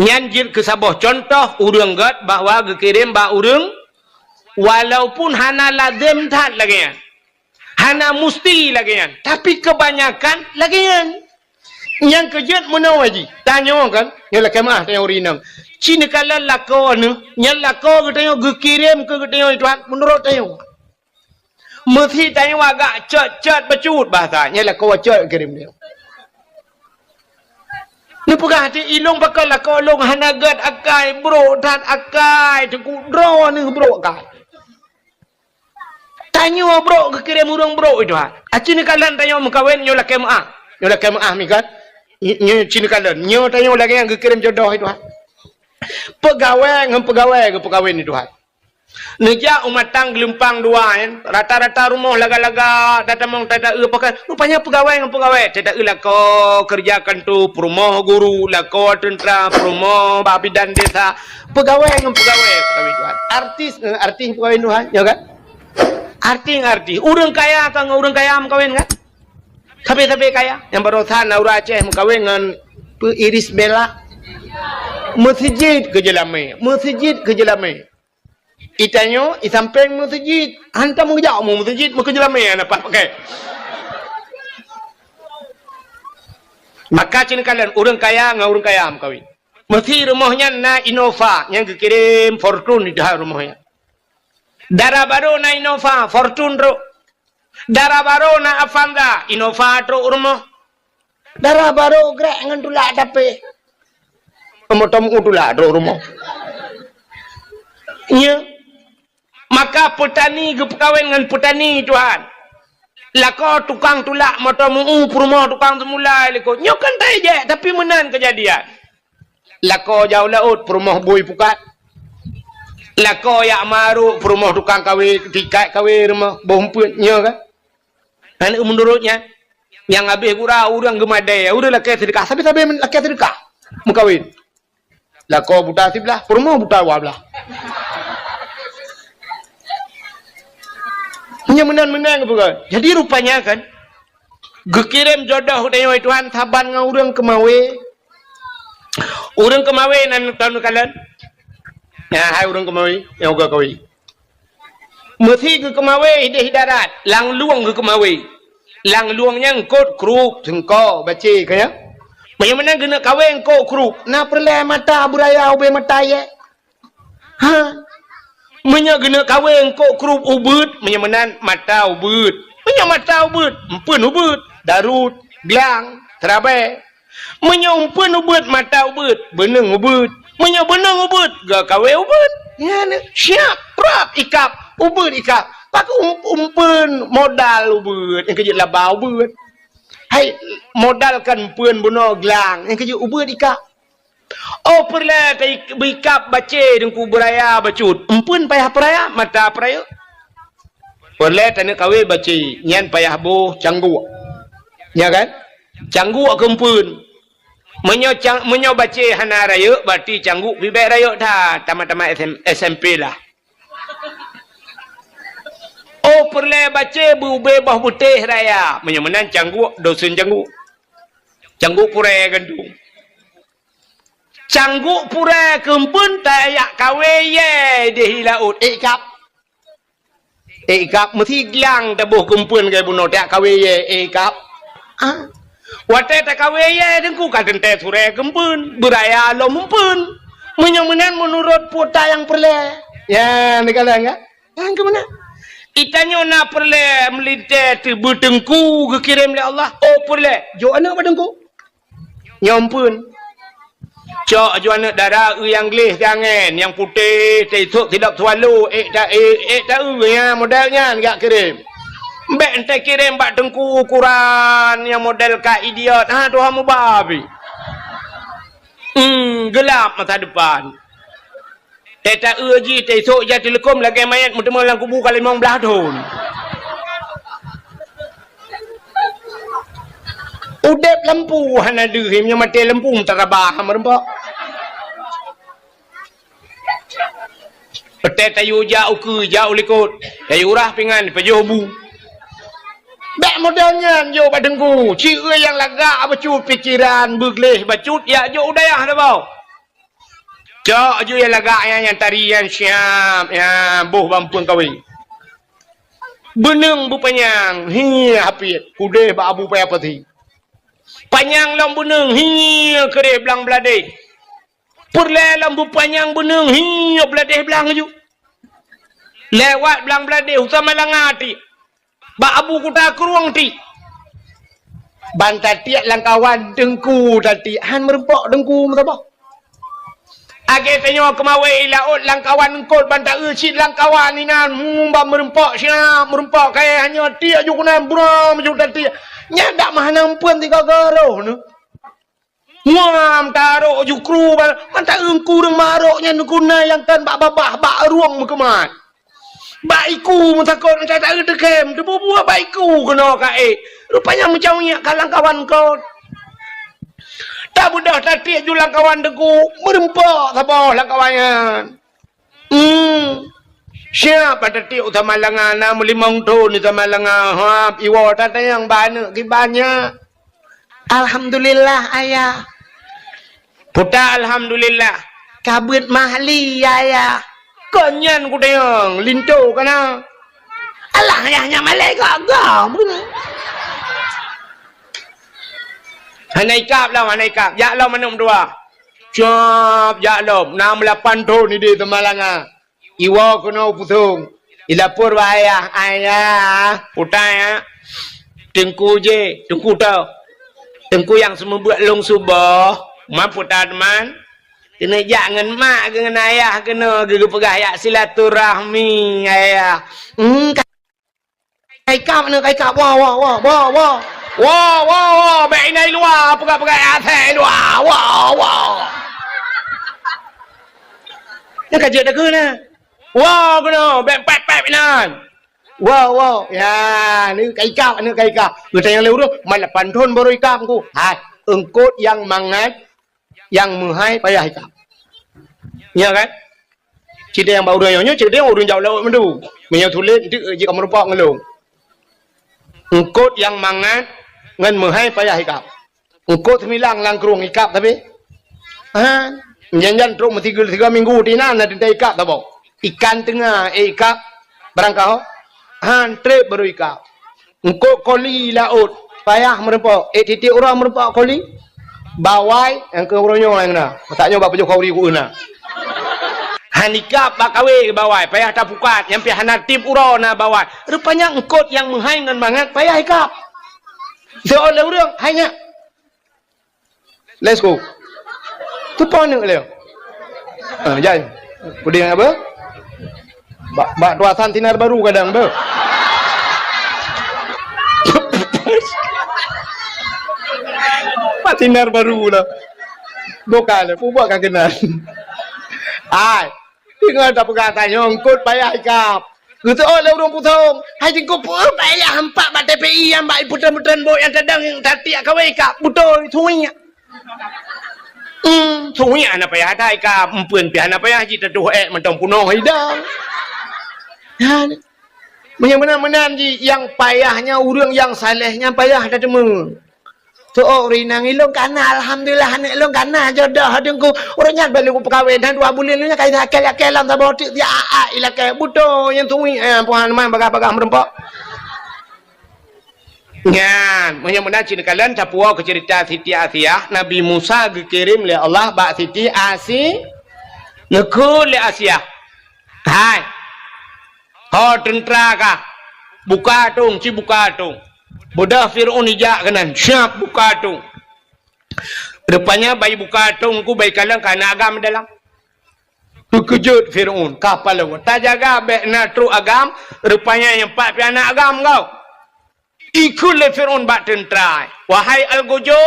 Nyan jeuet keu saboh contoh ureuëng gét bahwa geukirém bak ureuëng, walaupun hana lazem that lagée nyan. Hana musti lagée nyan, tapi keubanyakan lagée nyan. Nyang keujeuet meunoe jih, tanyoe kan, nyoe lakée meuáh tanyoe ureuëng inong. Ci neukalon lakoe neuh, nyan lakoe geutanyoe geukirém keu geutanyoe Tuhan meunurot tanyoe. Meusi tanyoe agak cot-cot bacut bahasa, nyan lakoe cot geukirém tanyoe. Neupeugah di ilong pakon lakoe lôn hana gét akai, brok that akai, teungku droeneuh brok akai. Tanyoe brok geukirém ureuëng brok itu ha. Aci neukalon tanyoe meukawen nyoe lakée meuáh. Nyoe lakée meuáh mikat. Nyoe ci neukalon. Nyoe tanyoe lagée nyang geukirém jodoh itu ha. Peugawée ngon peugawée geupeukawen itu ha. Neujak u matang geulumpang dua nyan, rata-rata rumoh laga-laga, tatamong tata-eu pakai. Rupanya peugawée ngon peugawée, tata-eu lakoe keureuja kanto, peurumoh guru, lakoe teuntra, peurumoh bak bidan desa. Peugawée ngon peugawée, peugawée Tuhan. Artis ngon artis peugawée Tuhan, ya kan? Artis ngon artis. Ureuëng kaya ka ngon ureuëng kaya meukawen kan? Sabe-sabe kaya. Nyang barosan na ureuëng Aceh meukawen ngon peu Iris Bella. Meuseujid keu jeulamé, meuseujid keu jeulamé. Itanyoe, isampéng meuseujid. Hantom geujak mu meuseujid, meukeujeulamé hana pakai. Maka ci neukalon ureuëng kaya ngon ureuëng kaya meukawen. Meusi rumoh nyan na Innova nyang geukirém Fortuner di dalam rumoh nyan. Dara barô na Innova, Fortuner trok. Dara barô na Avanza, Innova trok rumoh. Dara barô grek ngon tulak dapé. Moto meu tulak trok rumoh. Nya. Maka peutani geupeukawen ngon peutani Tuhan. Lakoe tukang tulak moto meu peurumoh tukang seumula likot. Nyoe kan tajak, tapi meunan keujadian. Lakoe jak u laôt peurumoh bui pukat. Lakoe jak marok peurumoh tukang kawé, tikat kawé rumoh boh umpeuet nyoe kan. Kan meunurot nyan, nyang habéh gura ureuëng geumadé, ureuëng lakée seudeukah, sabe-sabe lakée seudeukah meukawen. Lakoe buta siblah, peurumoh buta dua blah. Nyan meunan-meunan geupeugah. Jadi rupanya kan, geukirém jodoh tanyoe Tuhan saban ngon ureuëng keumawé. Ureuëng keumawé nan tahu neukalon. Nah, hai ureuëng keumawé, nyang uga kawé. Meusi geukeumawé idéh darat, lam lueng geukeumawé. Lam lueng nyan eungkôt krup, seungko, bacé, ka nyan. Meunyoe meunan geuneuk kawé eungkôt krup, na peureulée mata beuraya ubé mata yé. Ha. Meunyoe geuneuk kawé eungkôt krup ubeuet, meunyoe meunan mata ubeuet. Meunyoe mata ubeuet, eumpeuen ubeuet, darut, glang, seurabée. Meunyoe eumpeuen ubeuet, mata ubeuet, beuneueng ubeuet. Meunyoe beuneueng ubeuet, geukawé ubeuet. Nyan siap, prap, ikab, ubeuet ikab. Pakon um-, eumpeuen modal ubeuet, nyang keujeuet laba ubeuet. Hai, modal kan eumpeuen bunoe glang, nyang keujeuet ubeuet ikab. Oh, peureulée ta-, beuikab bacé deungku beuraya bacut. Eumpeuen payah peuraya, mata peurayeuk. Peureulée taneuk kawé bacé, nyan payah boh cangguk. Nya kan? Cangguk keu eumpeuen. Meunyoe cang-, meunyoe bacé hana rayeuk, berarti cangguk pih bék rayeuk that, tamat-tamat S M, S M P lah. Oh, peureulée bacé beu-, ubé boh beutéh raya. Meunyoe meunan cangguk, dosen cangguk. Cangguk purée gantung. Cangguk purée keu eumpeuen tajak kawé yé idéh laôt, ék kab. Ék kab meusi glang taboh keu eumpeuen keu bunoe tajak kawé yé, ék kab. Ah. Watée takawé yé deungku ka teuntée surée keu eumpeuen, beuraya lom eumpeuen. Meunyoe meunan meunurot puta nyang peureulée. Ya, neukalon ka? Nyang keu meunan. Itanyoe na peureulée meulintée teubeu teungku geukirém lé Allah. Oh, peureulée. Jok aneuëk bak teungku. Nyoe eumpeuen. Cok aju aneuëk dara eu nyang gleh si angén, nyang putéh, teisok silop swallow, ék ta-, ék, ék ta-eu nyan model nyan jak kirém. Bék entée kirém bak teungku ukuran nyang model ka idiot. Ha, tuha mubabi. Hmm, gelap masa depan. Teuta-eu jih, teusok jak teuleukom lagée manyét meuteumé lam kubu ka limong blaih thon. Udeb lampu hana deuh, meunyoe maté lampu meutarabah meureumpok. Peuté tayue jak ukeue, jak u likot. Tayue rah pingan, pajoh bu. Bèk model nyan jok bak teungku. Ci nyang lagak bacut pikeran, beugleh bacut, jak jok u dayah saboh. Cok aju nyang lagak nyan, nyang tari nyan siap, nyan boh bak eumpeuen kawé. Beuneueng beupanyang, hi hapit, udeh bak Abu Paya Pasi. Panyang lom beuneueng, hi keudeh blang bladeh. Peureulèe lom beupanyang beuneueng, hi bladeh blang aju. Lewat blang bladeh, u Samalanga tiek. Bak Abu Kuta Krueng tiek. Ban tatiek lam kawan teungku tatiek, han meureumpok teungku meusaboh. Lagèe tanyoe keumawé i laôt lam kawan eungkôt ban ta-eu cit lam kawan inan, hmm, ban meureumpok siap, meureumpok kayèe, hanyoe tiek ju keunan, brom ju tatiek. Nyan dak meuhana eumpeuen sigoe-goe roh neuh. Muam tarok ju kru ba-, mantong ureueng marok nyan guna nyang kan bak babah, bak rueng meukeumat. Bak iku meutakot, mantong taeu teukem, teububuet bak iku keunoe ka ék. Rupanya meucaweuek ka lam kawan kon. Tabeudôh tatiek ju lam kawan teungku, meureumpok saboh lam kawan nyan. Hmm. Siap bak tatiek u Samalanga, na meulimong thon di Samalanga. Hap, iwoe tatanyong bak aneuk kiban nyan. Alhamdulillah, Ayah. Puta alhamdulillah. Ka beuet mahli, Ayah. Kon nyan kutanyong, linto kana. Alah, Ayah nyan malèe gagah. Hana ikab lom, hana ikab. Jak lom aneuk dua. Siap, jak lom. Na meulapan thon di Samalanga. Iwoe keunoe u Pusong. Ilapor bak ayah, "Ayah, putai, ya. Teungku jih, teungku teuh. Teungku nyang seumeubeuet lôn suboh, man putai teuma. Keuneuk jak ngon mak geuh ngon ayah keunoe, geupeugah jak silaturahmi, ayah." Hmm, ka-, ka ikab, aneuk ka ikab. Woe, woe, woe, woe, woe. Woe, woe, woe, bèk inan i luwa, peugah-peugah asèe i luwa. Woe, woe. Nyan ka jeuet takheun na. Woe keunoe, bèk pèp-pèp inan. Woe, woe. Ya, aneuk ka ikab, aneuk ka ikab. Geutanyong lé ureueng, "Man lapan thon baru ikab, Teungku?" Hai, eungkôt nyang mangat, nyang meuhai payah ikab. Nyo kan? Cideng bak ureueng nyoe, cideng ureueng jak laôt meundu. Meunyoe sulet, eunteuk jeuet ka meurumpok ngon lôn. Eungkôt nyang mangat ngon meuhai payah ikab. Eungkôt seumilang lam krueng ikab tapi. Ha, jan-jan trok meusigoe-sigoe minggu tinan na teuntèe ikab saboh. Ikan teunga, eh, ikab barangkaho. Han trép baru ikab. Eungkôt koli laôt, payah meurumpok. Eh, tiep-tiep uroe meurumpok koli. Bawai, nyang keu uroe nyoe nyang na. Masak nyoe bak pajoh khauri ku na. Han ikab bak kawé bawai, payah tapukat, nyang pih hana tiep uroe na bawai. Rupanya eungkôt nyang meuhai ngon mangat payah ikab. Soe lé ureueng, hai nyak. Let's go. Teupeue aneuk lé. Ah, jai. Puding apa? Bak, bak tuasan sinar baru kadang tu. Bak sinar baru lah. Bukan, buat kan kenal. Ai. Deungon tapeugah tanyoe eungkôt payah ikab. Geuteuôt lé ureueng Pusong, hai Teungku, peue payah eumpat bak T P I nyang bak ipeutreun-peutreun bot nyang tadong nyang tatiek kawé ikab. Beutôi, suwiek. Hmm, suwiek hana payah that ikab, eumpeuen pih hana payah jih tatuh ék mantong punoh idang. Nyan. Meunyoe meunan-meunan jih, nyang payah nyan ureueng nyang saleh nyan payah tateumé. Soe ureueng inong ilôn kana, alhamdulillah, aneuk lôn kana jodoh Teungku. Ureueng nyan ban lôn peukawén, dan dua buleuen lôn nyan ka ilakèe-lakèe lam saboh teuk, siat-at ilakèe. Beutôi nyan tuwi, eh, Tuhan man bagah-bagah meurumpok. Nyan, meunyoe meunan cit neukalon tapuwoe keu ceurita Siti Asiah, Nabi Musa geukirém lé Allah bak Siti Asi-, neukheun lé Asiah. Hai. Ho teuntra kah, buka atong, ci buka atong. Beudôh Fir'aun ijak keunan, siap buka atong. Rupanya bai buka atong ku bai kalon ka na agam dalam. Teukeujot Fir'aun, ka paleng. Tajaga bèk na trok agam, rupanya nyang pat pih na agam kau. Ikheun lé Fir'aun bak teuntra, "Wahai Algojo,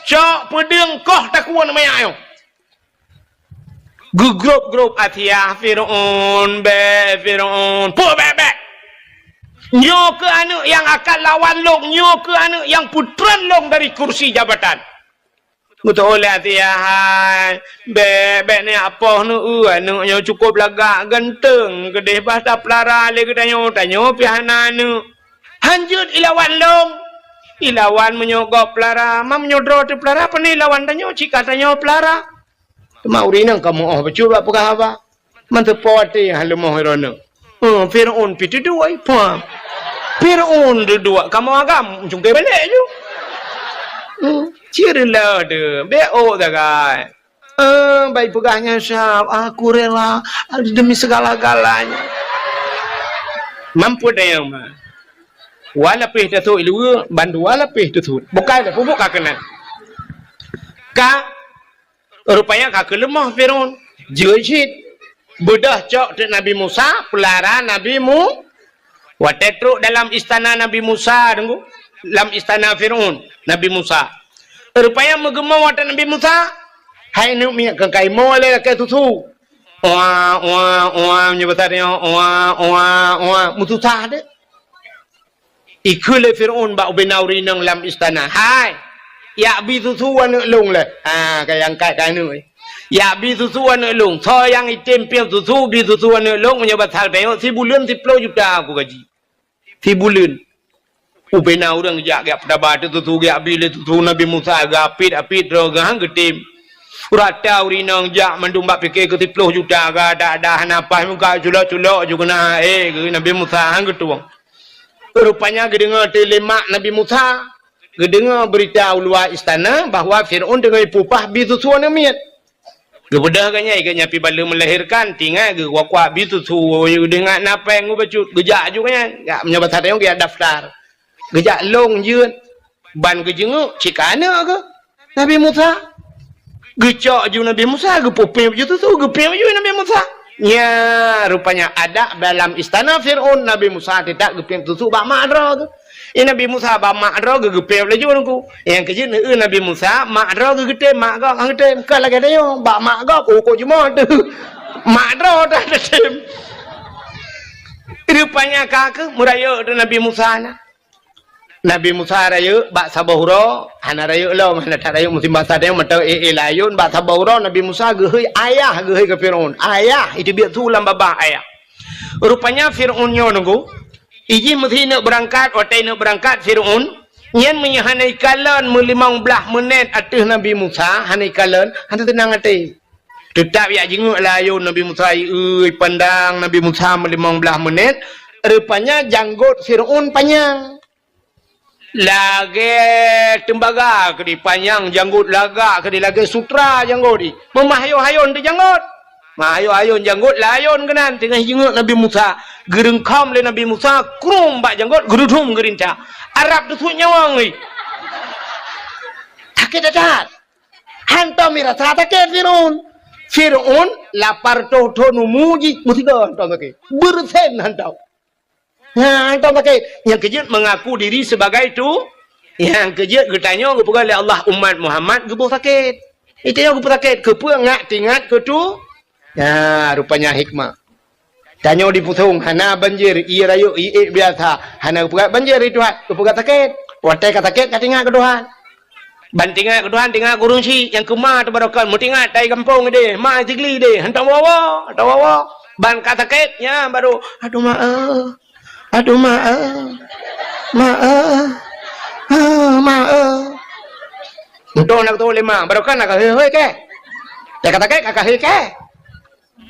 cok peudeueng koh takue manyak nyoe." Geugrôp-grôp Asiah, "Fir'aun, bèk, Fir'aun." "Peue bèk-bèk?" Nyoe keuh aneuk nyang akan lawan lôn, nyoe keuh aneuk nyang peutreun lôn dari kursi jabatan. Beutôi lé Asia hai, bèk, bèk neujak poh neueu, aneuk nyoe cukôp lagak, ganteung, keudeh bah tapeulara lé geutanyoe, tanyoe pih hana aneuk. Han jeuet ilawan lôn. Ilawan meunyoe gob peulara, ma meunyoe droe teupeulara, pane ilawan tanyoe, cit ka tanyoe peulara. Teuma ureueng inong ka meu'oh bacut bak peugah haba. Manteupo até nyang leumoh droeneuh. Eh, Fir'aun pih teuduek, pah. Fir'aun teuduek, kamoe agam, cungké balek ju. Hmm, cit reuloh teuh, bèk ôk sagai. Eh, bai peugah nyan sab, "Aku rela demi segala-galanya." Mampu dayang mah. Wa lapéh tasut iluwa, bandua lapéh tasut. Bukai dah, pupuk ka keunan. Ka Rupanya ka keuleumoh Fir'aun. Jeuet cit. Beudôh cok teuk Nabi Musa, peulara Nabi Mu-, watèe trok dalam istana Nabi Musa, deungoe, lam istana Fir'aun, Nabi Musa. Rupanya meugeumong watèe Nabi Musa, hai aneuk miet, keu kaimoe lé lakèe susu. Oa, oa, oa, meunyoe basa tanyoe, oa, oa, oa, meususah deh. Ikheun lé Fir'aun bak ubena ureueng inong lam istana, "Hai, jak bi susu aneuk lôn lé." Ha, ka nyang angkat ka aneuk. "Jak bi susu aneuk lôn. Soe nyang item piep susu, bi susu aneuk lôn, meunyoe basa tanyoe sibuleuen siploh juta aku gaji." Sibuleuen. Ubena ureueng jak, jak peutaba teuk susu, jak bi lé susu Nabi Musa, geuapit-apit droe geuh han geutem. Rata ureueng inong jak mandum bak pike keu siploh juta, geudah-dah hana paih muka culok-culok ju keuna, eh, geu Nabi Musa han geutueng. Rupanya geudeungoe teuk lé mak Nabi Musa, geudeungoe beurita u luwa istana bahwa Fir'aun teungoh ipeupah bi susu aneuk miet. Geubeudôh geuh nyan, geuh nyan pih bak lheueh meulahirkan, tingat geuh kuak-kuak bi susu, geudeungoe na péng geuh bacut, geujak ju geuh nyan. Ya, meunyoe basa tanyoe geujak daftar. Geujak lôn jeuet, ban geujeungeuk cit ka aneuk geuh. Nabi Musa. Geucok ju Nabi Musa, geupeupiep ju susu, geupiep ju Nabi Musa. Nya, rupanya adat dalam istana Fir'aun, Nabi Musa teutap geupiep susu bak mak droe geuh. I Nabi Musa bak mak droe geuh geupiep laju nungku. Nyang keujeuet neueu Nabi Musa, mak droe geuh geutem, mak gob han geutem. Kon lagèe tanyoe, bak mak gob, oh, kok jumoe teuh. Mak droe dah geutem. Rupanya ka keuh meurayeuk teuh Nabi Musa na. Nabi Musa rayeuk bak saboh uroe, hana rayeuk lom, hana that rayeuk musim basa tanyoe mantong éh-éh layôn, bak saboh uroe Nabi Musa geuhôi ayah geuhôi keu Fir'aun. Ayah, iteubiet su lam babah ayah. Rupanya Fir'aun nyoe nunggu, ijih meusi neuk beurangkat, watèe neuk beurangkat Fir'aun, nyan meunyoe hana ikalon meulimong blaih meunét ateueh Nabi Musa, hana ikalon, hana teunang até. Teutap jak jingeuk layôn Nabi Musa, ieu, ipandang Nabi Musa meulimong blaih meunét, rupanya janggot Fir'aun panyang. Lagèe teumbaga keudéh panyang janggot, lagak keudéh lagèe sutra janggot jih. Meumah hayôn-hayôn teuh janggot. Mah hayôn-hayôn janggot, layôn keunan teungoh jingeuk Nabi Musa. Geureungkhom lé Nabi Musa, krueng bak janggot, geududum geurinta. Arab teusuet nyawöng jih. Sakét that-that. Hantom irasa sakét Fir'aun. Fir'aun lapar toh thon umu jih, meusigoe hantom sakét. Beureusen hantom. Nah, hantom sakét. Nyang keujeuet mengaku diri sebagai tu, nyang keujeuet geutanyoe geupeugah lé Allah umat Muhammad geuboh sakét. Geutanyoe geuboh sakét, keupeue ngat tingat keu tu? Nah, rupanya hikmah. Tanyoe dipusong, hana banjir, ié rayeuk, ié biasa. Hana geupeugah banjir di Tuhan, geupeugah sakét. Watèe ka sakét, ka tingat keu Tuhan. Ban tingat keu Tuhan, tingat keu ureueng chik nyang keu ma teubarokan, meutingat tai gampông idéh, ma Sigli idéh, hantom woe-woe, hantom woe-woe. Ban ka sakét, nyan baru, "Aduh ma, eh. Aduh ma, eh. Ma, eh. Ah, ma, eh." Untung na geutuwoe lé ma, barokan na ka hôi-hôi kèe. Nyang ka sakét ka, ka hôi kèe.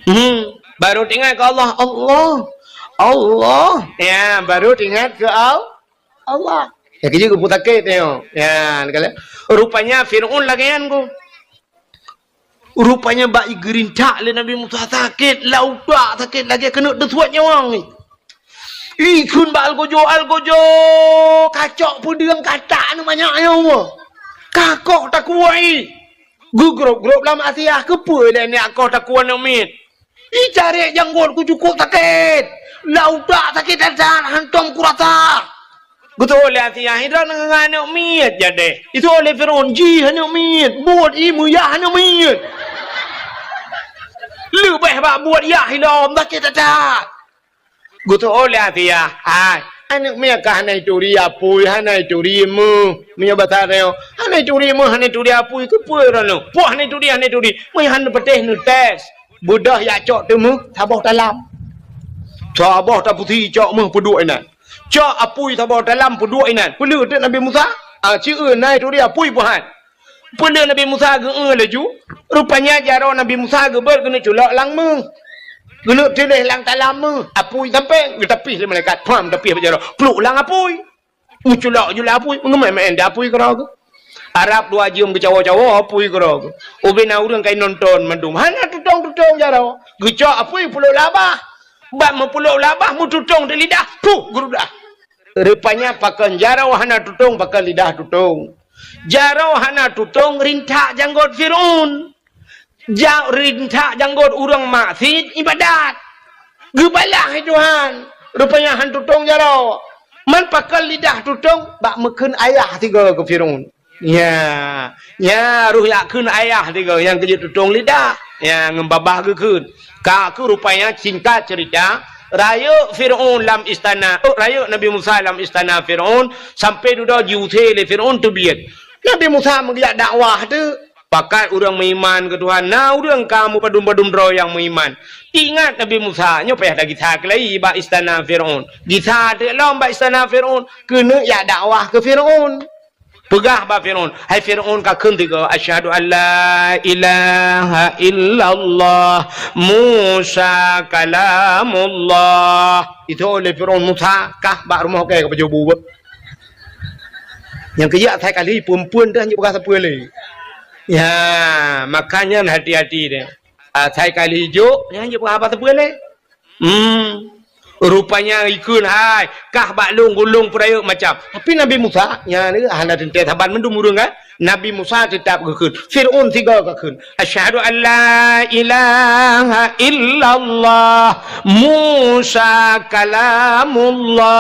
Hmm, baru teuingat keu Allah, Allah, Allah. Ya, baru teuingat keu Al-, Allah. Ya, keujeuet geupeutakét nyoe. Ya, kala-, rupanya Fir'aun lagèe nyan ku. Rupanya bak geurintak lé Nabi Musa sakét, lam utak sakét lagèe keuneuk teusuet nyawöng. Ikheun bak algojo, algojo, kacok peudeueng katak nyoe manyak nyoe. Ka koh takue. Geugrôp-grôp lam asiah, keupeue lé nyak koh takue aneuk miet. Icarek janggot ku cukôp sakét. Lam utak sakét that-that, hantom kurasa. Geutuwoe lé asiah, "Droeneuh ngon aneuk miet jadeh." Ituwoe lé Fir'aun, "Jih aneuk miet, buet ie meuyah aneuk miet." Leubeh bak buet yah ilom, sakét that-that. Geutuwoe lé asiah, "Hai, Aneuk miet ka hana ituri apui, hana ituri meuh. Meunyoe basa tanyoe, hana ituri meuh, hana ituri apui, keupeue droeneuh? Poh hana ituri, hana ituri. Meunyoe hana patéh neutés. Beudôh jak cok teumeuh, saboh talam. Saboh tapusi cok meuh peuduek inan. Cok apui saboh talam peuduek inan. Peuleueh teuk Nabi Musa? Ah, ci eu na ituri apui peuhan. Peuleueh Nabi Musa geu-eu laju, rupanya jaroe Nabi Musa geubeuet keuneuk culok lam meuh. Keuneuk tuléh lam talam meuh, apui sampoe geutapih lé malaikat. Pham, tapih bak jaroe. Pluek lam apui. Meuculok ju lam apui, meungeumé-mé di apui keudroe geuh. Arab dua jeuem geucawoe-cawoe apui keudroe geuh. Ubé na ureueng ka inonton mandum. Hana tutong-tutong jaroe. Geucok apui peuleuk lam babah. Bak meupeuleuk lam babah, meututong di lidah. Puh, geurudah. Rupanya pakon jaroe hana tutong, pakon lidah tutong. Jaroe hana tutong rintak janggot Fir'aun. Ja-, rintak janggot ureueng maksiet ibadat. Geubalah lé Tuhan. Rupanya han tutong jaroe. Man pakon lidah tutong, bak meukheun ayah sigoe keu Fir'aun. Nya, nya roh jak kheun ayah sigoe nyang keujeuet tutong lidah. Nya ngon babah geukheun. Ka keuh rupanya singkat cerita, rayeuk Fir'aun lam istana, oh, rayeuk Nabi Musa lam istana Fir'aun, sampai dudoe jiusé lé Fir'aun teubiet. Nabi Musa meugeujak dakwah teuk. Pakat ureueng meuiman keu Tuhan, na ureueng ka meupadum-padum droe nyang meuiman. Ingat Nabi Musa, nyoe payah tagisa keulai bak istana Fir'aun. Gisa teuk lom bak istana Fir'aun, keuneuk jak dakwah keu Fir'aun. Peugah bak Fir'aun, "Hai Fir'aun, kakheun sigoe, 'Asyhadu an la ilaha illallah Musa kalamullah.'" Itu oleh Fir'aun, "Musa, kah bak rumoh kèe ka pajoh bu beuh." Nyang keujak asai kali, peue-peue dah nyang peugah sapeue lé. Ya, makanya hati-hati deh. Asai kali jok, nyang jeuet peugah haba sapeue lé. Hmm. Rupanya ikheun hai, kah bak lôn gulong peurayeuk macam. Tapi Nabi Musa, nya ni hana teuntèe saban mandum ureueng kan? Nabi Musa teutap geukheun. Fir'aun sigoe geukheun. "Asyhadu an la ilaha illallah Musa kalamullah."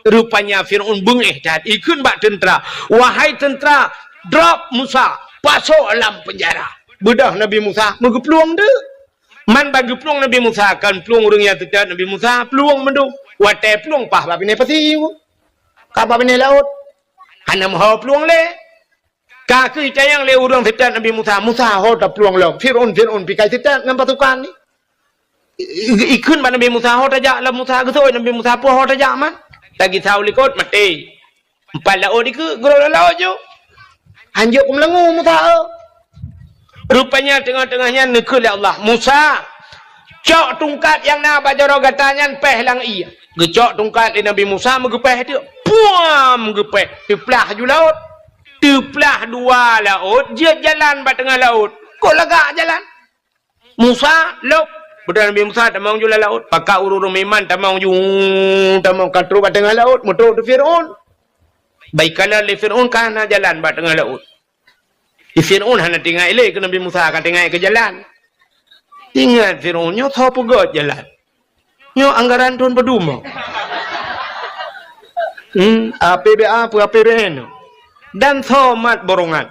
Rupanya Fir'aun beungéh that, ikheun bak teuntra, "Wahai teuntra, drop Musa, pasok lam peunjara." Beudôh Nabi Musa meugeuplueng deuk. Man ban geuplueng Nabi Musa, kon plueng ureueng nyang teutot Nabi Musa, plueng mandum. Watèe plueng paih bak binéh pasi, ka bak binéh laôt. Hana meuho plueng lé. Ka keuh itanyong lé ureueng teutot Nabi Musa, "Musa, ho taplueng lom. Fir'aun, Fir'aun pikai teutot ngon pasukan ni." I-, i-, ikheun bak Nabi Musa, "Ho tajak lom Musa." Geuseuôt Nabi Musa, "Peue ho tajak man?" Lagèe saboh likot maté. Empat laôt dikeue, geurôk lam laôt ju. Hanjeuet keumeulangô Musa, eu. Rupanya teungoh-teungoh nyan neukheun lé Allah, "Musa, cok tungkat nyang na bak jaroe gata nyan péh lam ié." Geucok tungkat lé Nabi Musa, meugeupéh teuk. Puam! Geupéh. Teuplah ju laôt. Teuplah dua laôt, jeuet jalan bak teungoh laôt. Kok lagak jalan? Musa, lôb. Beudôh Nabi Musa tamong ju lam laôt. Pakat ureueng-ureueng meuiman tamong ju, tamong ka trôk bak teungoh laôt, meutrôk di Fir'aun. Bak ikalon lé Fir'aun ka hana jalan bak teungoh laôt. Di Fir'aun hana teuingat lé keu Nabi Musa, ka teuingat keu jalan. Ingat Fir'aun, nyoe soe peugöt jalan. Nyoe anggaran thôn padum? Hmm, A P B A peue A P B N? Dan soe mat borongan?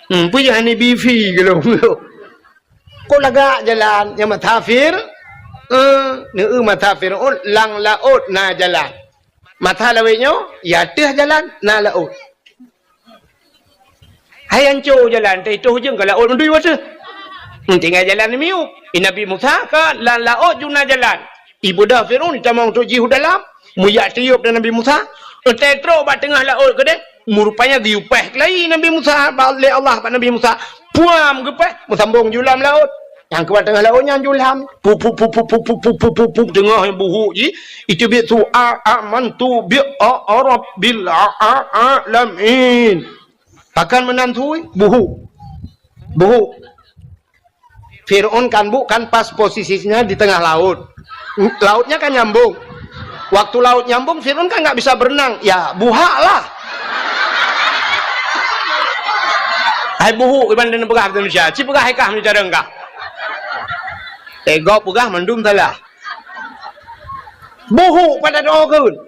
Hmm, peue jih hana B V golom? Kok lagak jalan nyang masa Fir-, eh, neu masa Fir'aun lam laôt na jalan. Masa lawét nyoe, ya teuh jalan, na laôt. Hai anco jalan, teuh itoh jeung ka laôt meudui watèe. Tinggai jalan miyueb. I Nabi Musa ka lam laôt ju na jalan. Ibeudôh Fir'aun tamong trôk jih u dalam. Meujak tiôb dan Nabi Musa. Teutrôk bak teungoh laôt keudéh. Meurupanya geuyue péh keulayi Nabi Musa, ba-, lé Allah bak Nabi Musa. Puam geupéh, meusambong ju lam laôt. Nyang keubat teungoh laôt nyan ju lam. Pup, pup, pup, teungoh buhuk jih. Iteubiet su a, amantu bi a, a, rabbil a, a, alamin. Pakon meunan sui? Buhuk. Buhuk. Fir'aun kan bu-, kan pas posisinya di tengah laut. Lautnya kan nyambung. Waktu laut nyambung, Fir'aun kan nggak bisa berenang. Ya, buhak lah. Hai buhuk, iban dan peugah bahasa Indonesia. Ci peugah hai kah meucara kah. Tegok peugah mandum salah. Buhuk pada doa keun.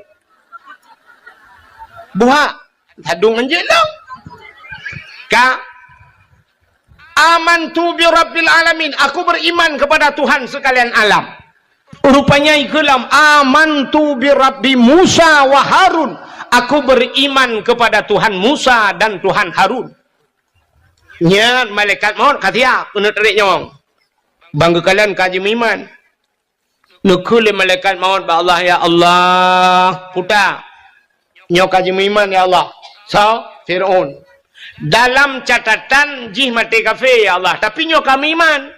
Buhak. Sadung anjeuk lom. Ka, "Amantu bi rabbil alamin." Aku beriman kepada Tuhan sekalian alam. Rupanya ikeulam, "Amantu bi Rabbi Musa wa Harun." Aku beriman kepada Tuhan Musa dan Tuhan Harun. Nyan malaikat maut ka siap keuneuk tarék nyawöng. Bang geukalon ka jimeuiman. Neukheun lé malaikat maut bak Allah, "Ya Allah, puta, nyoe ka jimeuiman, ya Allah." Soe? Fir'aun. "Dalam catatan jih maté kafé, ya Allah, tapi nyoe ka meuiman."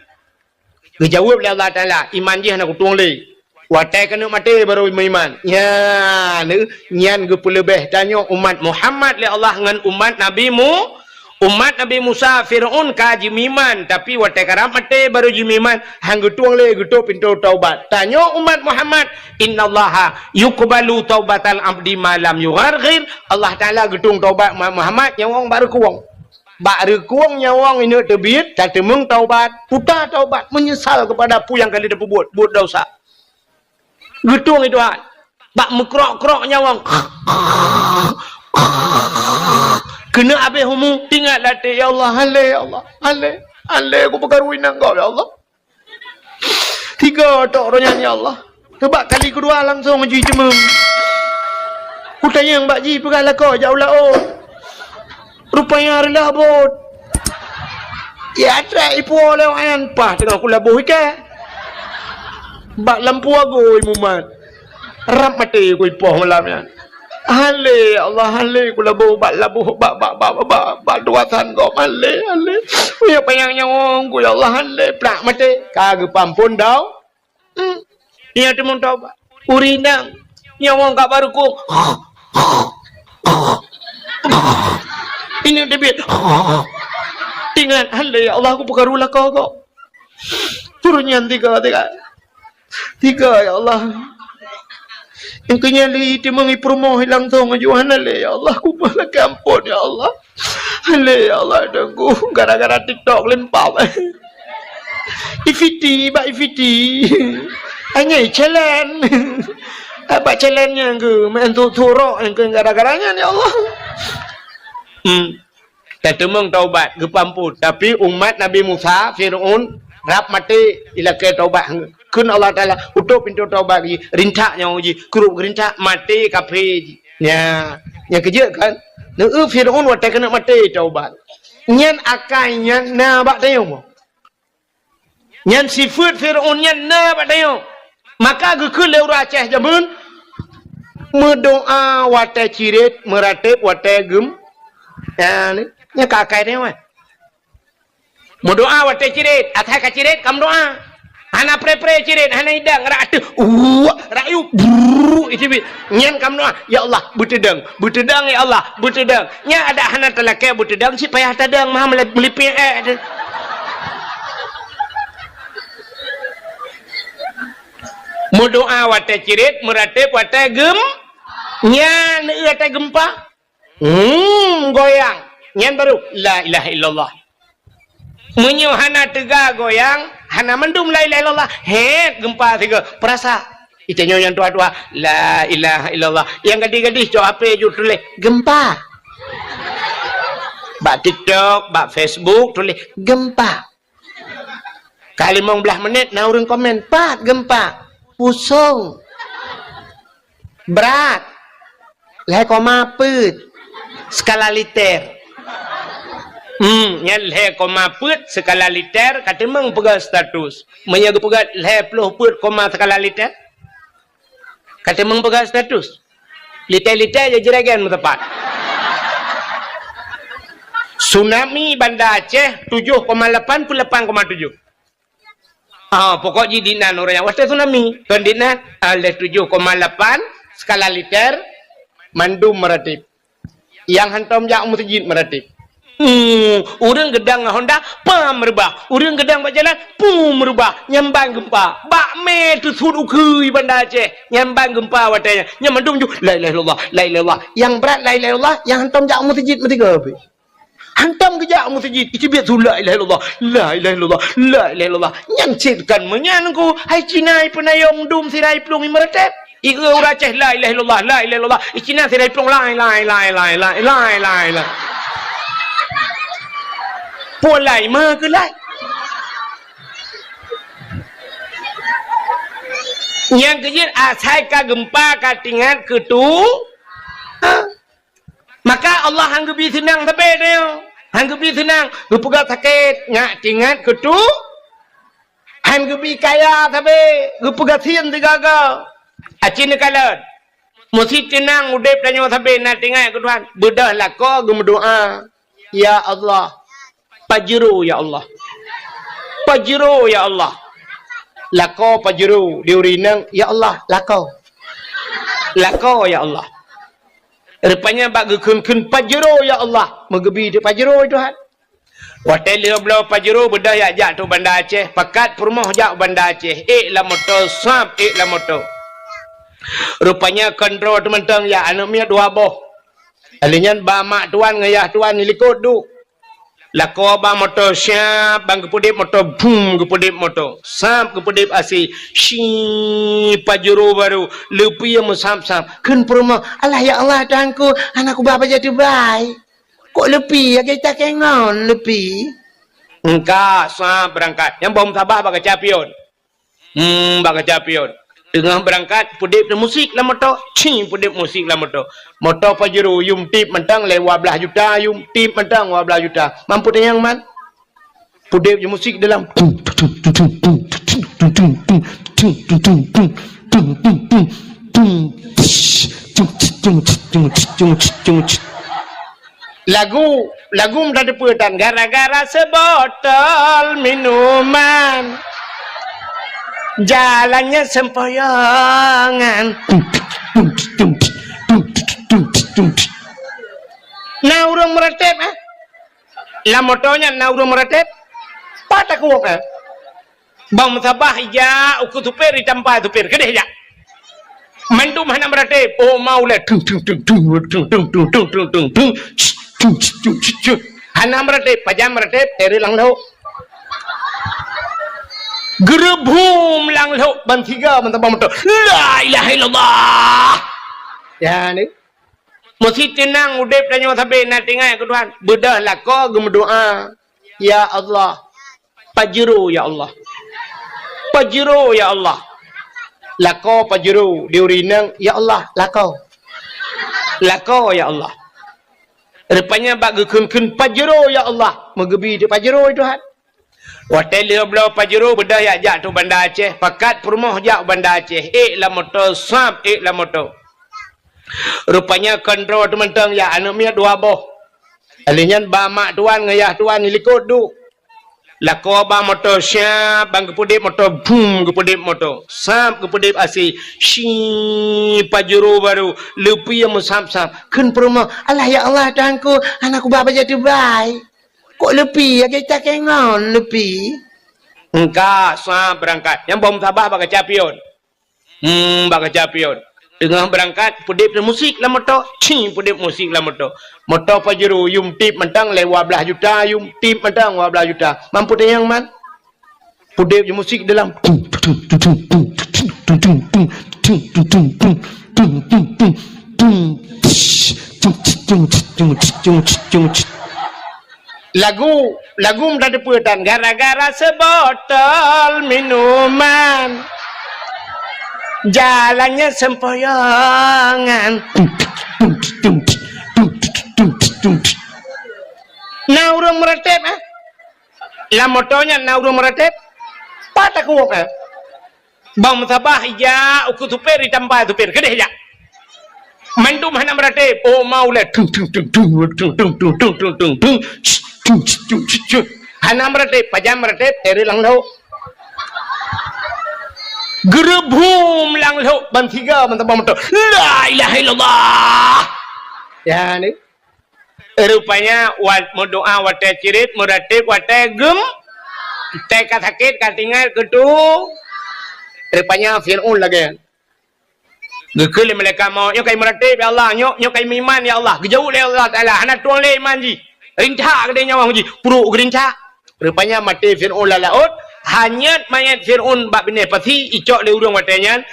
Geujaweueb lé Allah Taala, "Iman jih hana kutueng lé. Watée keuneuk maté barô meuiman." Nyan, nyan geupeuleubeh tanyoe umat Muhammad lé Allah ngon umat Nabi Mu-, umat Nabi Musa, Fir'aun ka jimeuiman, tapi watée karab maté barô jimeuiman, han geutueng lé geutôp pintoe taubat. Tanyoe umat Muhammad, "Innallaha yuqbalu taubatal abdi ma lam yugharghir." Allah Taala geutueng taubat umat Muhammad nyawöng bak reukueng. Bak reukueng nyawöng ineuk teubiet, tateumeung taubat, puta taubat, meunyeusal keupada peue nyang ka lheueh tapeubuet, buet desya. Geutueng itu hai. Bak meukrok-krok nyawöng. Keuneuk habéh umu, ingat lam até, "Ya Allah, han lé, ya Allah, han lé, han lé, kupeukaru inong gob, ya Allah." Tiga tok roh nyan, ya Allah. Teubak kali keudua langsong jih teumeueng. Kutanyong bak jih peugah lakoe jak u laôt. Rupanya reulah bot. Ya, trek ipuwoe lé awak nyan, paih teungoh kulaboh iké. Bak lampôh agui mumat. Rab maté ku ipoh malam nyan. "Han lé, ya Allah, han lé, kulaboh bak laboh, bak, bak, bak, bak, bak, bak tugasan gob, han lé, han lé. Meunyoe panyang nyawöng ku, ya Allah, han lé, plak maté." Ka geupeuamphon tau. Hmm. Nyan teumeung taubat. Ureueng inong, nyawöng ka bak reukueng. Ineuk teubiet. Ingat, "Han lé, ya Allah, kupeukaru lakoe gob." Turun nyan tiga, tiga. Tiga, ya Allah. Nyang keunyan lheueh teumeueng ipeurumoh langsong aju, "Han lé, ya Allah, kumoh lakée amphon, ya Allah. Han lé, ya Allah, Teungku, gara-gara TikTok lempap." Ifiti, bak ifiti. Anyai challenge. Bak challenge nyang keu main tu-, turok nyang keu gara-gara nyan, ya Allah. Hmm. Tateumeung taubat, geupeuamphon. Tapi umat Nabi Musa, Fir'aun, rab maté, ilakée taubat. Kheun Allah Taala, "Utôp pintoe taubat jih, rintak nyawöng jih, krup geurintak, maté kafé jih." Nya, nyang keujeuet kan? Neu Fir'aun watée keuneuk maté taubat. Nyan akai nyan na bak tanyoe. Nyan sifeuet Fir'aun nyan na bak tanyoe. Maka geukheun lé ureueng Aceh jameun, meudoá watée cirét, meuratéb watée geum-, nyan, nyan ka akai tanyoe. Meudoá watée cirét, asai ka cirét ka meudoá. Hana pré-pré cirét, hana idang, rak ateueh, uwak, rak yub, brrrr, iteubiet. Nyan ka meudoá, "Ya Allah, beuteudong, beuteudong, ya Allah, beuteudong." Nyan adak hana talakée beuteudong, cit payah tadong, meuhan meulipék ék teuh. Meudoá watée cirét, meuratéb watée gem-, nyan, watée geumpa. Hmm, goyang. Nyan baru, "La ilaha illallah." Meunyoe hana teuga goyang, hana mandum la ilaha illallah. Hét, geumpa sigoe. Peurasa. Itanyoe nyang tuha-tuha, "La ilaha illallah." Nyang gadih-gadih cok H P ju tuléh, "Geumpa." Bak TikTok, bak Facebook tuléh, "Geumpa." Ka limong blaih menit na ureuëng komen, "Pat geumpa?" "Pusong." "Brat?" "Lhée koma peuet skala liter." Hmm, nyan lhée koma peuet skala liter ka teumeung peugah status. Meunyoe geupeugah lhée ploh peuet koma skala liter, ka teumeung peugah status. Liter-liter jeuet juragan meuteumpat. Tsunami Banda Aceh tujoh koma lapan peuet lapan koma tujoh. Ah, pokok jih dinan ureuëng nyang watée tsunami. Kon dinan, ah, lhée tujoh koma lapan skala liter mandum meuratéb. Nyang hantom jak u meuseujid meuratéb. Hmm, ureuëng geudong ngon honda, pam reubah. Ureuëng geudong bak jalan, pum reubah. Nyan ban geumpa. Bak mé teusut ukeue Banda Aceh. Nyan ban geumpa watée nyan. Nyan mandum ju, "La ilaha illallah, la ilaha illallah." Nyang brat la ilaha illallah, nyang hantom jak u meuseujid meusigoe pih. Hantom geujak u meuseujid, iteubiet su, "La ilaha illallah, la ilaha illallah, la ilaha illallah." Nyan cit kon meunyan ku, hai Cina ipeunayong dum sira iplueng imeuratéb. Ieu ureuëng Aceh, "La ilaha illallah, la ilaha illallah." I Cina sira iplueng, "La ilaha, la ilaha, la ilaha, la ilaha, la ilaha." Peue lai ma keu lai. Nyang keujeuet asai ka geumpa ka teuingat keu tu. Ha. Maka Allah han geubi seunang sabe tanyoe. Han geubi seunang, geupeugah sakét, ngat teuingat keu tu. Han geubi kaya sabe, geupeugah sien sigaga. Aci neukalon. Meusi teunang udeb tanyoe sabe na teuingat keu Tuhan. Beudôh lakoe geumeudoa, "Ya Allah, pajero ya Allah. Pajero ya Allah." Lakoe pajero, di ureueng inong, "Ya Allah, lakoe. Lakoe ya Allah." Rupanya bak geukheun-kheun, "Pajero ya Allah." Meugeubi teuk pajero Tuhan. Watèe lheueh bloe pajero beudôh jak, jak trok Banda Aceh, pakat peurumoh jak u Banda Aceh, ék lam moto, sab ék lam moto. Rupanya kontrol teumantong jak, aneuk miet dua boh. Lheueh nyan ba mak tuan ngon yah tuan di likot duek. Lakoe ba moto, sab ban geupeudeb moto, bum geupeudeb moto, sab geupeudeb asai, shi pajero barô, leupie meusab-sab. Kheun peurumoh, "Alah ya Allah Tuhanku, hana kuba bajèe teubai." Kok leupie, lagèe takèe ngon leupie? Engka, sa beurangkat. Nyang boh meusabah bak kaca pion. Hmm, bak kaca pion. Teungoh beurangkat, peudeb musik lam moto. Ci, peudeb musik lam moto. Moto pajero, yum tip mantong lé dua blaih juta, yum tip mantong dua blaih juta. Mampu teunyang man? Peudeb musik dalam. Lagu, lagu meutateupeue tan, gara-gara seubotol minuman, jalannya sempoyongan. Na ureueng meuratéb, eh? Lam moto nyan na ureueng meuratéb? Pat takot, eh? Bang meusabah ija ukeue supir, ditampa supir, keudeh jak. Mandum hana meuratéb, oh maulai, tung, tung, tung. Hana meuratéb, pajan meuratéb, teureuk lam lhok. Geureubum lam lhok, ban siga meusabah moto. La ilaha illallah. Ya, ni. Meusi teunang udeb tanyoe sabe na teuingat keu Tuhan. Beudôh lakoe geumeudoa, "Ya Allah, pajero ya Allah. Pajero ya Allah." Lakoe pajero, di ureueng inong, "Ya Allah, lakoe. Lakoe ya Allah." Rupanya bak geukheun-kheun, "Pajero ya Allah." Meugeubi teuk pajero Tuhan. Watèe lheueh bloe pajero beudôh jak, jak trok Banda Aceh, pakat peurumoh jak u Banda Aceh, ék lam moto, sab ék lam moto. Rupanya kontrol teumantong jak, aneuk miet dua boh. Lheueh nyan ba mak tuan ngon yah tuan di likot duek. Lakoe ba moto, sab ban geupeudeb moto, bum geupeudeb moto, sab geupeudeb asai, shi pajero barô, leupie meusab-sab. Kheun peurumoh, "Alah ya Allah Tuhanku, hana kuba bajèe teubai." Kok leupie, lagèe takèe ngon leupie? Engka, sa beurangkat. Nyang boh meusabah bak kaca pion. Hmm, bak kaca pion. Teungoh beurangkat, peudeb musik lam moto. Ci, peudeb musik lam moto. Moto pajero, yum tip mantong lé dua blaih juta, yum tip mantong dua blaih juta. Mampu teunyang man? Peudeb musik dalam. Lagu, lagu meutateupeue tan, gara-gara seubotol minuman, jalannya sempoyongan. Na ureueng meuratéb, eh? Lam moto nyan na ureueng meuratéb? Pat takot, eh? Bang meusabah ija ukeue supir, ditampa supir, keudeh jak. Mandum hana meuratéb, oh maulai, tung, tung, tung. Hana meuratéb, pajan meuratéb, teureuk lam lhok. Geureubum lam lhok, ban siga ban tabang moto. La ilaha illallah. Ya ni. Rupanya, wat meudoa watèe cirit, meuratéb watèe gem, watèe ka sakét, ka teuingat keu tu. Rupanya Fir'aun lagèe nyan. Geukheun lé malaikat maut, "Nyoe ka meuratéb, ya Allah, nyoe, nyoe ka meuiman, ya Allah." Geujaweueb lé Allah Taala, "Hana tueng lé iman jih. Rincak keudéh nyawöng jih, pruet geurincak." Rupanya maté Fir'aun lam laôt, hanyut manyét Fir'aun bak binéh pasi, icok lé ureueng watèe nyan,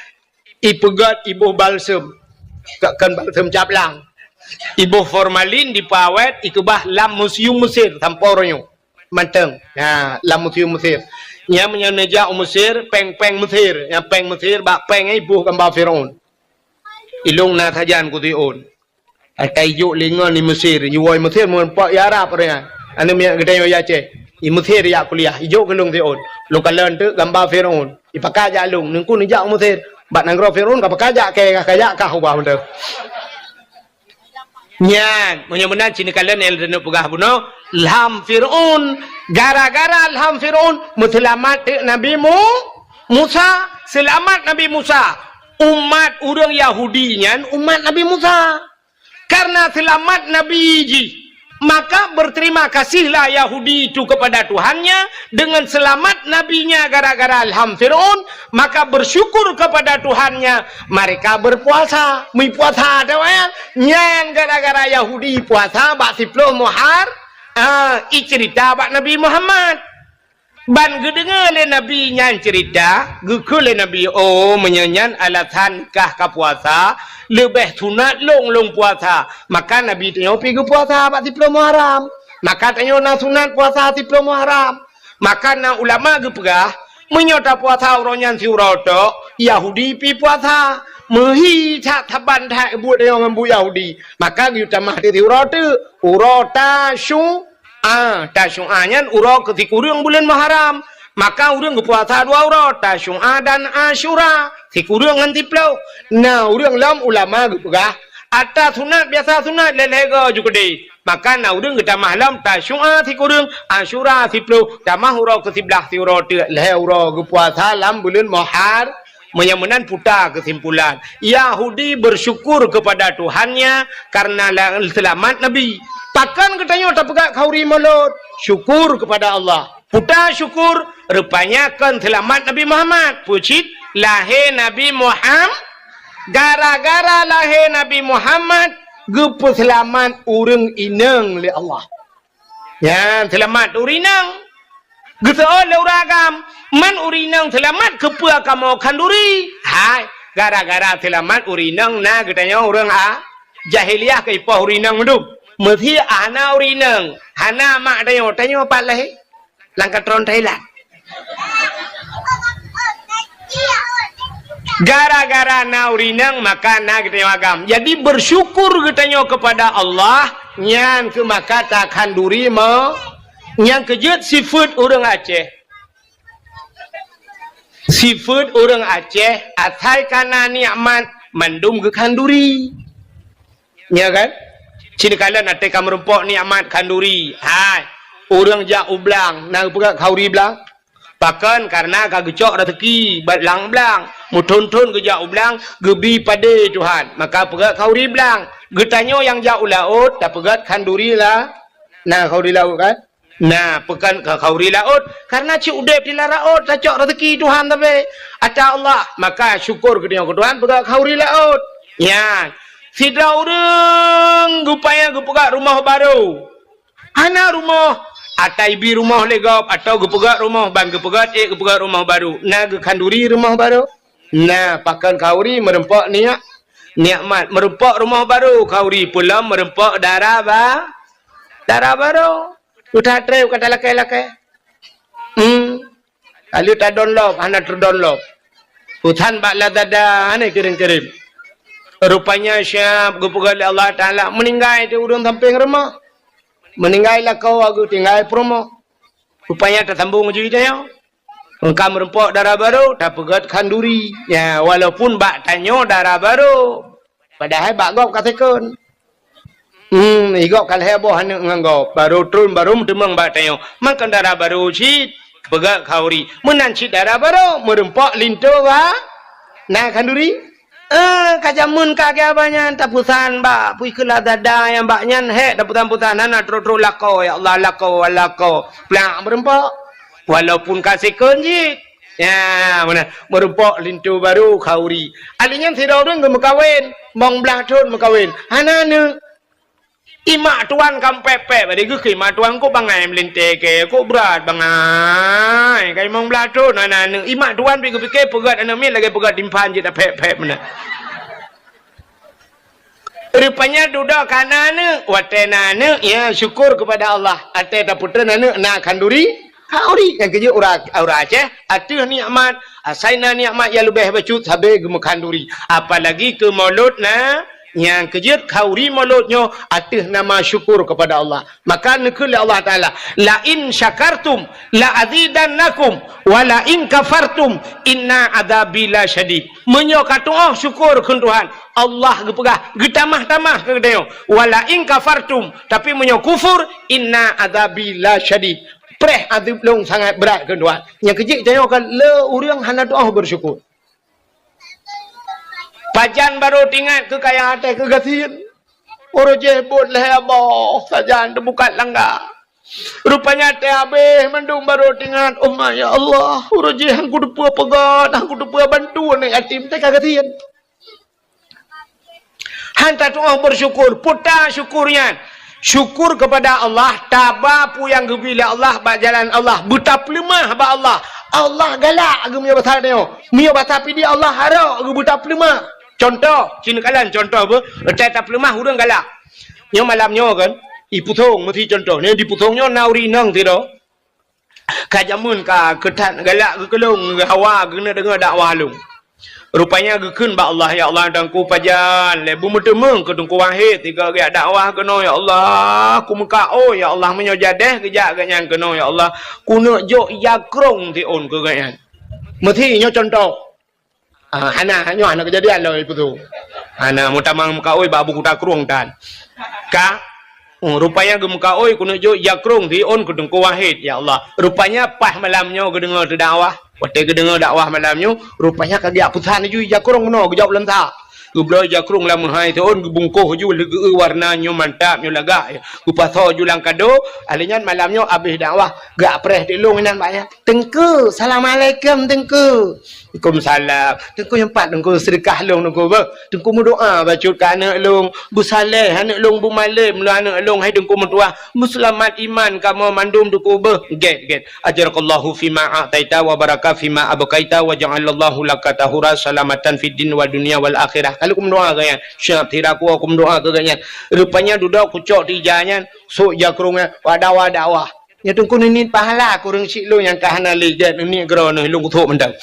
ipeugöt iboh balsem, ka-, kon balsem caplang. Iboh formalin dipeuawét, ikeubah lam museum Mesir sampoe uroe nyoe. Mantong. Ha, lam museum Mesir. Nyan meunyoe neujak u Mesir, péng-péng Mesir, nyang péng Mesir bak péng nyan iboh gamba Firaun. Ilôn na sajan keu Firaun. Ata ijok lé ngon i Mesir, jiwoe i Mesir meurumpok i Arab ureuëng nyan. Aneuk miet geutanyoe i Aceh, i Mesir jak kuliah, ijok keu lôn Firaun. Lôn kalon teuk gamba Firaun. Ipakat jak lôn, neukheun neujak u Mesir. Bak nanggroe Firaun ka pakat jak kèe, ka jak kah ubah mantong. Nyan, meunyoe meunan cit neukalon nyang lôn peugah bunoe, lham Firaun, gara-gara lham Firaun meuseulamat teuk Nabi Mu-, Musa, seulamat Nabi Musa. Umat ureuëng Yahudi nyan umat Nabi Musa. Karena seulamat Nabi jih, maka berterima kasihlah Yahudi itu kepada Tuhannya dengan selamat nabinya gara-gara lham Firaun, maka bersyukur kepada Tuhannya, mereka berpuasa. Meupuasa, tahu ya? Nyan gara-gara Yahudi puasa bak siploh Muhar-, ah, icerita bak Nabi Muhammad. Ban geudeungoe lé Nabi nyan ceurita, geukheun lé Nabi, "Oh, meunyoe nyan alasan kah ka puasa, leubeh sunat lôn lôn puasa." Maka Nabi tanyoe pi geupuasa bak siploh Muharram. Maka tanyoe na sunat puasa siploh Muharram. Maka na ulama geupeugah, meunyoe tapuasa uroe nyan siuroe tok, Yahudi pi puasa. Meuhi that saban that buet tanyoe ngon buet Yahudi. Maka geuyue tamah siuroe teuk, uroe Tasyu-, A, Tasyu'a nyan uroe keu sikureueng buleuen Muharram. Maka ureueng geupuasa dua uroe, Tasyu'a dan Asyura, sikureueng ngon siploh. Na ureueng lom ulama geupeugah, ata sunat biasa sunat lhèe-lhèe go ju keudeh. Maka na ureueng geutamah lom Tasyu'a sikureueng, Asyura siploh, tamah uroe keu siblaih siuroe teuk, lhèe uroe geupuasa lam buleuen Muhar-, Meunyoe meunan puta keusimpulan, Yahudi bersyukur kepada Tuhannya karena la-, seulamat Nabi. Pakon geutanyoe tapeugah khanduri Maulud? Syukur kepada Allah. Puta syukur, rupanya kon seulamat Nabi Muhammad. Peue cit? Lahé Nabi Muham-, gara-gara lahé Nabi Muhammad, geupeuseulamat ureueng inong lé Allah. Nyan seulamat ureueng inong. Geuseuôt lé ureueng agam, man ureueng inong seulamat keupeue kamoe khanduri? Hai, gara-gara seulamat ureueng inong na geutanyoe ureueng a-, jahiliah keu ipoh ureueng inong meudum. Meusé hana ureueng inong, hana mak tanyoe, tanyoe pat lahé? Lam katron Thailand. Gara-gara na ureueng inong, maka na geutanyoe agam. Jadi, bersyukur geutanyoe kepada Allah, nyan keuh maka takhanduri mo-, nyang keujeuet sifeuet ureueng Aceh. Sifeuet ureueng Aceh, asai ka na nikmat, mandum geukhanduri. Ya kan? Cit neukalon até ka meurumpok nikmat khanduri. Hai, ureueng jak u blang, na geupeugah khanduri blang. Pakon? Karena ka geucok raseuki bak lam blang. Meuthon-thon geujak u blang, geubi padé Tuhan. Maka peugah khanduri blang. Geutanyoe nyang jak u laôt, tapeugah khanduri la-, na khanduri laôt kan? Na, pakon ka khanduri laôt, karena cit udeb di lam laôt tacok raseuki Tuhan tapi ata Allah, maka syukur geutanyoe keu Tuhan peugah khanduri laôt. Nyan, sidroe ureueng geupaya geupeugah rumoh barô. Hana rumoh, ata ibi rumoh lé gob, atawa geupeugah rumoh, ban geupeugah ék geupeugah rumoh barô. Na geukhanduri rumoh barô? Na, pakon khanduri meurumpok niat, nikmat. Meurumpok rumoh barô khanduri, peulom meurumpok dara ba-, dara barô. Udah trép kata lakée-lakée. Hmm. Lalu ta download, hana terdownload. Usan bak Lazada, hana kirim-kirim. Rupanya siap geupeugah lé Allah Taala, meuninggai di ureueng sampéng rumoh. Meuninggai lakoe geutinggai peurumoh. Rupanya tasambong ju tanyoe. Engka meurumpok dara barô, tapeugah khanduri. Ya, walaupun bak tanyoe dara barô. Padahai bak gob ka second. Hmm, i gob ka lhèe boh aneuk ngon gob. Barô tron, barô meuteumong bak tanyoe. Makon dara barô cit, peugah khanduri. Meunan cit dara barô, meurumpok linto ba-, na khanduri. Eh, ka jameun ka geuh abah nyan, tapeusan bak, pui keu Lazada nyang bak nyan, hék, tapeusan-peusan, hana trok-trok lakoe, ya Allah, lakoe, lakoe. Plak meurumpok. Walaupun ka second cit. Ya, meunan. Meurumpok linto barô khanduri. Ahli nyan sidroe ureueng geumeukawen, mong blaih thon meukawen. Hana aneuk. Imak tuan ka pép-pép, bari geuh keu imak tuan kok bangai meulintèe kèe, kok brat bangai. Ka mong blaih thon hana aneuk. Imak tuan pi geupike peugöt aneuk miet lagèe peugöt timphan jeuet pép-pép meunan. Rupanya dudoe ka na aneuk, watèe na aneuk, ya syukur kepada Allah. Watèe tapeutreun aneuk na khanduri, Khanduri nyang keujeuet ureueng, ureueng Aceh, ateueh nikmat, asai na nikmat nyang leubeh bacut sabe geumeukhanduri. Apalagi keu Maulud na, nyang keujeuet khanduri Maulud nyoe ateueh nama syukur kepada Allah. Maka neukheun lé Allah Taala, "La in syakartum la azidannakum, wa la in kafartum inna adzabi lasyadid." Meunyoe ka tu'oh syukur kheun Tuhan, Allah geupeugah, geutamah-tamah keu geutanyoe, "Wa la in kafartum," tapi meunyoe kufur, "inna adzabi lasyadid." Preh azeueb lôn sangat brat kheun Tuhan. Nyang keujeuet tanyoe ka le ureueng hana tu'oh beusyukur. Pajan barô teuingat keu kaya até keu gasien. Uroe jih buet lhèe boh sajan teubukat langga. Rupanya até habéh mandum barô teuingat, "Oh ma, ya Allah, uroe jih han kuteupeue peugöt, han kuteupeue bantu aneuk yatim, teuka gasien." Han tatu'oh beusyukur, peue ta syukur nyan? Syukur kepada Allah, taba peue nyang geubri lé Allah bak jalan Allah, beutapeuleumah bak Allah. Allah galak geuh meunyoe basa tanyoe. Meunyoe basa Pidie Allah harok geuh beutapeuleumah. Contoh, ci neukalon contoh beuh, teuka tapeuleumah ureueng galak. Nyoe malam nyoe kan, i Pusong meusi contoh. Nyoe di Pusong nyoe na ureueng inong sidroe. Ka jameun ka keu that galak geuh keu lôn, hawa geuneuk deungoe dakwah lôn. Rupanya geukheun bak Allah, "Ya Allah, Teungku pajan lé beumeuteumeung keu Teungku Wahid sigoe geujak dakwah keunoe, ya Allah. Kumeukaôi, ya Allah, meunyoe jadeh geujak geuhnyan keunoe, ya Allah, kuneuk jok ija krông siôn keu geuhnyan." Meusi nyoe contoh. Ah, hana, nyoe hana keujadian lom ipeue tu. Hana, meutamang meukaôi bak Abu Kuta Krueng tan. Ka, oh, rupanya geumeukaôi keuneuk jok ija krông siôn keu Teungku Wahid, ya Allah. Rupanya paih malam nyoe geudeungoe teudakwah. Watèe geudeungoe dakwah malam nyoe, rupanya ka geujak peusan laju ija krông meunoe, geujak u Lansa. Geubloe ija krông lam meuhai siôn, geubungkoh laju lé geu-eu warna nyoe mantap, nyoe lagak. Geupasoe laju lam kado, alèh nyan malam nyoe abéh dakwah, geupreh teuk lôn inan bak nyan. "Teungku, assalamualaikum, Teungku." "Waalaikumsalam." "Teungku, nyoe pat, Teungku, seudeukah lôn, Teungku, beuh. Teungku, meudoa bacut keu aneuk lôn, beusaleh aneuk lôn, beumalém lôn aneuk lôn, hai Teungku meutuah. Beuseulamat iman kamoe mandum, Teungku, beuh." "Gèt, gèt. Ajarakallahu fima a'taita wa baraka fima abqaita wa ja'alallahu laka tahura salamatan fid din wa dunya wal akhirah." Ka lheueh kumeudoa keu nyan. Siap, sira ku kumeudoa keu nyan. Rupanya dudoe kucok di ija nyan, sôk ija krông nyan, wada-wada wah. Nyoe Teungku neuniet pahala kureueng syiek lôn nyang ka hana lé gèt, neuniet keudroe neuh lôn kuthôk mantong.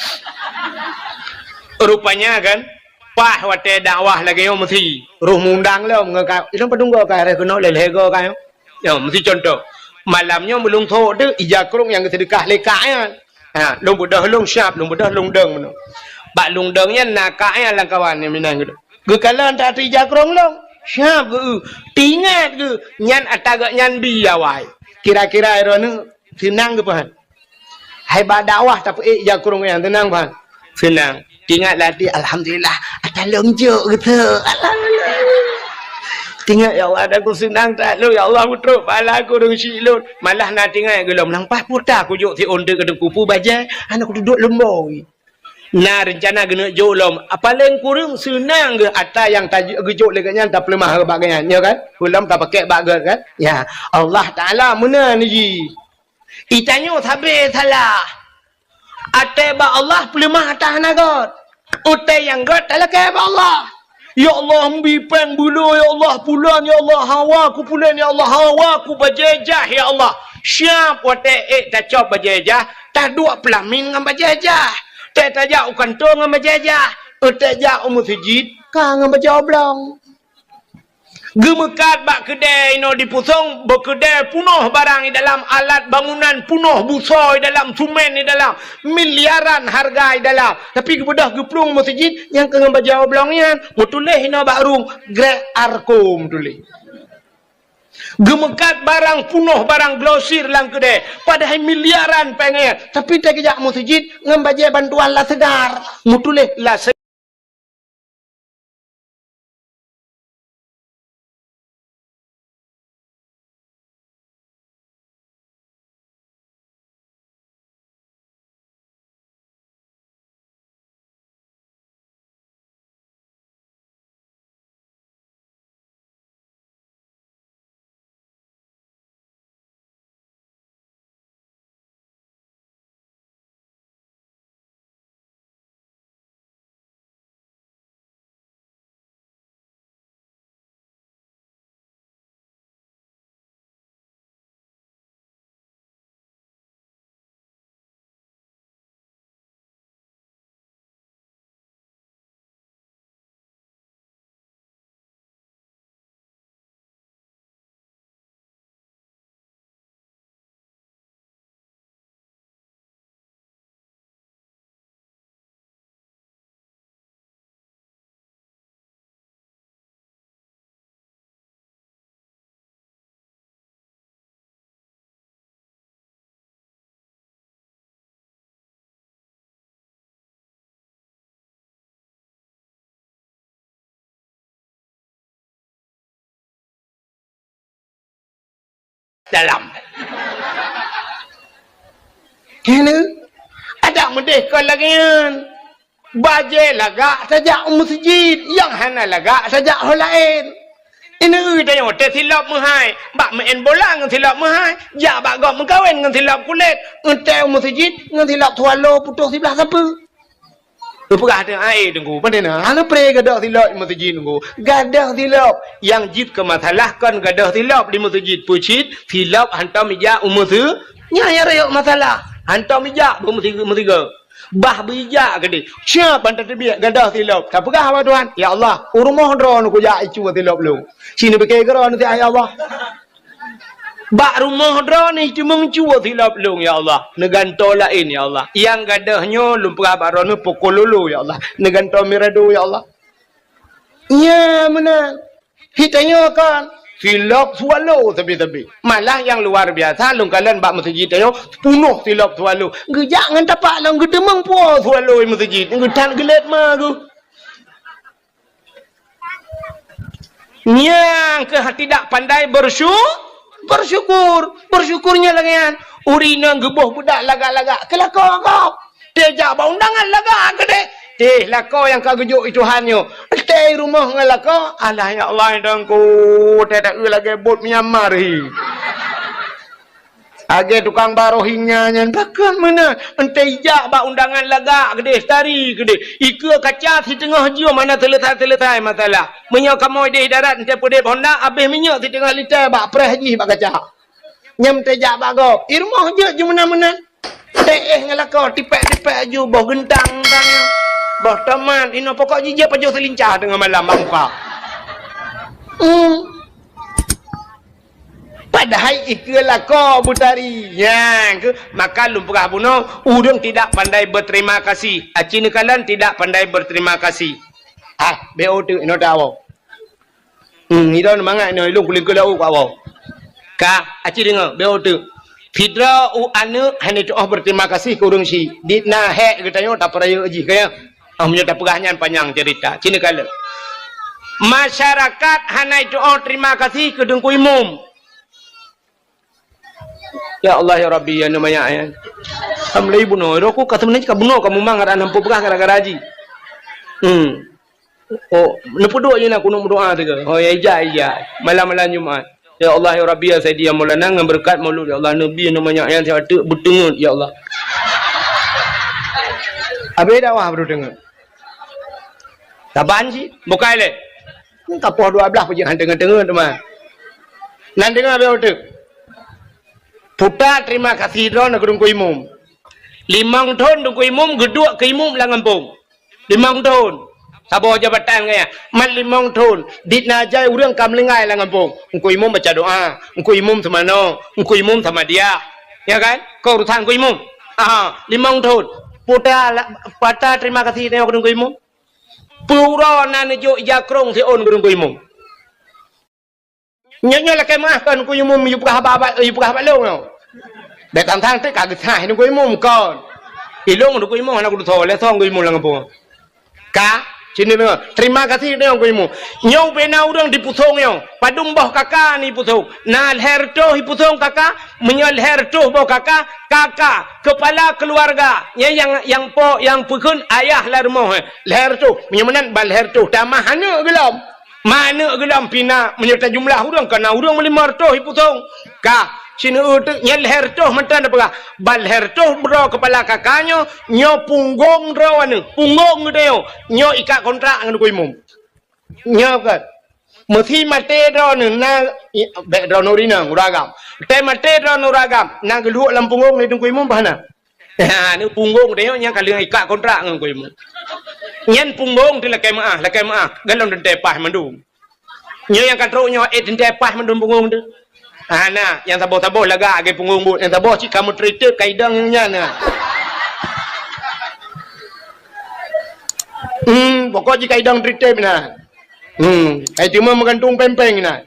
Rupanya kan, paih watèe dakwah lagèe nyoe meusi, roh mundang lom ngon ka, ilôn padum goe ka rhah keunoe lhèe-lhèe goe ka nyoe. Nyoe meusi contoh. Malam nyoe meulôn thôk deuh ija krông nyang geuseudeukah lé kak nyan. Ha, lôn beudôh lôn siap, lôn beudôh lôn dong meunoe. Bak lôn dong nyan na kak nyan lam kawan nyang meunan geuh. Geukalon that ija krông lôn, siap geuh, teuingat geuh, nyan ata geuh nyan bi awai. Kira-kira droeneuh seunang geuh peuhan? Hai bak dakwah tapeuék ija krông nyan seunang peuhan? Seunang. Teuingat lam até, "Alhamdulillah, ata lôn jok geuh." Alhamdulillah. Teuingat, "Ya Allah, ata ku seunang that lôn, ya Allah, meutrok pahala kureueng syiek lôn." Malah na teuingat geuh lom, "Nang paih peue ta kujok siôn teuk keu Teungku, peue bajèe, hana kuduek lom boi." Na reuncana geuneuk jok lom. Paléng kureueng seunang geuh ata nyang ta-, geujok lé geuhnyan tapeuleumah bak geuhnyan, nyo kan? Peulom tapakèk bak geuh kan? Ya, Allah Taala meunan jih. Itanyoe sabe salah. Até bak Allah peuleumah ata hana göt. Até nyang göt talakèe bak Allah. Ya Allah, meubi péng beuloe, ya Allah, pulan, ya Allah, hawa ku pulan, ya Allah, hawa ku bajèe jah, ya Allah. Siap watèe ék tacok bajèe jah, taduek peulamin ngon bajèe jah. Tée tajak u kantô ngon bajèe jah, tée jak u meuseujid ka ngon bajèe oblong. Geumeukat bak keudè inoe di Pusong, bak keudè punoh barang i dalam, alat bangunan punoh, busoe i dalam, sumen i dalam, miliaran hareuga i dalam. Tapi geubeudôh geuplueng meuseujid nyang keu ngon bajèe oblong nyan, meutuléh inoe bak rueng, Grek Arkom tuléh. Geumeukat barang punoh, barang grosir lam keudè, padahai miliaran péng nyan. Tapi tée geujak meuseujid ngon bajèe bantuan La Segar, meutuléh La Se- dalam. Kena. Adak meudeh kon lagèe nyan. Bajèe lagak tajak u meuseujid, nyang hana lagak tajak ho laén. Ineuk tanyoe teuh silop meuhai, bak meu'en bola ngon silop meuhai, jak bak gob meukawen ngon silop kulét, eunteuk u meuseujid ngon silop swallow putôh siblah sapeue. Geupeugah teuh, "Ai, Teungku, pandai na, hana pré gadôh silop di meuseujid, Teungku." Gadôh silop, nyang jeuet keu masalah kon gadôh silop di meuseujid, peue cit silop hantom ijak u meuseu-, nyan nyang rayeuk masalah. Hantom ijak bak meusi-, meusigoe. Bah beuijak keudeh. Siap ban tateubiet gadôh silop. Tapeugah bak Tuhan, "Ya Allah, u rumoh droeneuh kujak icu silop lôn." Ci neupike keudroe neuh, "Ya Allah, bak rumoh droeneuh cuma icu silop lôn, ya Allah. Neugantoe laén, ya Allah. Nyang gadôh nyoe lôn peugah bak droeneuh pukul lolo, ya Allah. Neugantoe mirado, ya Allah." Nya meunan. Hitanyoe kan silop swallow sabe-sabe. Malah nyang luar biasa, lôn kalon bak meuseujid tanyoe punoh silop swallow. Geujak ngon tapak lom geuteumeung po swallow di meuseujid. Geuthat geulét ma geuh. Nyang keuh tidak pandai bersyu-, bersyukur. Bersyukur nyan lagèe nyan. Ureueng inong geuboh beudak lagak-lagak, keu lakoe gob. Teuh jak bak undangan lagak keudeh. Teuh lakoe nyang ka geujok i Tuhan nyoe. Teuh rumoh ngon lakoe, alah ya Allah, Teungku, teuh taeu lagèe bot Myanmar hi. Lagèe tukang ba Rohingya nyan, pakon meunan. Eunteuk ijak bak undangan lagak keudeh, tari keudeh. Ikeue kaca siteungoh jeuem hana seuleusoe-seuleusoe masalah. Meunyoe kamoe deh darat eunteuk peudeb honda, abéh minyeuk siteungoh lita bak preh jih bak kaca. Nyang teujak bak gob, i rumoh jeuet ju meunan-meunan. Teuh ngon lakoe, tipèk-tipèk aju, boh geuntang-geuntang, boh tomat, inoe pokok jih jeuet pajoh seulincah teungoh malam bak muka. Hmm. Padahai ikeue lakoe beutari. Nyan keuh, maka lôn peugah bunoe, ureueng tidak pandai berterima kasih. Aci neukalon tidak pandai berterima kasih. Ah, B O teuk, inoe tawoe. Hmm, idong mangat nyoe, ilong kulingkeu laôt keu awak. Ka, aci deungoe, beu teuk. Sidroe u aneuk hana tu'oh berterima kasih keu ureueng syiek. Di na hék geutanyoe tapeurayeuk jih, ka ya? Ah, meunyoe tapeugah nyan panyang cerita. Sini kalon. Masyarakat hana tu'oh terima kasih keu Teungku Imum. Ya Allah, ya Rabbi, ya Namayak, ya. Alhamdulillah, bunoe. Roh ku ka sebenarnya ka bunoe, ka mumang, ada nampu peugah gara-gara haji. Hmm. Oh, neupeuduek je na kunut meudoa teuka. Oh, ya ija, ija. Malam-malam Jumat. Ya Allah, ya Rabbi, ya Sayyidi, ya Maulana, ngon beureukat Maulud, ya Allah, Nabi, Namayak, ya, sihat teuk, beuteungeut, ya Allah. Habis dakwah baru teungeut. Saban sih, bukai lé. Ka poh dua belas peujiak han teungeut-teungeut teuma. Nan deungoe beu teuk. Puta terima kasih droeneuh keu Teungku Imum. Limong thon Teungku Imum geuduek keu imum lam gampông. Limong thon. Saboh jabatan gaya. Mat limong thon. Dit na jai ureueng ka meuninggai lam gampông. Teungku Imum baca doa. Teungku Imum seumanoe. Teungku Imum sama dia. Ya kan? Keu urusan Teungku Imum. Aha, limong thon. Puta la-, puta terima kasih droeneuh keu Teungku Imum. Peue uroe na neujok ija krông siôn keu Teungku Imum. Nyoe, nyoe lakèe meu'ah kon Teungku Imum, yue peugah haba, haba, yue peugah haba lôn nyoe. Bèk tang-tang teuk ka geusaih Teungku Imum kon. Ilôn Teungku Imum hana kutusoe, lé song Teungku Imum lam gampông. Ka, sini deungoe. Terima kasih Teungku Imum. Nyoe ubé na ureueng dipusong nyoe. Padum boh kaka ni pusong. Na lhèe reutôh ipusong kaka, meunyoe lhèe reutôh boh kaka, kaka, kepala keluarga. Nyan nyang, nyang po, nyang peukheun ayah lam rumoh, eh. Lhèe reutôh. Meunyoe meunan ban lhèe reutôh. Tamah aneuk geulom. Ma aneuk geulom pih na, meunyoe tajumlah ureueng, ka na ureueng meulimong reutôh ipusong. Ka, sineuk teuk nyan lhèe reutôh mantong tapeugah. Ban lhèe reutôh droe kepala kaka nyoe, nyoe punggong droe nyoe, punggong geutanyoe, nyoe ikat kontrak ngon Teungku Imum. Nyoe kan. Meusi maté droeneuh na, i, bèk droeneuh rinong, ureueng agam. Teuh maté droeneuh ureueng agam, na geulhok lam punggong lé Teungku Imum bah na. Ha, ni punggong teuh nyoe nyang ka lheueh ikat kontrak ngon Teungku Imum. Nyan punggong teuh lakèe meu'ah, lakèe meu'ah. Galom teuntèe paih mandum. Nyoe nyang ka trok nyoe, eh, teuntèe paih mandum punggong teuh. Ha, na, nyang saboh-saboh lagak lagèe punggong buet, nyang saboh cit ka meutretet ka idong nyan na. Hmm, pokok jih ka idong tretet na. Hmm, ai teuma meugantung péng-péng na.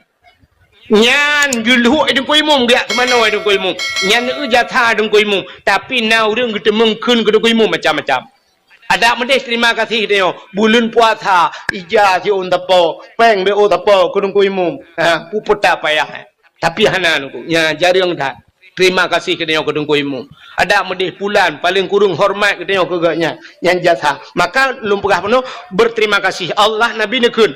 Nyan geulhok Teungku Imum, geujak seumanoe Teungku Imum. Nyan eu jasa Teungku Imum. Tapi na ureueng geuteumeung kheun keu Teungku Imum macam-macam. Adak meudeh terima kasih tanyoe. Buleuen puasa, ija siôn sapo, péng beu sapo keu Teungku Imum. Ha, peue peutah payah. Tapi hana nuku. Nya jareueng that. Terima kasih geutanyoe keu Teungku Imum. Adak meudeh pulan, paleng kureueng hormat geutanyoe keu gobnyan. Nyan jasa. Maka lôn peugah bunoe, berterima kasih. Allah, Nabi neukheun,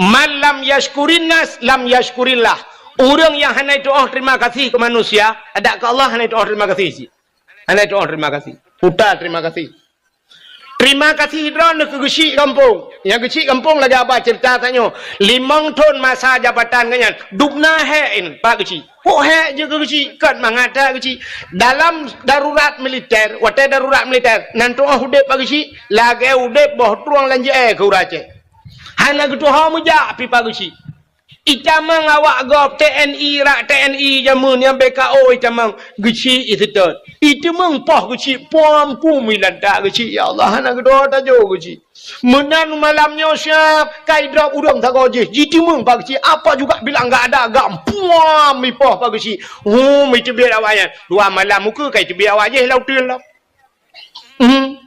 "Man lam yashkurin nas, lam yashkurillah." Ureuëng nyang hana tuoh terima kasih keu manusia, adak keu Allah hana tuoh terima kasih cit. Hana tuoh terima kasih. Puta terima kasih. Terima kasih droeneuh keu geuchik gampông. Nyang geuchik gampông lagée haba ceurita tanyoe. Limong thon masa jabatan geuhnyan, dubna hék in Pak Geuchik. Pok hék jeuet keu geuchik, kon mangat that geuchik. Dalam darurat militer, watée darurat militer, nan tuoh udeb Pak Geuchik, lagée udeb boh trueng lam jeuée keu ureuëng Aceh. Hana geutuho meujak pih Pak Geuchik. Itamong awak gob T N I, rak T N I jameun nyang B K O itamong geuchik iseutôt. Itamong poh geuchik puam kum ilantak geuchik, ya Allah, hana geudoa tajo geuchik. Meunan malam nyoe siab kai drob ureuëng sagoe jih, jitamong Pak Geuchik, apa juga bilang gak ada gam puam ipoh Pak Geuchik. Hum iteubiet awaknyan. Dua malam muka kai teubiet awak jih lam uteuen lom. Hmm.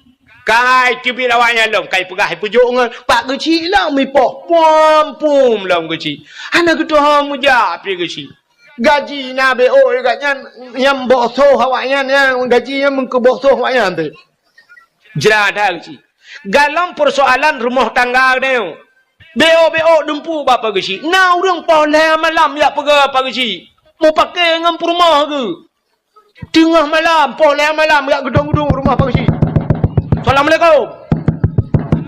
Kai teubiet awaknyan lom, kai peugah ipeujok ngon Pak Geuchik lom ipoh. Puam pum lom geuchik. Hana geutuho meujak pih geuchik. Gaji na B O gobnyan nyang boh soh awaknyan nyang gaji nyang meukeuboh soh awaknyan teuh. Jra that geuchik. Galom peusoalan rumoh tangga geutanyoe. B O B O dumpu bak Pak Geuchik. Na ureuëng poh lhée malam jak peugah Pak Geuchik. Mupake ngon peurumoh geuh. Teungoh malam, poh lhée malam, jak geudong-geudong rumoh Pak Geuchik. "Assalamualaikum.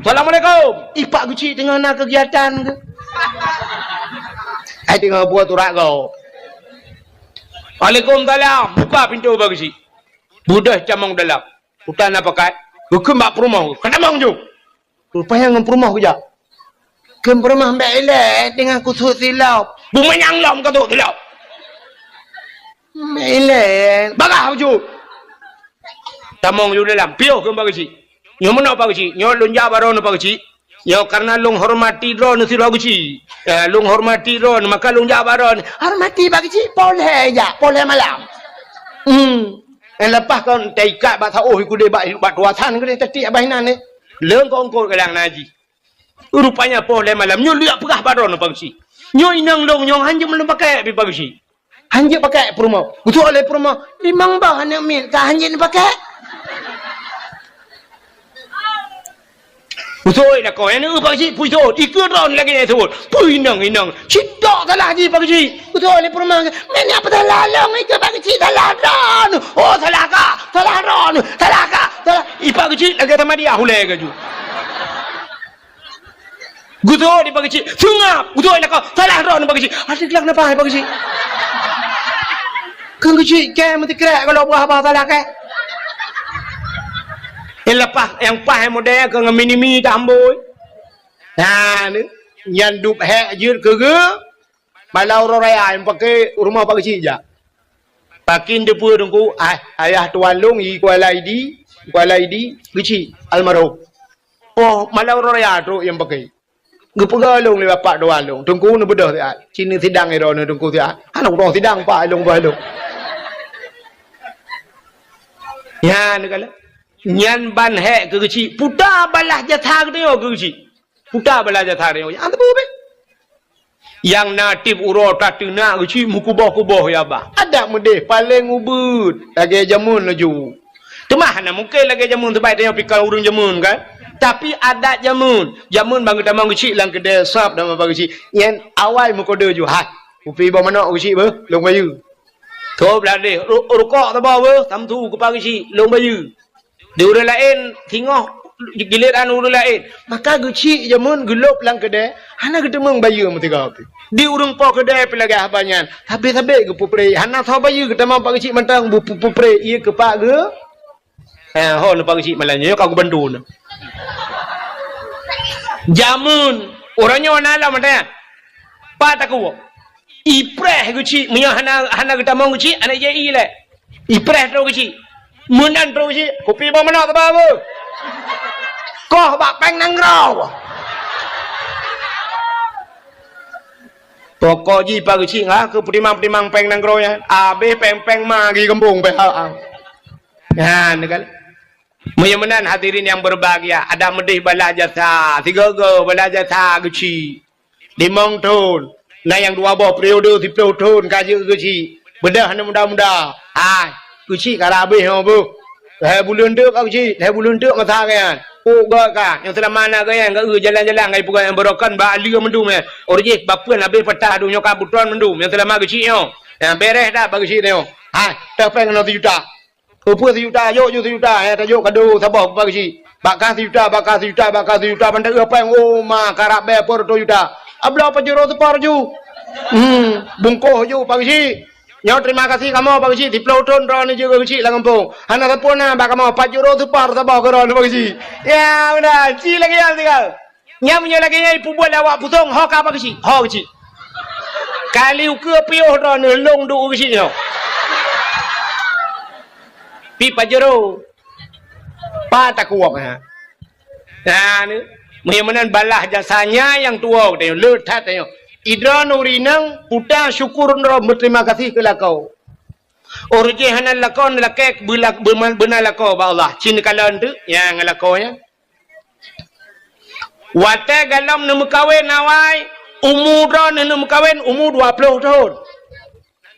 Assalamualaikum." Ih, Pak Geuchik teungoh na keugiatan keuh? Ai teungoh buet urat gob. "Waalaikumsalam." Buka pintoe Pak Geuchik. Beudôh tamong dalam. Utan na pakat. Geukheun bak peurumoh. Ka tamong ju. Rupanya ngon peurumoh geujak. Kheun peurumoh, "Mbek ilée teungoh kusut silop." "Bumanyang lom ka sut silop." "Mbek ilée." "Bagah bacut." Tamong ju dalam. Piôh kheun Pak Geuchik. "Nyoe meunoe Pak Geuchik. Nyoe lôn jak bak droeneuh Pak Geuchik. Nyoe karena lôn hormati droeneuh sidroe Geuchik. Ya, lôn hormati droeneuh, maka lôn jak bak droeneuh." "Hormati Pak Geuchik, poh lhée jak, poh lhée malam." Hmm. Eh, leupah kon taikat bak saôh ikudeh bak, bak tuasan keudeh tatiek abah inan eh. Leungkot-ungkot galang naji. Rupanya poh lhée malam nyoe lheueh peugah bak droeneuh Pak Geuchik. Nyoe inong lôn nyoe hanjeuet meulôn pakek pih Pak Geuchik. Hanjeuet pakek peurumoh. Geutuwoe lé peurumoh, "Limong boh aneuk miet ka hanjeuet pakek." Geutuwoe lakoe aneuk Pak Geuchik pui sot, ikeue droeneuh lagée nyan sot. Pui inong-inong, sidroe salah jih Pak Geuchik. Geutuwoe lé peurumoh, "Meunyoe peusalah lôn ikeue Pak Geuchik salah droeneuh." "Oh, salah kah? Salah droeneuh. Salah kah? Salah." Ih, Pak Geuchik lagée tamadiah ulée gaju. Geutuwoe di Pak Geuchik, seungab, geutuwoe lakoe, salah droeneuh Pak Geuchik. Adak glak napa hai Pak Geuchik? Keu Geuchik kée meusikrek kalau buah-buah salah kée. Nyang leupah, nyang paih model keu ngon mini-mini tambôi. Nah, ni, nyan dub hék jeuet keu geu, malam uroe raya nyang paké rumoh Pak Geuchik jak. Pakin teupeue Teungku, ah, ayah tuan lôn i Kuala Idi, Kuala Idi, Geuchik, almarhum. Poh malam uroe raya trok nyang paké. Geupeugah lôn lé bapak tuan lôn, "Teungku neubeudôh siat, ci neusidang droeneuh Teungku siat." Hana ureuëng sidang pak lôn bah lôn. Nyan kala. Nyan ban hék keu Geuchik, puta balah jasa geutanyoe keu Geuchik. Puta balah jasa geutanyoe. Nyang teupeu beh. Nyang na tieb uroe tateunak Geuchik meukuboh-kuboh ya bah. Adak meudeh paleng ubeuet lagée jameun laju. Teuma hana mungken lagée jameun, sabab tanyoe pih ka ureuëng jameun kan. Tapi adat jameun, jameun ban geutamong Geuchik lam keudée sab dan ban Geuchik. Nyan awai meukodeu ju, "Hai, kupi boh manok Geuchik beuh, lôn bayeue." Tôb ladeh, ru-, rukok saboh beuh, samsu kupa Geuchik, lôn bayeue. Di ureuëng laén singoh giliran ureuëng laén. Maka Geuchik jameun geulôb lam keudée, hana geuteumeung bayeue meusigoe pih. Di ureuëng po keudée pih lagée haba nyan, sabé-sabé geupeupreh, hana soe bayeue geutamong Pak Geuchik mantong bu-, bu-, peupreh ié keu pak geu. Eh, ho neuh Pak Geuchik malam nyoe ka geubantu neuh. Jameun, uroe nyoe na lom mantong nyan. Pat takue. Ipreh Geuchik, meunyoe hana, hana geutamong Geuchik, hana ijai ilée. Ipreh trok Geuchik. Meunan trok Geuchik, kupi boh manok teuba beuh. Koh bak péng nanggroe. Pokok jih Pak Geuchik ngah keu peutimang-peutimang péng nanggroe nyan. Abéh péng-péng ma geuh gampông péng ha. Nyan kan. Meunyoe meunan hadirin nyang berbahagia, adak meudeh balah jasa, sigoe-goe balah jasa Geuchik. Limong thon. Na nyang dua boh periode siplôh thon ka jeuet keu chik. Beudôh aneuk muda-muda. Hai, keu chik ka habéh nyoe beuh. Lhèe buleuen teuk ka keu chik, lhèe buleuen teuk masa nyan. Oh, göt ka. Nyang seulama na geuh nyan, geuh jalan-jalan ngon peugah nyang beurokon bak aleue mandum nyan. Ureueng jih bapeuen habéh patah dum nyoe ka beuton mandum. Nyang seulama keu chik nyoe. Nyang bèrèh that bak keu chik nyoe. Hai, teuh péng keunoe sijuta. Peue-peue sijuta, jok ju sijuta, eh, tajok kado saboh bak keu chik. Bak kah sijuta, bak kah sijuta, bak kah sijuta, ban taeu péng, oh, ma, karab bèe peuet reutôh juta. Abloe Pajero Super ju. Hmm, bungkôh ju bak keu chik. Nyoe terima kasih kamoe bak keu chik, siplôh thon droeneuh jeuet keu chik lam gampông. Hana sapeue na bak kamoe, Pajero Super saboh keu droeneuh bak keu chik. Ya, meunan, ci lagèe nyan tinggai. Nyan meunyoe lagèe nyan ipeubuet lé awak Pusong, ho ka bak keu chik, ho keu chik. Kali ukeue piôh droeneuh lôn duek keu chik nyoe. Pi Pajero. Pa takuwöng, ha. Nah, ni. Meunyoe meunan balah jasanya nyang tuwoe tanyoe, le that tanyoe. Idroeneuh ureueng inong, puta syukur droe, beuterima kasih keu lakoe. Ureueng jih hana lakoe, neulakèe beula-, beuma-, beuna lakoe bak Allah. Ci neukalon teuk nyang lakoe nyan. Watèe galom neumeukawen awai, umu droeneuh neumeukawen umu dua plôh thon.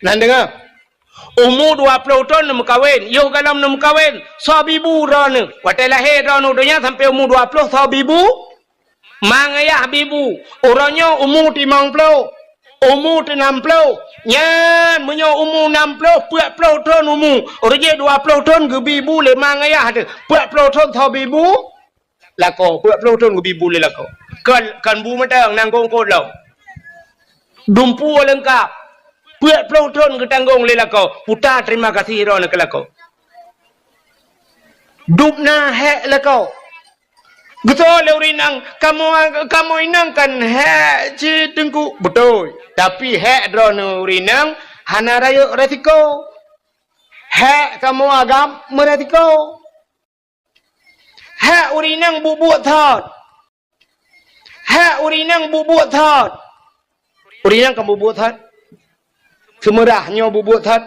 Nan deungö? Umu dua plôh thon neumeukawen, yoh galom neumeukawen, soe bibu droeneuh. Watèe lahé droeneuh donya sampoe umu dua plôh soe bibu? Ma ngayah bibu. Uroe nyoe umu timong plôh, umu teunam plôh. Nyan meunyoe umu nam plôh, peuet plôh thon umu. Ureueng jih dua plôh thon geubi bu lé ma ngayah teuh. Peuet plôh thon soe bibu? Lakoe, peuet plôh thon geubi bu lé lakoe. Kon, kon bu mantong, nanggung kot lom. Dumpeue leungkap. Peuet plôh thon geutanggong lé lakoe. Puta terima kasih droeneuh keu lakoe. Dub na hék lakoe. Geusoe lé ureueng inong, "Kamoe, kamoe inong kan hék cit Teungku." Beutôi. Tapi hék droeneuh ureueng inong hana rayeuk resiko. Hék kamoe agam meuresiko. Hék ureueng inong buet-buet that. Hék ureueng inong buet-buet that. Ureueng inong kan buet-buet that. Seumeurah nyoe buet-buet that.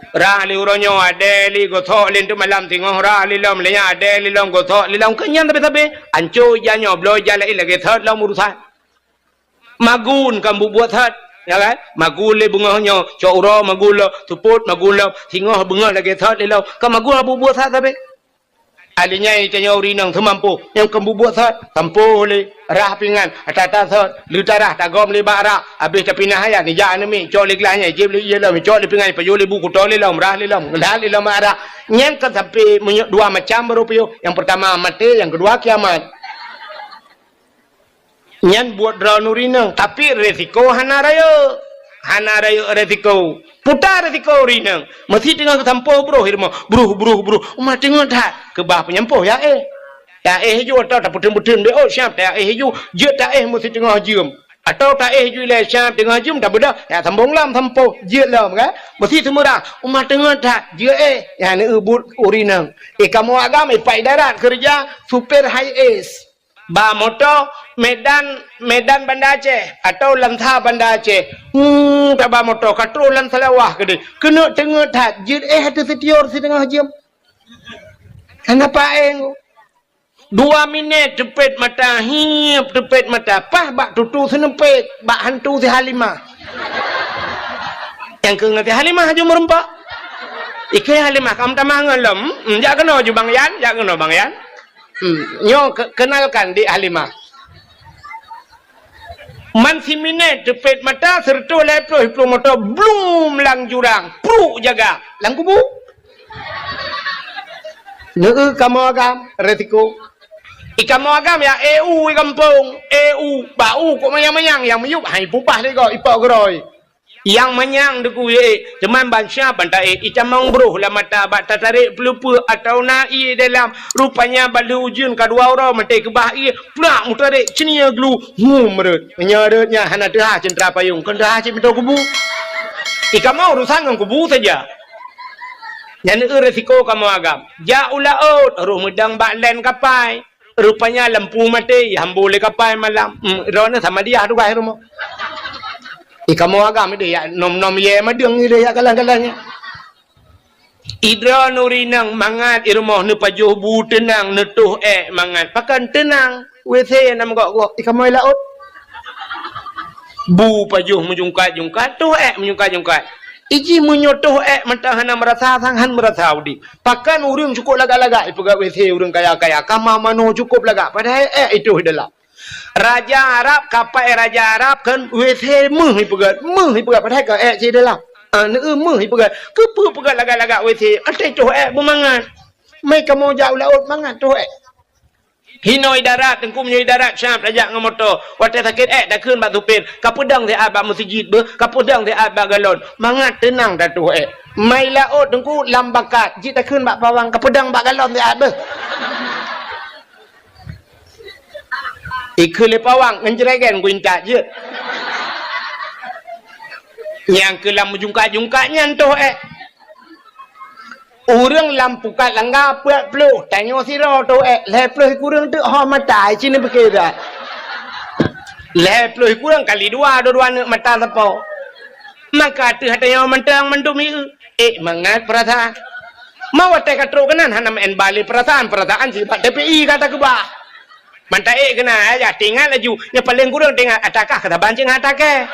Rhah lé uroe nyoe, adèe lé gosok lé teuk malam singoh, rhah lé lom lé nyan, adèe lé lom gosok lé lom. Keu nyan sabe-sabe. Anco ija nyoe, bloe ija laén lagèe that lom urusan. Magun kan buet-buet that, ya kan? Magun lé beungoh nyoe, cok uroe magun lom, seupôt magun lom, singoh beungoh lagèe that lé lom. Kan magun buet-buet that sabe. Akhé nyan tanyoe ureueng inong seumampôh, nyang keu buet-buet that, sampôh lé, rhah pingan, ata-ata that, leutarah tagom lé bak rak, habéh tapinah ayat, nijak aneuk miet, cok lé glah nyan, jieb lé ié lom, cok lé pingan, pajoh lé bu, kuto lé lom, rhah lé lom, lhah lé lom bak rak. Nyan kan sampoe meunyoe dua macam baru piôh. Nyang peurtama maté, nyang keudua kiamat. Nyan buet droeneuh ureueng inong, tapi resiko hana rayeuk. Hana rayeuk resiko. Puta resiko ureueng inong. Meusi teungoh geusampôh broh i rumoh. Broh, broh, broh. Uma teungoh that. Keubah peunyampôh ya éh. Ya éh ju atau tapeuteun-peuteun B O siap ya éh ju. Jeuet ta éh meusi teungoh jeuem. Atau ta éh ju ilèe siap teungoh jeuem tabeudôh. Ya sambông lom sampôh. Jeuet lom kan. Meusi seumeurah. Uma teungoh that. Jeuet éh. Ya neueu buet ureueng inong. Eh kamoe agam eh Pak Idarat keureuja supir high S. Ba moto Medan, Medan Banda Aceh atau Lansa Banda Aceh. Hmm, taba moto ka troh lam Salawah keudeh. Keuneuk teungeut that, jeuet éh ateueh sitior siteungoh jeuem. Hana paéng. Dua minèt teupet mata, hiep teupet mata, paih bak tutu seuneupet, bak hantu si Halimah. Nyang keu ngon si Halimah aju meureumpok. Ikeu Halimah, ka meutamah ngon lom. Hmm, jak keunoe ju Bang Yan, jak keunoe Bang Yan. Hmm, nyoe ke-, kenalkan Dik Halimah. Man siminèt teupet mata, seureutôh lhèe ploh, ploh moto, blum lam jurang, pruk jaga, lam kubu. Neu kamoe agam, resiko. I kamoe agam ya, eu i gampông, eu, bak u kok manyang-manyang, nyang miyueb hai pubah lé gob, ipok geurôi. Nyang manyang deuk u, eh, teuma ban siap ban taéh, itamong broh lam mata bak tatarek peuleupeue atau na ié dalam. Rupanya ban lheueh ujeuen ka dua uroe maté keubah ié, plak meutarek ceunie glu, hum rot. Meunyoe rot nyan hana teuhah ceuntra payong, kon teuhah cit pintoe kubu. I kamoe urusan ngon kubu saja. Nyan eu resiko kamoe agam. Jak u laôt, roh meudong bak lén kapai. Rupanya lampu maté, ihambô lé kapai malam. Hmm, droeneuh sama diah tugaih rumoh. I kamoe agam ideh yak nom-nom yé madeueng ideh yak kalang-kalang nyan. I droeneuh ureueng inong mangat i rumoh neupajoh bu teunang, neutoh ék mangat. Pakon teunang? W C nam gok-gok. I kamoe laôt. Bu pajoh meujungkat-jungkat, toh ék meujungkat-jungkat. Iji meunyoe toh ék mantong hana meurasa, sang han meurasa udeb. Pakon ureuëng cukôp lagak-lagak ipeugét W C ureuëng kaya-kaya, kama manoe cukôp lagak, padahai ék itoh dalam. Raja Arab, kapai raja Arab kan W C meuh ipeugét, meuh ipeugét, padahai ka ék cit dalam. Ah, neu meuh ipeugét. Keupeue peugét lagak-lagak W C? Até toh ék beumangat. Mai kamoe jak u laôt mangat toh ék. Hinoe i darat, Teungku, meunyoe i darat Syam tajak ngon moto. Watée sakét ék takheun bak supir, kapeudong siat bak meuseujid beuh, kapeudong siat bak galon. Mangat teunang tatoh ék. Mai laôt, Teungku, lam bakat, jih takheun bak pawang, kapeudong bak galon siat beuh. Ikheun lé pawang, ngon jregen kuintat jeuet. Nyang keu lam meujungkat-jungkat nyan toh ék. Ureuëng lam pukat langga peuet ploh, tanyoe sidroe toh ék, lhée ploh kureueng teuk ho mata, ci neupike that. Lhée ploh kureueng kali dua, dua-dua neuk mata sapo. Maka teuh tanyoe mantong mandum ieu, ék mangat peurasaan. Ma watée ka trok keunan hana meu'en bale peurasaan, peurasaan sibak T P I ka takeubah. Ban taék keunan, ayah teuingat laju. Nyang paleng kureueng teuingat, atakah keu saban cit ngon atakée.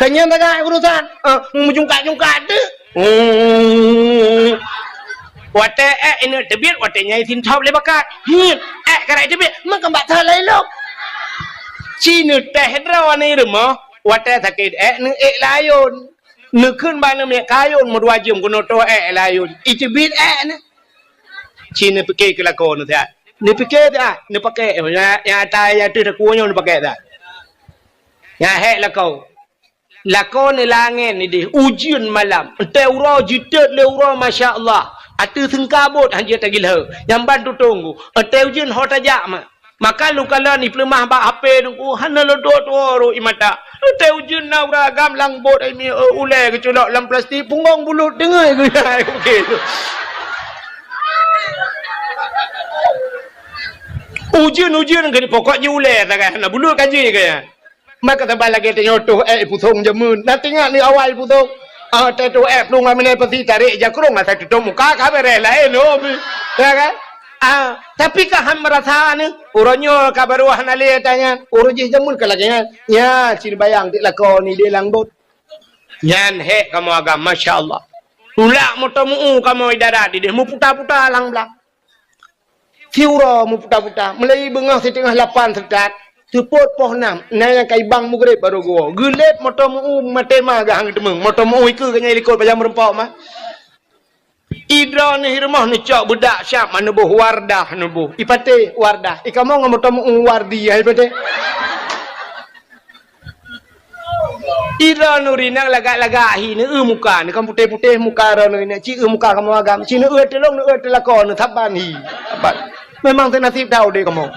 Keu nyan sagai urusan. Ah, meujungkat-jungkat teuk. Hmm. Watée ék ineuk teubiet, watée nyan isintop lé bakat. Hmm. Ék karai teubiet, meukeubah that laén lom. Ci neutéh droe nibak rumoh, watée sakét ék neuék layôn. Neukheun bak neumiet kayôn meudua jeuem keunoe toh ék layôn. Iteubiet ék nyan. Ci neupike keu lakoe nyan siat. Neupike siat, neupake, nyang, nyang ata nyang ateueh takue nyoe neupake siat. Nyang hék lakoe. Lakoe nyan langét nideh, ujeuen malam. Watée uroe jitot lé uroe, masya Allah. Ateueh seungkabot hanjeuet tagilheu. Nyang ban tutong ku. Watée ujeuen ho tajak ma. Maka lôn kalon ipeuleumah bak H P Teungku, hana lôn tuwoe-tuwoe rot ie mata. Watée ujeuen na ureuëng agam lam bot ai mi, eh, ulée geuculok lam plastik, punggong bulut deungoe geuya. Ujeuen-ujeuen keu pokok jih ulée sagai hana bulut ka jih geuya. Maka saban lagée tanyoe toh ék ipusong jameun. Na teuingat ni awai ipusong. Ah, teuh toh ék plueng lam minai pasi tarék jakrong asai tutong muka ka beres laén, oh. Ya kan? Ah, tapi ka han meurasa ni. Uroe nyoe ka barô hana lé ata nyan. Uroe jih jameun ka lagée nyan. Nya, ci neubayang teuk lakoe nideh lam bot. Nyan hék kamoe agam, masya Allah. Tulak moto meu-u kamoe i darat ideh, meuputa-puta lam blang. Siuroe meuputa-puta, mulai beungoh siteungoh lapan seutôt, seupôt poh nam, na nyang ka ibang mugreb barô geuwoe. Geulét moto meu-u maté ma geuhang teumeung, moto meu-u ikeue geuh nyan ilikot bajang meurumpok ma. Idroe neuh i rumoh neucok beudak siab ma neuboh Wardah neuboh. Ipatéh Wardah, ikamoe ngon moto meu-u Wardi hai patéh. Idroe nuri nang lagak-lagak hi, neueu muka, neukan putéh-putéh muka droe nuri nang, ci eu muka kamoe agam, ci neueu teulông, neueu teulakon, neusaban hi. Saban. Memang teunasib that udeb kamoe.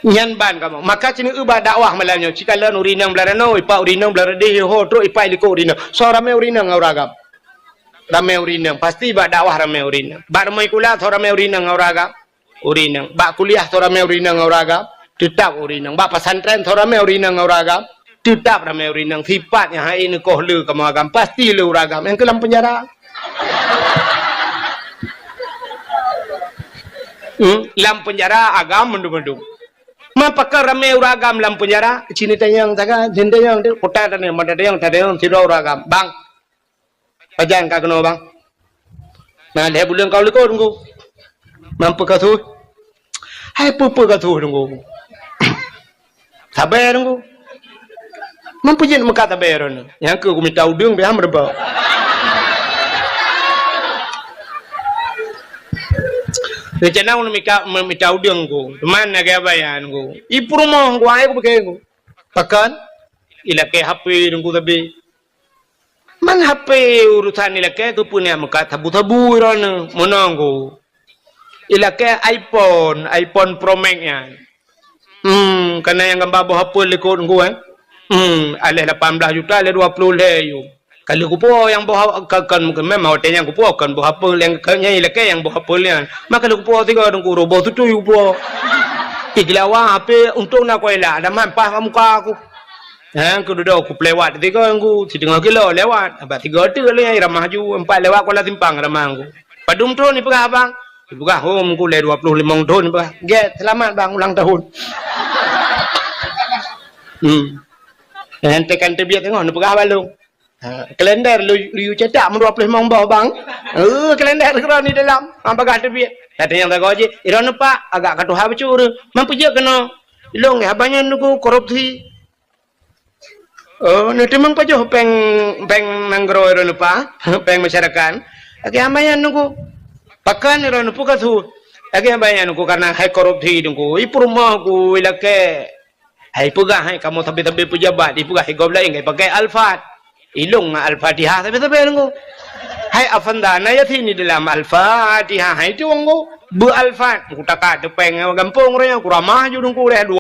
Nyan ban kamoe. Maka ci neueu bak dakwah malam nyoe, ci kalon nuri nang blah ranoe, ipak nuri nang blah reudeh, ho trok ipak ilikot nuri nang. Soe ramé nuri nang ngon ureueng agam. Ramé nuri nang, pasti bak dakwah ramé nuri nang. Bak rumoh sikula soe ramé nuri nang ngon ureueng agam. Ureueng inong. Bak kuliah soe ramé ureueng inong ngon ureueng agam, teutap ureueng inong. Bak pesantren soe ramé ureueng inong ngon ureueng agam, teutap ramé ureueng inong. Sifat nyang hana neukoh le kamoe agam, pasti le ureueng agam nyang keu lam peunjara. Hmm, lam peunjara agam mandum-mandum. Ma pakon ramé ureueng agam lam peunjara, ci neutanyong sagai, ci neutanyong tu, kuta tanyong, mata tanyong, tanyong sidroe ureueng agam. Bang, Pajan ka keunoe, Bang? Na lhèe buleuen ka u likot, Teungku. Mampu ka su? Hai peue-peue ka su, Teungku? Sabe, Teungku. Mampu jeuet meukat sabe droeneuh. Nyang keu kumita udeueng pih han meureubah. Rencana ulôn mika, meumita udeueng, Teungku. Teuma na gaya bayan, Teungku. I peurumoh, Teungku, ai kupike, Teungku. Pakon? Ilakèe H P, Teungku, sabe. Man H P urusan ilakèe keupeue neujak meukat sabu-sabu droeneuh, meunan ku. Ilakèe iPhone, iPhone Pro Max nyan. Hmm, kana nyang gamba boh Apple likot ku, eh. Hmm, aléh lapan blah juta, aléh dua ploh lhèe yuem. Ka lheueh kupuwoe nyang boh ha-, ka, kon, memang watèe nyan kupuwoe kon boh Apple nyang, ka, nyan ilakèe nyang boh Apple nyan. Maka lheueh kupuwoe sigoe Teungku, roboh tutui kupuwoe. Ih, geulawa H P untông na kuela, ada man paih bak muka ku. Nyang keududoe kupeuliwat sigoe Teungku, siteungoh kilo lewat, bak sigoe teuk lé nyang ramah ju, empat lewat Kuala Simpang ramah Teungku. Padum thon ipeugah abang? Ipeugah, "Oh, Teungku, lé dua ploh limong thon," ipeugah. "Gèt, seulamat bang ulang tahun." Hmm. Nyan tekan teubiet teungoh neupeugah bak lôn. Ha, kalender lu, lu cetak meudua ploh limong boh bang. Eh, kalender keudroe ni dalam. Ha, bagah teubiet. Kata nyang sagoe jih, "Droeneuh Pak, agak ka tuha bacut ureueng. Man peujeuet keunoe?" "Lôn, haba nyan Teungku, korupsi." "Oh, neuteumeung pajoh péng, péng nanggroe droeneuh Pak, péng masyarakat?" "Lagèe haba nyan Teungku." "Pakon droeneuh, peue kasus?" "Lagèe haba nyan Teungku, karena hai korupsi Teungku. I peurumoh ku, i lakèe." "Hai peugah hai kamoe sabe-sabe peujabat, i peugah hai gob laén, hai pakai Alphard. I lôn ngon Al-Fatihah sabe-sabe Teungku. Hai Avanda na Yasin di dalam Al-Fatihah hai Teungku. Beu Alphard, ku taka teupeng gampông raya, ku ramah ju Teungku leh dua."